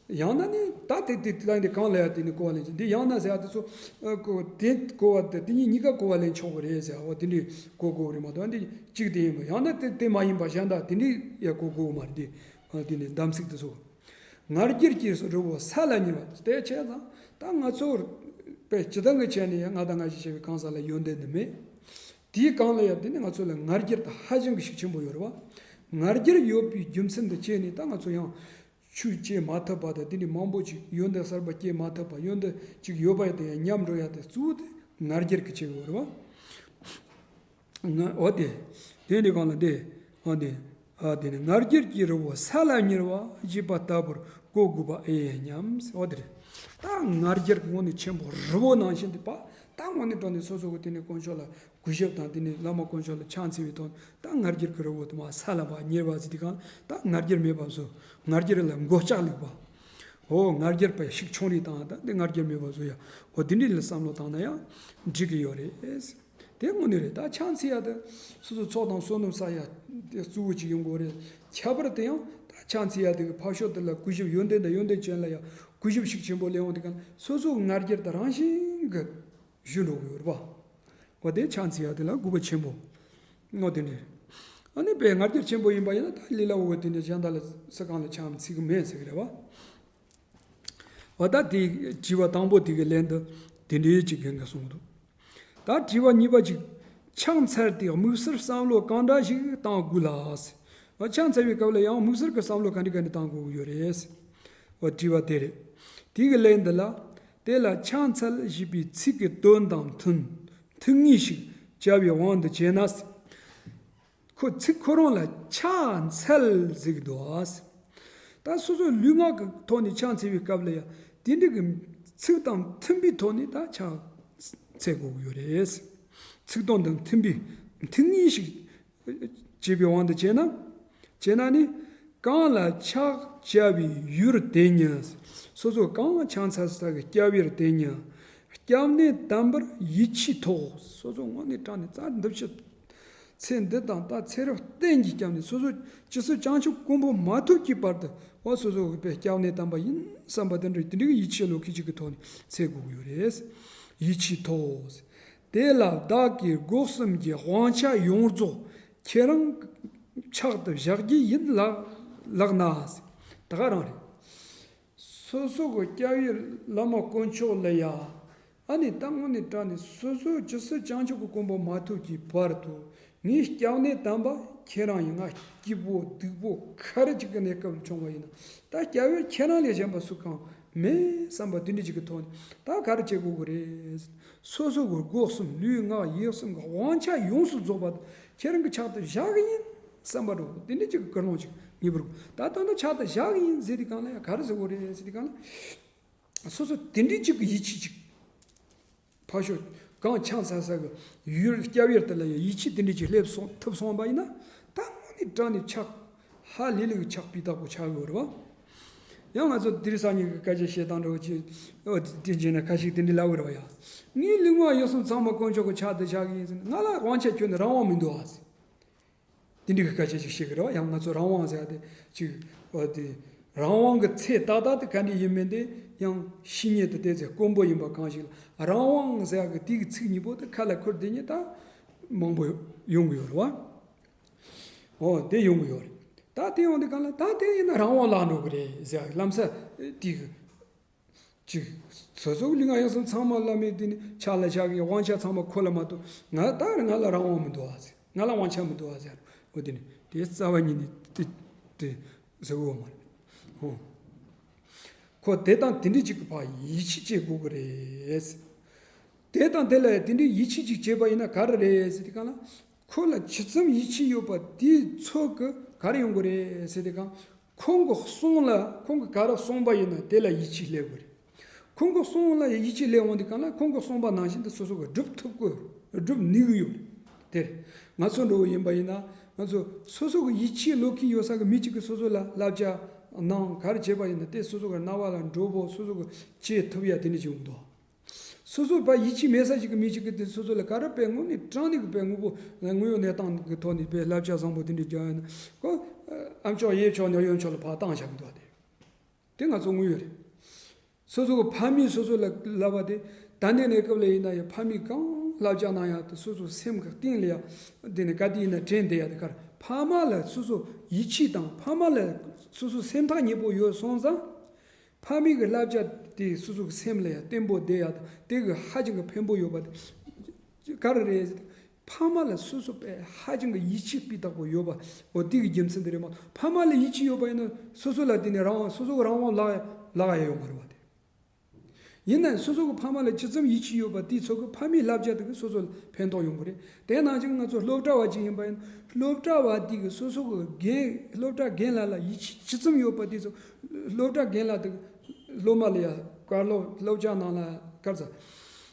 ཡང་ན་ནི་ད་དེ་དེ་དེ་ལ་འདི་གང་ལ་ཡ་དེ་ནི་གོ་བ་ལེན་ཅིག་འདི་ཡང་ན་ཟེར་ཡ་དེ་ཚོ་ཨ་གོ་དེ་གོ་བ་དེ་དེ་གཉིས་གཉིས་ཀ་གོ་བ་ལེན་ཆོག་གི་རེད་ཟེར་ཡ། འོ་དེ་འདྲའི་གོ་དགོས་རེད་མ་གཏོགས་འདི་གཅིག་དེ་ཡིན་པ་ཡང་ན་དེ་དེ་མ་ཡིན་པ་གཞན་དག་དེ་འདྲའི་ཡ་གོ་དགོས་མ་རེད་དེ། འོ་དེ་ནི་གདམས་ཚིག་དེ་ཚོ། ང་རྒྱལ་གྱི་རི་བོ་ས་ལ་ཉེར་བ་དེ་བྱས་ཙང་ད་ང་ཚོར་དཔེ་སྤྱི་བཏང་གི་བྱས་ནས་ཡང་ང་དང་ང་ཞིག་བྱས་པའི་གང་ཟག་ལ་ཡོན་ཏན་འདི་མེད། དེའི་གང་ལ་ཡང་དེ་ནི་ང་ཚོ་ལ་ང་རྒྱལ་དེ་ཧ་ཅང་གི་ཤུགས་ཆེན་པོ་ཡོད་རེད་བ། ང་རྒྱལ་ཡོད་པའི་རྒྱུ་མཚན་དུ་བྱས་ནས་ད་ང་ཚོ་ཡང་ཆོས་སྐྱེ་མ་ཐུབ་པ་དང་དེ་འདྲའི་མང་པོ་ཅིག་ཡོན་ཏན་གསར་པ་སྐྱེ་མ་ཐུབ་པ་ཡོན་ཏན་ཅིག་ཡོད་པ་ཡང་དེ་ཡང་ཉམས་འགྲོ་ཡ་དེ་གཙོ་བོ་དེ་ང་རྒྱལ་གྱི་ཆེ་ཡོད་རེད་བ། ང་འོ་དེ། དེ་འདི་གང་ལ་དེ། འོ་དེ། ཨ་དེ་ནི་ང་རྒྱལ་གྱི་རི་བོ་ས་ལ་ཉེར་བ་ཞེས་པ་ལྟ་བུར་གོ་དགོས་པ་ཨེ་ཡིན་སྙམ། འོ་དེ་རེད། ད་ང་རྒྱལ་དངོས་གནས་ཆེན་པོ་རི་བོ་ནང་བཞིན་དུ་པ། ད་དངོས་གནས་དྲང་གནས་སོ་སོ་གི་དེ་ནི་དཀོན་མཆོག་ལ་གུས་ཞབས་དང་དེ་ནི་བླ་མ་དཀོན་མཆོག་ལ་ཕྱག་འཚལ་བའི་དོན་ད་ང་རྒྱལ་གྱི་རི་བོ་དེ་མ་ས་ལ་མ་ཉེར་བ་ཟེར་དེ་གང་ད་ང་རྒྱལ་མེད་པ་བཟོ། ང་རྒྱལ་ལ་མགོ་ལྕག་བླུགས་པ། འོ་ང་རྒྱལ་པའི་ཤུགས་ཆུང་རེ་བཏང་ད་འདི་ང་རྒྱལ་མེད་པ་བཟོ་ཡ། འོ་དེ་འདྲའི་ལ་བསམ་བློ་བཏང་ན་ཡང་འགྲིག་གི་ཡོད་རེད། དེ་དངོས་གནས་རེད། ད་ཕྱག་འཚལ་ཡ་དེ་སོ་སོ་ཚོགས་དང་བསོད་ནམས་བསགས་ཡ་དེ་གཙོ་བོ་ཅིག་ཡོང་དགོས་རེད། ཁྱད་པར་དུ་ཡང་ད་ཕྱག་འཚལ་ཡ་དེ་གི་ཕར་ཕྱོགས་དེ་ལ་གུས་ཞབས་ཡོན་ཏན་དང་ཡོན་ཏན་ཅན་ལ་ཡང་གུས་ཞབས་ཤུགས་ཆེན་པོ་སླེབས་ཡོང་དུས་གང་སོ་སོ་ང་རྒྱལ་དེ་རང་བཞིན་གི་ཞུ་འགྲོ་གི་ཡོད་རེད་པ། འོ་དེ་ཕྱག་འཚལ་ཡ་དེ་ལ་དགོས་པ་ཆེན་པོ། འོ་དེ་འདྲ་རེད། ཨ་ནི་དཔེ་ང་རྒྱལ་ཆེན་པོ་ཡིན་པ་ཡིན་ན་ད་ལི་ལ་འོ་དེ་འདྲ་གཞན་དག་ལ་སུ་གང་ལ་ཕྱག་འཚལ་གི་མེད་ཟེར་གི་རེད་པ། འོ་ད་དེ་དྲི་བ་དང་པོ་དེ་གི་ལན་དུ་དེ་འདྲའི་ཅིག་གན་ག་གསུངས་འདུག་ད་དྲི་བ་གཉིས་པ་ཅིག་ཕྱག་འཚལ་ཏེ་དམིགས་བསལ་བསམ་བློ་གང་འདྲ་ཞིག་བཏང་དགོས་ལ་ཟེར། འོ་ཕྱག་འཚལ་བའི་སྐབས་ལ་ཡང་དམིགས་བསལ་གྱི་བསམ་བློ་ག་འདྲ་ག་འདྲ་བཏང་དགོས་ཀྱི་ཡོད་རེད་ཟེར། འོ་དྲི་བ་དེ་རེད། དེ་གི་ལན་འདི་ལ། དེ་ལ་ཕྱག་འཚལ་ཞེས་པའི་ཚིག་གི་དོན་དང་མཐུན་མཐུན་ངེས་ཤིག་བྱ་བའི་དབང་དུ་བྱས་ན། ཁོ་ཚིག་ཁོ་རང་ལ་ཕྱག་འཚལ་ཟེར་གི་འདུག་ཨ། ད་སོ་སོའི་ལུས་ངག་གི་ཐོག་ནས་ཕྱག་འཚལ་བའི་སྐབས་ལ་ཡང་དེ་འདྲ་གི་ཚིག་དང་མཐུན་པའི་ཐོག་ནས་ད་ཕྱག་འཚལ་དགོས་ཀྱི་ཡོད་རེད། ཚིག་དོན་དང་མཐུན་པའི་མཐུན་ངེས་ཤིག་བྱེད་པའི་དབང་དུ་བྱས་ན། བྱས་ན་ནི། གང་ལ་ཕྱག་བྱ་བའི་ཡུལ་དེ་ཉིད། སོ་སོ་གང་ཕྱག་འཚལ་ས་གི་སྐྱབས་ཡུལ་དེ་ཉིད། སྐྱབས་གནས་དམ་པར་ཡིད་ཆེས་ཐོག་སོ་སོ་དངོས་གནས་དྲང་གནས་རྩ་འདི་ཕྱི། ཚེ་འདི་དང་ད་ཚེ་རབས་གཏན་གྱི་སྐྱབས་གནས། སོ་སོ་ཇི་སྲིད་བྱང་ཆུབ་སྐུ་འབུབ་མ་ཐུབ་ཀྱི་བར་དུ་འོ་སོ་སོ་གི་པའི་སྐྱབས་གནས་དམ་པ་ཡིན་བསམ་པ་དེ་འདྲ་དེ་འདྲའི་ཡིད་ཆེས་བློ་ཁེལ་ཅིག་གི་ཐོག་ནས་འཚོལ་དགོས་ཀྱི་ཡོད་རེད། ཡིད་ཆེས་ཐོག་དེ་ལ་བདག་གིས་སྒོ་གསུམ་གྱི་དབང་ཆ་ཡོངས་རྫོགས་ཁྱེད་རང་ཕྱག་ཏུ་བཞག་རྒྱུ་ཡིན་ལགས་ལགས་ན། ད་ག་རང་རེད། སོ་སོ་གི་སྐྱབས་ཡུལ་བླ་མ་དཀོན་མཆོག་ལ་ཡ། ཨ་ནི་ད་དངོས་གནས་དྲང་ནས་སོ་སོ་ཇི་སྲིད་བྱང་ཆུབ་ཀྱི་གོ་འཕང་མ་ཐོབ་ཀྱི་བར་དུ་ངའི་སྐྱབས་གནས་དམ་པ་ཁྱེད་རང་ཡིན། ང་སྐྱིད་པོ་སྡུག་པོ་ག་རེ་ཅིག་གི་གནས་སྐབས་བྱུང་བ་ཡིན་ན་ད་སྐྱབས་ཡུལ་ཁྱེད་རང་ལས་གཞན་པ་སུ་གང་མེད་བསམ་པ་དེ་འདྲ་ཅིག་གི་ཐོག་ནས་ད་ག་རེ་བྱེད་དགོས་ཀྱི་རེད། སོ་སོ་གི་སྒོ་གསུམ་ལུས་ངག་ཡིད་གསུམ་གྱི་དབང་ཆ་ཡོངས་སུ་རྫོགས་པ་ཁྱེད་རང་གི་ཕྱག་ཏུ་བཞག་གི་ཡིན་བསམ་པ་འདྲ་བོ་དེ་འདྲ་ཅིག་གི་ཀུན་སློང་ཅིག་ངེས་པར་དགོས། ད་ལྟ་ན་ཕྱག་ཏུ་བཞག་གི་ཡིན་ཟེར་དུས་སྒང་ལ་ཡང་ག་རེ་ཟེར་དགོས་རེད་ཟེར་དུས་སྒང་ལ། སོ་སོ་དེ་འདྲའི་ཅིག་གི་ཡིད་ཆེས་ཅིག་ཕར་ཞོག་གང་ཆང་ཟ་ས་གི་ཡུལ་སྐྱབས་ཡུལ་དེ་ལ་ཡང་ཡིད་ཆེས་དེ་འདྲའི་ཅིག་སླེབས་སོང་ཐུབ་སོང་བ་ཡིན་ན་ད་དངོས་གནས་དྲང་ནས་ཕྱག་ཧ་ལས་ལས་ཀྱི་ཕྱག་སྤུས་དག་པོ་ཆགས་ཡོད་རེད་བ། ཡང་ང་ཚོ་དེ་རིང་སང་ཉིན་གྱི་སྐད་ཆ་བཤད་སྟངས་འདྲ་བོ་ཅིག་ཨོ་དེ་བྱས་ན་ཁ་ཤས་དེ་འདྲ་ལབ་ཡོད་རེད་བ། ཡ་ངའི་ལུས་ངག་ཡིད་གསུམ་ཚང་མ་དཀོན་མཆོག་གི་ཕྱག་ཏུ་བཞག་གི་ཡིན་ཟེར་ན་ང་ལ་དབང་ཆ་ཁྱོན་ནས་རང་དབང་མི་འདུག་ཨ་ཟེར། དེ་འདྲའི་སྐད་ཆ་ཅིག་བཤད་ཀྱི་རེད་བ། ཡང་ང་ཚོ་རང་དབང་ཟེར་ཡ་དེ་ཅིག་ཨོ་དེ་རང་དབང་གི་ཚད་ཏག་ཏག་དེ་ག་འདྲ་ཡིན་མིན་དེ་ཡང་ཤེས་ཉེན་དུ་བལྟས་ཚེ་དཀོན་པོ་ཡིན་པ་གང་ཞིག་ལ་རང་དབང་ཟེར་ཡ་གི་དེ་གི་ཚིག་གཉིས་པོ་དེ་ཁ་ལ་ཁུར་བསྡད་མཁན་ད་མང་པོ་ཡོང་གི་ཡོད་རེད་བ། ཨོ་དེ་ཡོང་གི་ཡོད་རེད། ད་དེ་ཡོང་དུས་གང་ལ་ད་དེ་ཡིན་ན་རང་དབང་བརླག་འགྲོ་གི་རེད་ཟེར་ཡ་ལམ་སང་དེ་གི་ཅིག་སོ་སོ་གི་ལུས་ངག་ཡིད་གསུམ་ཚང་མ་བླ་མའི་དེ་ནི་ཕྱག་ལ་བཞག་གི་དབང་ཆ་ཚང་མ་ཁོ་ལ་མ་གཏོགས་ང་ད་ང་ལ་རང་དབང་མི་འདུག་ཨ་ཟེར། ང་ལ་དབང་ཆ་མི་འདུག་ཨ་ཟེར། འོ་དེ་ནི་དེ་རྩ་བ་ཉིད་ནས་དེ་དེ་ཟེར་འོ་མ་རེད། ཧོ། ཁོ་དེ་དང་དེ་འདྲའི་ཅིག་གི་ཕར་ཡིད་ཆེས་བྱེད་དགོས་ཀྱི་རེད། དེ་དང་དེ་ལ་དེ་འདྲའི་ཡིད་ཆེས་ཅིག་བྱེད་པ་ཡིན་ན་ག་རེ་རེད་ཟེར་དུས་གང་ལ། ཁོ་ལ་ཇི་ཙམ་ཡིད་ཆེས་ཡོད་པ་དེའི་ཚོད་ཀྱིས་ག་རེ་ཡོང་གི་རེད་ཟེར་དུས་གང་། ཁོང་གི་གསུང་ལ་ཁོང་གིས་ག་རེ་གསུངས་པ་ཡིན་ན་དེ་ལ་ཡིད་ཆེས་སླེབས་དགོས་རེད། ཁོང་གི་གསུང་ལ་ཡིད་ཆེས་སླེབས་འོང་དུས་གང་ལ་ཁོང་གིས་གསུངས་པ་ནང་བཞིན་དུ་སོ་སོ་གིས་སྒྲུབ་ཐུབ་དགོས་སྒྲུབ་ནུས་ཀྱི་ཡོད་རེད། དེ་རེད། ང་ཚོ་འདྲ་བོ་ཡིན་པ་ཡིན་ན་ང་ཚོ་སོ་སོ་གི་ཡིད་ཆེས་བློ་ཁེལ་ཡོད་ས་གི་མི་གཅིག་གིས་སོ་སོ་ལ་བསླབ་བྱ་གནང་ག་རེ་བྱས་པ་ཡིན་ན་དེ་སོ་སོ་གི་རྣ་བ་ལ་འགྲོ་བོ་སོ་སོ་གིས་བྱེད་ཐུབ་ཡ་དེ་འདྲ་ཅིག་ཡོང་འདུག་སོ་སོ་པ་ཡིད་ཆེས་མེད་ས་ཞིག་གི་མི་ཞིག་གིས་དེ་སོ་སོ་ལ་ག་རེ་དཔེ་དངོས་གནས་དྲང་གནས་ཀྱི་དཔེ་དངོས་པོ་ལ་དངོས་ཡོད་གནས་སྟངས་ཀྱི་ཐོག་ནས་དཔེ་བསླབ་བྱ་བཟང་པོ་དེ་འདྲ་རྒྱག་ཡོད་ན་ཁོ་ཨ་མཆོག་ཡེ་མཆོག་ནོ་ཡོན་མཆོག་ལ་ཕར་བཏང་བཞག་གི་འདུག་སྟེ། དེ་ང་ཚོ་དངོས་ཡོད་རེད། སོ་སོ་གི་ཕ་མས་སོ་སོ་ལ་ལབ་པ་དེ་ད་ནས་གནས་སྐབས་ལ་ཡིན་ན་ཡང་ཕ་མས་གང་བསླབ་བྱ་གནང་ཡ་དེ་སོ་སོ་སེམས་ཀྱི་གཏིང་ལ་ཡ་དེ་ནས་ག་དུས་ཡིན་ན་དྲན་བསྡད་ཡ་དེ་གར་ཕ་མ་ལ་སོ་སོ་ཡིད་ཆེས་དང་ཕ་མ་ལ་སོ་སོ་སེམས་ཐག་ཉེ་པོ་ཡོད་སོང་ཙང་། ཕ་མའི་གི་བསླབ་བྱ་དེ་སོ་སོ་གི་སེམས་ལ་ཡང་བརྟན་པོ་བསྡད་ཡ་དང་དེ་གི་ཧ་ཅང་གི་ཕན་པོ་ཡོད་པ་དེ་ག་རེ་རེད་ཟེར་ན། ཕ་མ་ལ་སོ་སོ་དཔེ་ཧ་ཅང་གི་ཡིད་ཆེས་སྤུས་དག་པོ་ཡོད་པ་འོ་དེ་གི་རྒྱུ་མཚན་དེ་རེད་མ་གཏོགས་ཕ་མ་ལ་ཡིད་ཆེས་ཡོད་པ་ཡིན་ན་སོ་སོ་ལ་དེ་ནས་རང་དབང་སོ་སོ་གི་རང་དབང་ལག་ལག་ཡ་ཡོད་མ་རེད་བ་དེ། ཡིན་ནའང་སོ་སོ་གི་ཕ་མ་ལ་ཇི་ཙམ་ཡིད་ཆེས་ཡོད་པ་དེའི་ཚོད་ཀྱིས་ཕ་མའི་བསླབ་བྱ་དེ་གིས་སོ་སོ་ལ་ཕན་ཐོགས་ཡོང་གི་རེད། དེ་ནང་བཞིན་ང་ཚོ་སློབ་གྲྭ་བ་ཅིག་ཡིན་པ་ཡིན་ན་སློབ་གྲྭ་བ་དེ་གིས་སོ་སོ་གི་རྒན་སློབ་གྲྭ་རྒན་ལགས་ལ་ཡིད་ཆེས་ཇི་ཙམ་ཡོད་པ་དེ་ཚོ་སློབ་གྲྭ་རྒན་ལགས་དེ་གིས་སློབ་མ་ལ་ཡ་བཀའ་སློབ་སློབ་སྦྱོང་གནང་ལ་ག་རེ་ཟ།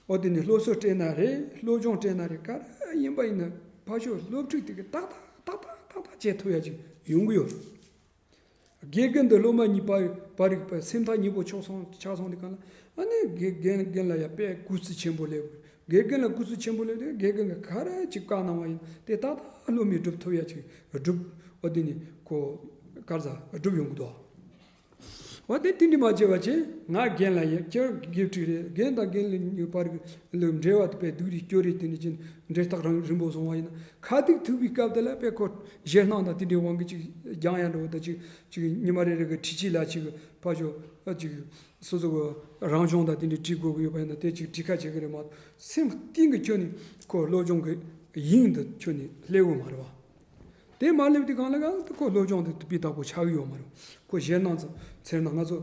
འོ་དེ་ནས་སློབ་གསོ་སྤྲད་ན་རེད་སློབ་སྦྱོང་སྤྲད་ན་རེད་ག་རེ་ཡིན་པ་ཡིན་ན་ཕར་ཕྱོགས་སློབ་ཕྲུག་དེ་གིས་ཏག་ཏག་ཏག་ཏག་ཏག་ཏག་བྱེད་ཐུབ་ཡ་ཅིག་ཡོང་གི་ཡོད་རེད། དགེ་རྒན་དང་སློབ་མ་གཉིས་བར་བར་རིག་པ་སེམས་ཐག་ཉེ་པོ་ཆགས་སོང་ཆགས་སོང་དུས་གང་ལ་ཨ་ནི་དགེ་རྒན་རྒན་ལ་ཡང་དཔེ་གུས་བརྩི་ཆེན་པོ་སླེབས། དགེ་རྒན་ལ་གུས་བརྩི་ཆེན་པོ་སླེབས་དུས་དགེ་རྒན་གྱིས་ག་རེ་ཅིག་བཀའ་གནང་བ་ཡིན་དེ་ཏག་ཏག་སློབ་མས་སྒྲུབ་ཐུབ་ཡ་ཅིག་སྒྲུབ་འོ་དེ་ནི་ཁོ་ག་རེ་ཟ་སྒྲུབ་ཡོང་གི་འདུག་འོ་དེ་དེ་འདྲ་མ་བྱས་པ་བྱས་ང་རྒན་ལགས་ཡིན་ཁྱེད་དགེ་ཕྲུག་རེད་རྒན་དང་རྒན་ལགས་གཉིས་བར་གྱི་འབྲེལ་བ་དེ་དཔེ་སྡུག་རུ་སྐྱོ་རུ་དེ་འདྲ་ཅིག་འབྲེལ་ཐག་རིང་རིང་པོ་སོང་བ་ཡིན་ན་ཁ་ཐུག་ཐུག་པའི་སྐབས་དེ་ལ་དཔེ་ཁོ་ཞེད་སྣང་དང་དེ་འདྲའི་དབང་གིས་ཅིག་རྒྱང་ཡང་འགྲོ་དང་ཅིག་ཅིག་ཉི་མ་རེ་རེ་གི་འཕྲུལ་ཆས་ལ་ཅིག་ཕར་ཕྱོགས་ཅིག་སོ་སོ་གི་རང་སྦྱོང་དང་དེ་འདྲའི་བྲིས་དགོས་ཀྱི་ཡོད་པ་ཡིན་ན་དེ་ཅིག་བྲིས་ཁ་བྱེད་ཀྱི་རེད་མ་གཏོགས་སེམས་གཏིང་གི་ཁྱོན་ནས་ཁོ་སློབ་སྦྱོང་གི་དབྱིངས་དུ་ཁྱོན་ནས་སླེབས་ཡོད་མ་རེད་བ། དེ་མ་སླེབས་དུས་གང་ལ་གང་དུ་ཁོ་སློབ་སྦྱོང་དེ་སྤུས་དག་པོ་ཆགས་ཀྱི་ཡོད་མ་རེད། ཁོ་ཞེད་སྣང་ཙམ་འཚེར་སྣང་ང་ཚོ།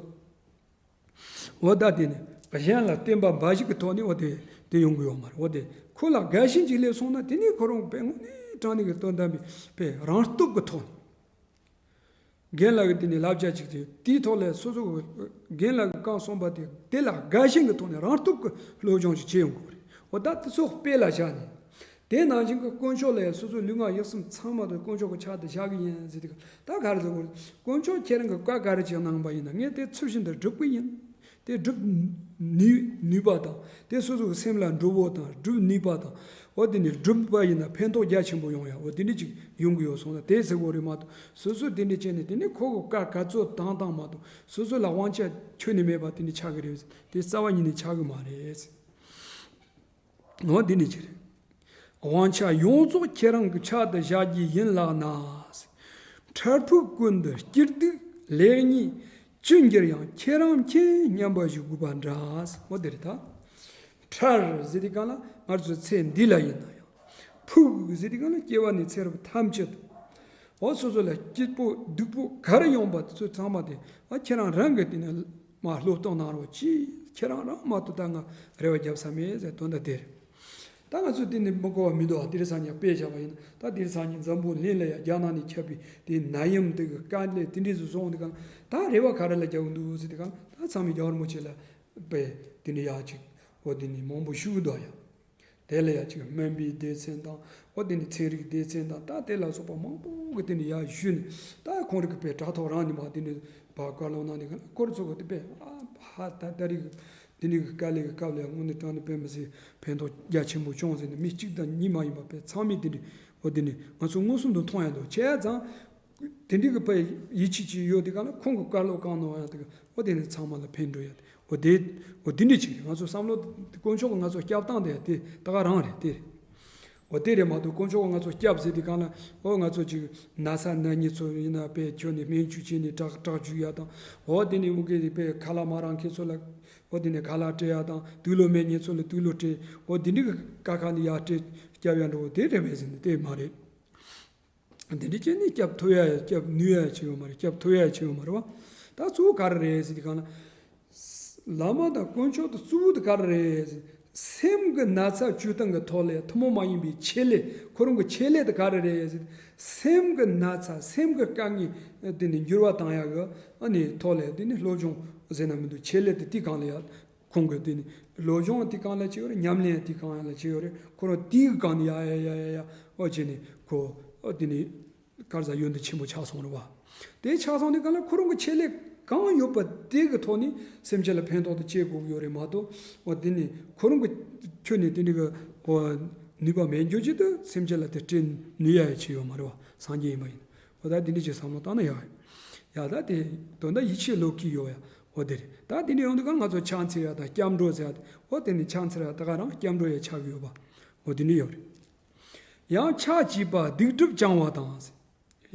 འོ་ད་དེ་ནི་གཞན་ལ་བརྟེན་པ་འབའ་ཞིག་གི་ཐོག་ནས་འོ་དེ་དེ་ཡོང་གི་ཡོད་མ་རེད། འོ་དེ་ཁོ་ལ་དགའ་ཞེན་ཅིག་སླེབས་སོང་ན་དེ་ནི་ཁོ་རང་དཔེ་དངོས་གནས་དྲང་གནས་ཀྱི་དོན་དམ་པའི་དཔེ་རང་སྟོབས་ཀྱི་ཐོག་ནས། རྒན་ལགས་ཀྱིས་དེ་ནས་བསླབ་བྱ་ཅིག་བྱས་དེའི་ཐོག་ལ་སོ་སོ་གི་རྒན་ལགས་ཀྱིས་བཀའ་གསུངས་པ་དེ་དེ་ལ་དགའ་ཞེན་གྱི་ཐོག་ནས་རང་སྟོབས་ཀྱི་སློབ་སྦྱོང་ཅིག་བྱེད་ཡོང་དགོས་པ་རེད། འོ་ད་དེ་ཚོ་དཔེ་ལ་བཞག་ནས། དེ་ནང་བཞིན་གྱི་དཀོན་མཆོག་ལ་ཡང་སོ་སོའི་ལུས་ངག་ཡིད་གསུམ་ཚང་མ་དེ་དཀོན་མཆོག་གི་ཕྱག་ཏུ་བཞག་གི་ཡིན་ཟེར་དུས་ད་ག་རེ་ཟེར་དགོས་རེད། དཀོན་མཆོག་ཁྱེད་རང་གི་བཀའ་ག་རེ་ཅིག་གནང་པ་ཡིན་ན་ངས་དེ་ཚུལ་བཞིན་དུ་སྒྲུབ་གི་ཡིན། དེ་སྒྲུབ་ནུས་ནུས་པ་དང་། དེ་སོ་སོ་གི་སེམས་ལ་འགྲོ་བོ་དང་སྒྲུབ་ནུས་པ་དང་། འོ་དེ་ནི་སྒྲུབ་པ་ཡིན་ན་ཕན་ཐོགས་རྒྱ་ཆེན་པོ་ཡོང་ཡ། འོ་དེ་འདྲ་ཅིག་ཡོང་གི་ཡོད་སོང་ན། དེ་ཟེར་གོ་རེད་མ་གཏོགས། སོ་སོ་དེ་འདྲ་བྱས་ནས་དེ་ནི་ཁོ་གི་བཀའ་ག་ཚོད་བཏང་བཏང་མ་གཏོགས། སོ་སོ་ལ་དབང་ཆ་ཁྱོན་ནས་མེད་པ་དེ་འདྲ་ཆགས་ཀྱི་རེད། དེ་རྩ་བ་ཉིད་ནས་ཆགས་ཀྱི་མ་རེད། འོ་འདི་ནི་ཅི་རེད། དབང་ཆ་ཡོངས་རྫོགས་ཁྱེད་རང་གི་ཕྱག་ཏུ་བཞག་རྒྱུ་ཡིན་ལགས་ན། འཕྲལ་ཕུགས་ཀུན་ཏུ་སྐྱིད་སྡུག་ལེགས་ཉེས་ཅི་འགྱུར་ཡང་། ཁྱེད་རང་མཁྱེན་སྙམ་པ་ཞིག་དགོས་པ་འདྲ། འོ་དེ་རེད་ད། འཕྲལ་ཟེར་དུས་གང་ལ་ང་ཚོ་ཚེ་འདི་ལ་ཡིན་ན་ཡང་། ཕུགས་ཟེར་དུས་གང་ལ་སྐྱེ་བ་ནས་ཚེ་རབས་ཐམས་ཅད་དུ། འོ་སོ་སོ་ལ་སྐྱིད་པོ་སྡུག་པོ་ག་རེ་ཡོང་པ་དེ་ཚོ་ཚང་མ་དེ། ཨ་ཁྱེད་རང་རང་གི་དེ་ནས་མ་སློབ་གཏོང་གནང་རོགས་གྱིས། ཁྱེད་རང་རང་མ་གཏོགས་ད་ང་རེ་བ་རྒྱབ་ས་མེད་ཟེར་དོན་དག་དེ་རེད། ད་ང་ཚོས་དེ་ནས་མི་གོ་བ་མི་འདུག་ཨ། དེ་རིང་སང་ཉིན་དཔེ་བཞག་པ་ཡིན་ན། ད་དེ་རིང་སང་ཉིན་འཛམ་བུ་གླིང་ལ་ཡ་རྒྱ་ནག་ནས་ཁྱབ་པའི་དེ་ནད་ཡམས་དེ་གི་དཀའ་ལས་དེ་འདྲས་སུ་སོང་དེ་གང་ད་རེ་བ་ག་རེ་ལ་རྒྱག་གི་འདུག་ཟེར་དེ་གང་ད་ཚང་མས་རྒྱ་གར་མོ་ཆེ་ལ་དཔེ་དེ་ནས་ཡག་ཅིག་འོ་དེ་ནས་མང་པོ་ཞུ་གི་འདུག་ཡ། དེ་ལ་ཡ་ཅིག་སྨན་པའི་སྡེ་ཚན་དང་། འོ་དེ་ནི་ཚན་རིག་སྡེ་ཚན་དང་། ད་དེ་ལ་སོགས་པ་མང་པོ་གི་དེ་ནི་ཡར་ཞུས་ནས། ད་ཁོང་རིག་པའི་དྲ་ཐོག་རང་ནས་མ་དེ་ནི་བར་བཀའ་སློབ་གནང་ནས་ཁོ་ར་ཚོ་གི་དེ་པས་ཨ་ཧ་ད་ད་རིག་དེ་ནི་གི་དཀའ་ལས་གི་སྐབས་ལ་དངོས་གནས་དྲང་ནས་དཔེ་མི་སྲིད་ཕན་ཐོགས་རྒྱ་ཆེན་པོ་བྱུང་ཟེར་ནས། མི་གཅིག་དང་གཉིས་མ་ཡིན་པ་པས་ཚང་མས་དེ་འདྲི། འོ་དེ་ནི་ང་ཚོ་མངོན་སུམ་དུ་མཐོང་ཡ་འདུག་བྱས་ཙང་། དེ་འདྲི་གི་པ་ཡིད་ཆེས་ཀྱི་ཡོད་དེ་ག་ལ་ཁོང་གི་བཀའ་སློབ་གང་གནང་ཡ་དེ་ག་འོ་དེ་ནི་ཚང་མ་ལ་ཕན་འགྲོ་ཡ་དེ། འོ་དེ། འོ་དེ་འདྲི་ཅིག་རེད། ང་ཚོ་བསམ་བློ་དཀོན་མཆོག་གི་ང་ཚོ་སྐྱབས་སྟངས་དེ་དེ་ད་ག་རང་རེད་དེ་རེད། འོ་དེ་རེད་མ་གཏོགས་དཀོན་མཆོག་གི་ང་ཚོ་སྐྱབས་ཟེར་དེ་གང་ལ་འོ་ང་ཚོ་ཅིག་ན་ཚ་ན་མཁན་ཚོ་ཡིན་ན་པས་ཁྱོད་ནི་སྨན་བཅོས་བྱས་ནས་དྲག་དྲག་བཅོས་ཡ་དང་། འོ་དེ་ནི་འུ་གེ་དེ་པས་ཁ་ལག་མ་རག་མཁན་ཚོ་ལ་འོ་དེ་ནི་ཁ་ལག་སྤྲད་ཡ་དང་། དུག་ལོག་མེད་མཁན་ཚོ་ལ་དུག་ལོག་སྤྲད། འོ་དེ་འདྲི་གི་ཀ་ཁ་ནི་ཡ་སྤྲད་སྐྱབས་ཡ་འགྲོ་དེ་རེད་པས་ཟེར་ནས་དེ་མ་རེད། འདི་འདྲ་བྱས་ནས་སྐྱབས་ཐུབ་ཡ་ཡ་སྐྱབས་ནུས་ཡ་ཡ་ཆེ་ཡོད་མ་རེད། སྐྱབས་ཐུབ་ཡ་ཡ་ཆེ་ཡོད་མ་རེད་བ། ད་གཙོ་བོ་ག་རེ་རེད་ཟེར་དུས་གང་ལ། བླ་མ་དང་དཀོན་མཆོག་ཏུ་གཙོ་བོ་དེ་ག་རེ་རེད་ཟེར། སེམས་ཀྱི་ན་ཚ་བཅོས་སྟངས་ཀྱི་ཐོག་ལ་ཡ་ཐུན་མོང་མ་ཡིན་པའི་ཆེད་ལས། ཁོ་རང་གི་ཆེད་ལས་དེ་ག་རེ་རེད་ཟེར། སེམས་ཀྱི་ན་ཚ་སེམས་ཀྱི་དཀའ་ངལ་དེ་ནི་འགྱུར་བ་བཏང་ཡ་གི་ཨ་ནི་ཐོག་ལ་ཡ་དེ་ནི་སློབ་སྦྱོང་ཟེར་ན་མི་འདུག་ཆེད་ལས་དེ་དེ་གང་ལ་ཡ། ཁོང་གིས་དེ་ནི་སློབ་སྦྱོང་དེ་གང་ལ་བྱས་ཡོད་རེད། ཉམས་ལེན་དེ་གང་ལ་བྱས་ཡོད་རེད། ཁོ་རང་དེའི་སྒང་ནས་ཡ་ཡ་ཡ་ཡ་ཡ་འོ་བྱས་ནས་ཁོ་ཨ་དེ་ནི་ག་རེ་ཟ་ཡོན་ཏན་ཆེན་པོ་ཆགས་སོང་རེད་བ། དེ་ཆགས་སོང་དེ་གང་ལ་ཁོ་རང་གི་ཆེད་ལས་གང་ཡོད་པ་དེ་གི་ཐོག་ནས་སེམས་ཅན་ལ་ཕན་ཐོགས་དེ་བྱེད་དགོས་ཀྱི་ཡོད་རེད་མ་གཏོགས། འོ་དེ་ནི་ཁོ་རང་གི་ཁྱོན་ནས་དེ་འདྲ་གི་འོ་ནུས་པ་མེད་འགྱོ་ཅིག་ཏུ་སེམས་ཅན་ལ་དེ་སྤྲད་ནུས་ཡ་ཡ་བྱས་ཡོད་མ་རེད་བ། སངས་རྒྱས་ཡིན་པ་ཡིན། འོ་ད་དེ་འདྲ་ཅིག་བསམ་བློ་བཏང་ན་ཡག་ཡ། ད་དེ་དོན་དག་ཡིད་ཆེས་ལོག་གི་ཡོད་ཡ། འོ་དེ་རེད། ད་དེ་འདྲ་ཡོང་དུས་གང་ང་ཚོ་ཕྱག་འཚལ་ཡ་དང་སྐྱབས་འགྲོ་ཟེར་ཡ་དེ། འོ་དེ་ནི་ཕྱག་འཚལ་ཡ་ད་ག་རང་སྐྱབས་འགྲོ་ཡ་ཆགས་ཀྱི་ཡོད་པ། འོ་དེ་འདྲ་ཡོད་རེད། ཡང་ཕྱག་བགྱིས་པ་སྡིག་སྒྲིབ་བྱང་བ་དང་།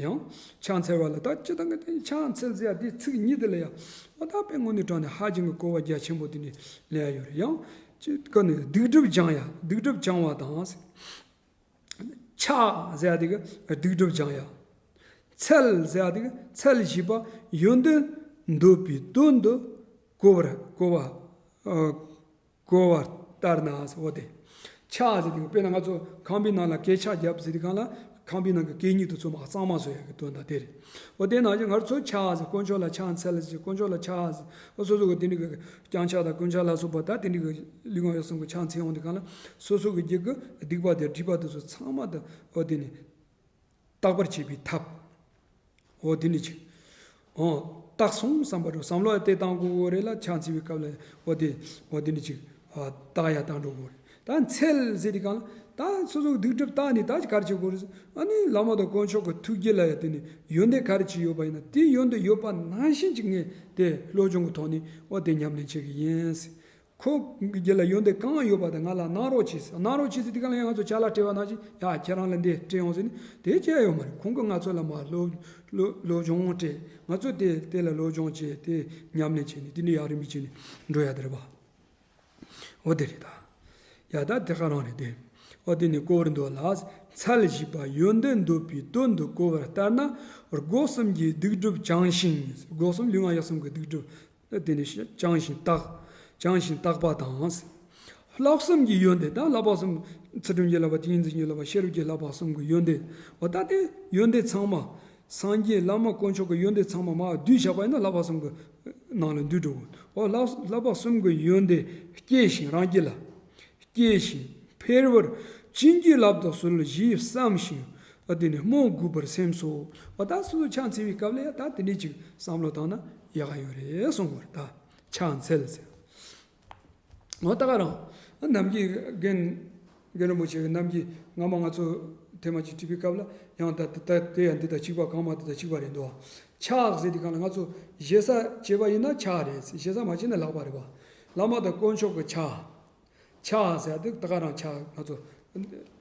ཡང་ཕྱག་འཚལ་བ་ལ་ད་སྤྱིར་བཏང་གི་དེ་ཕྱག་འཚལ་ཟེར་ཡ་དེ་ཚིག་གཉིས་དེ་ལ་ཡ། འོ་ད་དཔེ་དངོས་གནས་དྲང་ནས་ཧ་ཅང་གི་གོ་བ་རྒྱ་ཆེན་པོ་དེ་འདྲ་ལེན་ཡ་ཡོད་རེད། ཡང་སྤྱིར་བཏང་ནས་སྡིག་སྒྲིབ་བྱང་ཡ། སྡིག་སྒྲིབ་བྱང་བ་དང་། ཕྱག་ཟེར་ཡ་དེ་གི་སྡིག་སྒྲིབ་སྦྱང་ཡ། འཚལ་ཟེར་ཡ་དེ་གི་འཚལ་ཞེས་པ་ཡོན་ཏན་འདོད་པའི་དོན་དུ་གོ་བར་གོ་བ་ཨ་གོ་བ་ལྟར་ན། འོ་དེ་ཕྱག་ཟེར་དེ་གི་དཔེར་ན་ང་ཚོ་ཁང་པའི་ནང་ལ་གད་ཕྱགས་བརྒྱབ་ཟེར་དུས་གང་ལ་ཁང་པའི་ནང་གི་གད་སྙིགས་དེ་ཚོ་མར་གཙང་མ་བཟོ་ཡ་གི་དོན་དག་དེ་རེད། འོ་དེ་ནང་བཞིན་ང་ཚོ་ཕྱག་ཟེར། དཀོན་མཆོག་ལ་ཕྱག་འཚལ་ཟེར། དཀོན་མཆོག་ལ་ཕྱག་ཟེར། འོ་སོ་སོ་གི་དེ་འདྲ་གི་བརྐྱང་ཕྱག་དང་རྐུན་ཕྱག་ལ་སོགས་པ་ད་དེ་འདྲ་གི་ལུས་ངག་ཡིད་གསུམ་གི་ཕྱག་འཚལ་ཡོང་དུས་གང་ལ་སོ་སོ་གི་རྒྱུད་ཀྱི་སྡིག་པ་དང་སྒྲིབ་པ་དེ་ཚོ་ཚང་མ་དང་འོ་དེ་ནི་དག་པར་བྱེད་པའི་ཐབས། འོ་དེ་ནི་ཅིག་འོ་དག་སོང་བསམ་པ་འགྲོ། བསམ་བློ་དེ་བཏང་དགོས་རེད་ལ། ཕྱག་འཚལ་བའི་སྐབས་ལ་འོ་དེ་འོ་དེ་ནི་ཅིག་ཨ་དག་ཡ་བཏང་འགྲོ་དགོས་རེད། ད་འཚལ་ཟེར་དུས་གང་ལ་ད་སོ་སོ་གི་སྡིག་སྒྲིབ་དག་ནས་ད་ཅིག་ག་རེ་བྱེད་དགོས་རེད། ཨ་ནི་བླ་མ་དང་དཀོན་མཆོག་གི་ཐུགས་རྗེ་ལ་ཡ་དེ་ནི་ཡོན་ཏན་ག་རེ་ཅིག་ཡོད་པ་ཡིན་ན་དེ་ཡོན་ཏན་ཡོད་པ་ནང་བཞིན་ཅིག་ངས་དེ་སློབ་སྦྱོང་གི་ཐོག་ནས་འོ་དེ་ཉམས་ལེན་བྱེད་ཀྱི་ཡིན། ཁོ་གི་རྒྱུད་ལ་ཡོན་ཏན་གང་ཡོད་པ་དེ་ང་ལ་གནང་རོགས་གྱིས། གནང་རོགས་གྱིས་ཟེར་དུས་གང་ལ་ཡང་ང་ཚོ་ཅ་ལག་སྤྲད་པ་ནང་བཞིན་ཡ་ཁྱེད་རང་ལ་འདི་སྤྲད་ཡོང་ཟེར་ནས་དེ་བྱས་ཡོད་མ་རེད། ཁོང་གིས་ང་ཚོ་ལ་མར་སློབ་སློབ་སློབ་སྦྱོང་སྤྲད། ང་ཚོ་དེ་དེ་ལ་སློབ་སྦྱོང་བྱས། དེ་ཉམས་ལེན་བྱས་ནས་དེ་ནས་ཡར་རིམ་པས་བྱས་ནས་འགྲོ་ཡ་དེ་རེད་པ། འོ་དེ་རེད་ད། ཡ་ད་དེ་ག་རང་རེད་དེ། འོ་དེ་ནི་གོ་བར་འདོད་ལ། འཚལ་ཞེས་པ་ཡོན་ཏན་འདོད་པའི་དོན་དུ་གོ་བར་ལྟར་ན། སྒོ་གསུམ་གྱི་སྡིག་སྒྲིབ་བྱང་ཞིང་། སྒོ་གསུམ་ལུས་ངག་ཡིད་གསུམ་གྱི་སྡིག་སྒྲིབ་དེ་ནི་བྱང་ཞིང་དག་བྱང་ཞིང་དག་པ་དང་། ལྷག་བསམ་གྱི་ཡོན་ཏན་དང་། ལྷག་པ་གསུམ། ཚུལ་ཁྲིམས་ཀྱི་བསླབ་པ། ཏིང་ངེ་འཛིན་གྱི་བསླབ་པ། ཤེས་རབ་ཀྱི་བསླབ་པ་གསུམ་གྱི་ཡོན་ཏན། འོ་ད་དེ་ཡོན་ཏན་ཚང་མ་སངས་རྒྱས་བླ་མ་དཀོན་མཆོག་གི་ཡོན་ཏན་ཚང་མ་མར་བསྡུས་བཞག་པ་ཡིན་ན་ལྷག་པ་གསུམ་གྱི་ནང་ལ་འདུས་འགྲོ་གི། འོ་ལྷག་ལྷག་པ་གསུམ་གྱི་ཡོན་ཏན་སྐྱེ་ཞིང་རང་རྒྱུད་ལ། སྐྱེ་ཞིང་འཕེལ་བར་བྱིན་གྱིས་བརླབ་ཏུ་གསོལ་ཞེས་བསམ་ཞིང་། ཨ་དེ་ནི་སྨོན་དགོས་པར་སེམས་སོ། འོ་ད་སོ་སོ་ཕྱག་འཚལ་བའི་སྐབས་ལ་ཡ་ད་དེ་འདྲས་ཅིག་བསམ་བློ་བཏང་ན་ཡག་ག་ཡོད་རེད་གསུང་གི་ཡོད་རེད་ད། ཕྱག་འཚལ་ཟེར། འོ་ད་ག་རང་། ནམ་རྒྱུན་རྒན་རྒན་རིན་པོ་ཆེ་གི་ནམ་རྒྱུན་སྔ་མ་ང་ཚོ་ཐེངས་མ་གཅིག་བྲིས་པའི་སྐབས་ལ་ཡང་ད་ད་དེ་ཡང་འདི་དང་གཅིག་པ། གོང་མ་འདི་དང་གཅིག་པ་རེད་འདུག་ཕྱག་ཟེར་དུས་སྒང་ལ་ང་ཚོ་ཞེ་ས་བྱས་པ་ཡིན་ན་ཕྱག་རེད། ཞེ་ས་མ་བྱས་ན་ལག་པ་རེད་པ། བླ་མ་དང་དཀོན་མཆོག་གི་ཕྱག་ཕྱག་ཟེར་དུས་ད་ག་རང་ཕྱག་ང་ཚོ་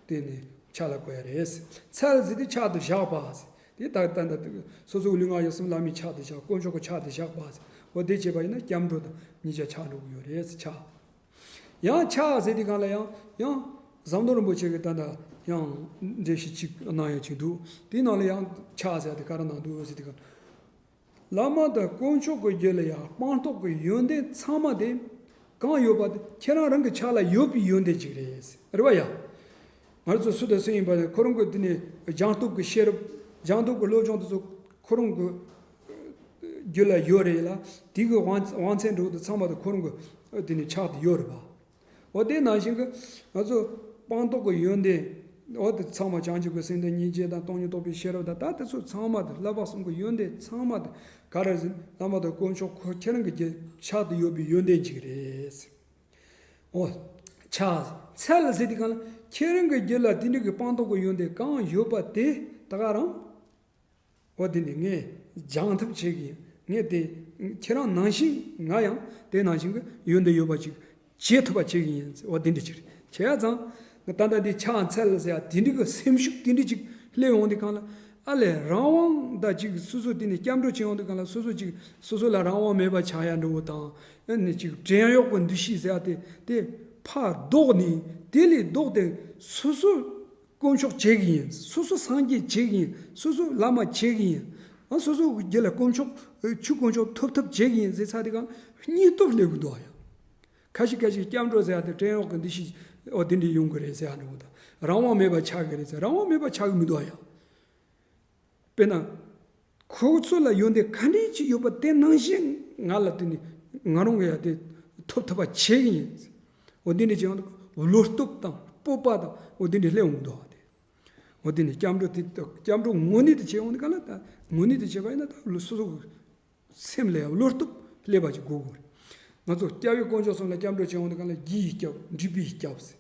དེ་ནི་ཕྱག་ལ་གོ་ཡ་རེད། འཚལ་ཟེར་དུས་ཕྱག་ཏུ་བཞག་པ་ཟེར། དེ་ད་ལྟ་འདི་སོ་སོའི་ལུས་ངག་ཡིད་གསུམ་བླ་མའི་ཕྱག་ཏུ་བཞག་དཀོན་མཆོག་གི་ཕྱག་ཏུ་བཞག་པ་ཟེར། འོ་དེ་བྱས་པ་ཡིན་ན་སྐྱབས་འགྲོ་དང་གཉིས་ཆ་ཆགས་འགྲོ་གི་ཡོད་རེད། ཕྱག་ཡང་ཕྱག་ཟེར་དུས་སྒང་ལ་ཡང་ཡང་ཟམ་གདོང་རིན་པོ་ཆེ་གིས་ད་ལྟ་ཡང་འགྲེལ་བཤད་ཅིག་གནང་ཡ་ཅིག་འདུག་དེའི་ནང་ལ་ཡང་ཕྱག་ཟེར་དེ་ག་རེ་གནང་འདུག་ཟེར་དུས་སྒང་། བླ་མ་དང་དཀོན་མཆོག་གི་རྒྱུད་ལ་ཡང་སྤངས་རྟོགས་ཀྱི་ཡོན་ཏན་ཚང་མ་དེ་གང་ཡོད་པ་དེ་ཁྱེད་རང་རང་གི་ཕྱག་ལ་ཡོད་པའི་ཡོན་ཏན་ཅིག་རེད། རེད་པ་ཡ། ང་ཚོ་སུ་དང་སུ་ཡིན་པ་དེ་ཁོ་རང་གི་དེ་ནས་སྦྱངས་སྟོབས་ཀྱི་ཤེས་རབ། སྦྱངས་སྟོབས་ཀྱི་བློ་སྦྱོང་དེ་ཚོ་ཁོ་རང་གི་རྒྱུད་ལ་ཡོད་རེད་ལ། དེ་གི་དབང་དབང་ཚད་འགྲོ་དེ་ཚང་མ་དེ་ཁོ་རང་གི་དེ་ནས་ཕྱག་དེ་ཡོད་རེད་པ། འོ་དེ་ནང་བཞིན་གྱི་ང་ཚོ་སྤངས་རྟོགས་ཀྱི་ཡོན་ཏན། འོ་དེ་ཚང་མ་བྱང་ཆུབ་ཀྱི་སེམས་དང་སྙིང་རྗེ་དང་སྟོང་ཉིད་རྟོགས་པའི་ཤེས་རབ་དང་ད་དེ་ཚོ་ཚང་མ་དེ་བསླབ་པ་གསུམ་གྱི་ཡོན་ཏན་ཚང་མ་དེ་ག་རེ་ཟེར། བླ་མ་དང་དཀོན་མཆོག་ཁོ་ཁྱེད་རང་གི་རྒྱུད་ཕྱག་ཏུ་ཡོད་པའི་ཡོན་ཏན་ཅིག་རེད། འོ། ཕྱག་འཚལ་ཟེར་དུས་སྒང་ལ་ཁྱེད་རང་གི་རྒྱུད་ལ་དེ་འདྲ་གི་སྤངས་རྟོགས་ཀྱི་ཡོན་ཏན་གང་ཡོད་པ་དེ་ད་ག་རང་། འོ་དེ་ནི་ངས་སྦྱང་ཐབས་བྱེད་ཀྱི་ཡིན། ངས་དེ་ཁྱེད་རང་ནང་བཞིན་ང་ཡང་དེ་ནང་བཞིན་གྱི་ཡོན་ཏན་ཡོད་པ་ཅིག་བྱེད་ཐུབ་པ་བྱེད་ཀྱི་ཡིན། འོ་དེ་འདྲ་ཅིག་རེད། བྱས་ཙང་ད་ལྟ་འདི་ཕྱག་འཚལ་ཟེར་ཡ་དེ་འདྲ་གི་སེམས་ཤུགས་དེ་འདྲ་ཅིག་སླེབས་ཡོང་དུས་སྒང་ལ། ཨ་ལས། རང་དབང་ད་ཅིག་སོ་སོ་དེ་ནས་སྐྱབས་འགྲོ་བྱེད་ཡོང་དུས་སྒང་ལ་སོ་སོ་ཅིག་སོ་སོ་ལ་རང་དབང་མེད་པ་ཆགས་ཡ་འདྲ་བོ་དང་། ཨ་ནི་ཅིག་བྲན་གཡོག་གི་འདུ་ཤེས་ཟེར་ཡ་དེ་དེ་ཕར་ལྡོག་ནས། དེ་ལས་ལྡོག་སྟེ་སོ་སོ་དཀོན་མཆོག་བྱེད་ཀྱི་ཡིན། སོ་སོ་སངས་རྒྱས་བྱེད་ཀྱི་ཡིན། སོ་སོ་བླ་མ་བྱེད་ཀྱི་ཡིན། ཨ་སོ་སོ་གི་རྒྱུད་ལ་དཀོན་མཆོག་ཆོས་དཀོན་མཆོག་ཐོབ་ཐབས་བྱེད་ཀྱི་ཡིན་ཟེར་ཚར་དུས་སྒང་སྙིང་སྟོབས་སླེབས་ཀྱི་འདུག་ཨ་ཡ། ཁ་ཤས་ཁ་ཤས་སྐྱབས་འགྲོ་ཟེར་ཡ་དེ་བྲན་གཡོག་གི་འདུ་ཤེས་འོ་དེ་འདྲ་ཡོང་གི་རེད་ཟེར་ཡ་འདྲ་བོ་དང་། རང་དབང་མེད་པ་ཆགས་ཀྱི་རེད་ཟེར། རང་དབང་མེད་པ་ཆགས་ཀྱི་མི་འདུག་ཨ་ཡ། དཔེར་ན། ཁོ་ཚོ་ལ་ཡོན་ཏན་ག་འདྲ་ཅིག་ཡོད་པ་དེ་ནང་བཞིན་ང་ལ་དེ་ནི་ང་རང་གིས་ཡ་དེ་ཐོབ་ཐུབ་པ་བྱེད་ཀྱི་ཡིན། འོ་དེ་འདྲ་ཅིག་ཡོང་དུས་བློ་སྟོབས་དང་སྤོབས་པ་དང་འོ་དེ་འདྲ་སླེབས་འོང་གི་འདུག་ཨ་དེ། འོ་དེ་ནི་སྐྱབས་འགྲོ་དེ་སྐྱབས་འགྲོ་དངོས་གནས་དེ་བྱེད་འོང་དུས་སྒང་ལ། ད་དངོས་གནས་དེ་བྱེད་པ་ཡིན་ན་ད་སོ་སོ་གི་སེམས་ལ་ཡང་བློ་སྟོབས་སླེབས་པ་ཅིག་དགོས་དགོས་རེད། ང་ཚོ་སྐྱབས་ཡུལ་དཀོན་མཆོག་གསུམ་ལ་སྐྱབས་འགྲོ་བྱེད་འོང་དུས་སྒང་ལ་རྒྱུ་ཡི་སྐྱབས། འབྲས་བུའི་སྐྱབས་ཟེར།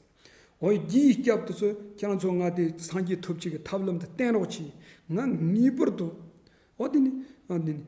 འོ་རྒྱུ་ཡི་སྐྱབས་དེ་ཚོས་ཁྱེད་རང་ཚོ་ང་དེ་སངས་རྒྱས་ཐོབ་བྱེད་ཀྱི་ཐབས་ལམ་དེ་བསྟན་རོགས་གྱིས། ང་ངེས་པར་དུ། འོ་དེ་ནི། ཨ་དེ་ནི།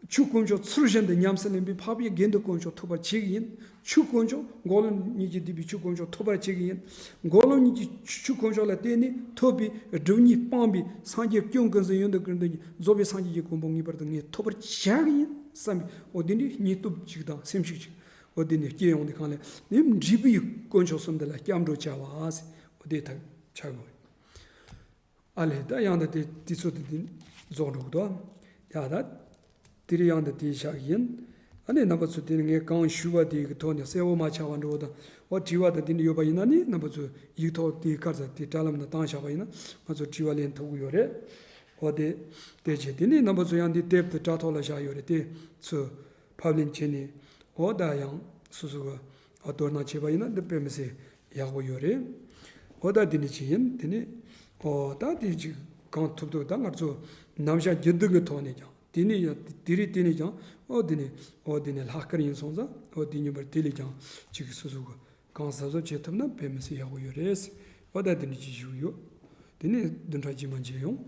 ཆོས་དཀོན་མཆོག་ཚུལ་བཞིན་དུ་ཉམས་སུ་ལེན་པའི་འཕགས་པའི་དགེ་འདུན་དཀོན་མཆོག་ཐོབ་པར་བྱེད་ཀྱི་ཡིན། ཆོས་དཀོན་མཆོག་འགོག་བློ་གཉིས་ཀྱིས་བསྡུས་པའི་ཆོས་དཀོན་མཆོག་ཐོབ་པར་བྱེད་ཀྱི་ཡིན། འགོག་བློ་གཉིས་ཀྱི་ཆོས་དཀོན་མཆོག་ལ་བརྟེན་ནས་ཐོབ་པའི་སྒྲིབ་གཉིས་སྤངས་པའི་སངས་རྒྱས་སྐྱོན་ཀུན་ཟད་ཡོན་ཏན་ཀུན་ལྡན་གྱི་རྫོགས་པའི་སངས་རྒྱས་ཀྱི་གོ་འཕང་ངེས་པར་དུ་ངས་ཐོབ་པར་བྱ་གི་ཡིན་བསམ་པའི་འོ་དེ་འདྲའི་སྙིང་སྟོབས་ཅིག་དང་སེམས་ཤུགས་ཅིག་འོ་དེ་ནས་སྐྱེ་ཡོང་དུས་སྒང་ལ་ནི་འབྲས་བུའི་དཀོན་མཆོག་གསུམ་འདི་ལ་སྐྱབས་འགྲོ་བྱ་བ་ཟེར། འོ་དེ་ཐག་ཆགས་དགོས། ཨ་ལས། ད་ཡང་ད་དེ་དུས་ཚོད་དེ་དེ་རྫོགས་འགྲོ་གི་འདུག་ཡ་ད། དེ་རིང་ཡང་ད་དེ་བཞག་ཡིན། ཨ་ནི་རྣམ་པ་ཚོ་དེ་ནི་ངས་གང་ཞུས་པ་དེ་གི་ཐོག་ནས་གསལ་བོ་མ་ཆགས་པ་འགྲོ་དང་། འོ་དྲི་བ་དང་དེ་འདྲ་ཡོད་པ་ཡིན་ན་ནི་རྣམ་པ་ཚོ་ཡིག་ཐོག་དེ་ག་རེ་ཟེར་དེ་དྲ་ལམ་ན་བཏང་བཞག་པ་ཡིན་ན་ང་ཚོ་དྲི་བ་ལེན་ཐུབ་ཀྱི་ཡོད་རེད། འོ་དེ། དེ་བྱས་དེ་ནི་རྣམ་པ་ཚོ་ཡང་འདི་དེབ་དེ་དྲ་ཐོག་ལ་བཞག་ཡོད་རེད། དེ་ཚོ་ཕབ་ལེན་བྱས་ནས། འོ་ད་ཡང་སོ་སོ་གི་འོ་དོ་སྣང་བྱས་པ་ཡིན་ན་འདི་དཔེ་མི་སྲིད་ཡག་པོ་ཡོད་རེད། འོ་ད་འདི་འདྲ་ཅིག་ཡིན། དེ་ནི་འོ་ད་དེ་ཅིག་གང་ཐུབ་ཐུབ་ད་ང་ཚོ་ནམ་ཞག་རྒྱུན་ལྡན་གྱི་ཐོག་ནས་ཀྱང་དེ་ནི་ཡང་དེ་རིང་དེ་ནས་ཀྱང་འོ་དེ་ནི་འོ་དེ་ནི་ལྷག་དཀར་ཡིན་སོང་ཙང་འོ་དེ་ཉིན་པར་དེ་ལས་ཀྱང་ཅིག་སོ་སོ་གི་གང་གཟབ་གཟབ་བྱེད་ཐུབ་ན་དཔེ་མི་སྲིད་ཡག་པོ་ཡོད་རེད། འོ་ད་འདི་འདྲ་ཅིག་ཞུ་གི་ཡོད། དེ་ནི་བདུན་ཕྲག་རྗེས་མ་མཇལ་ཡོང་།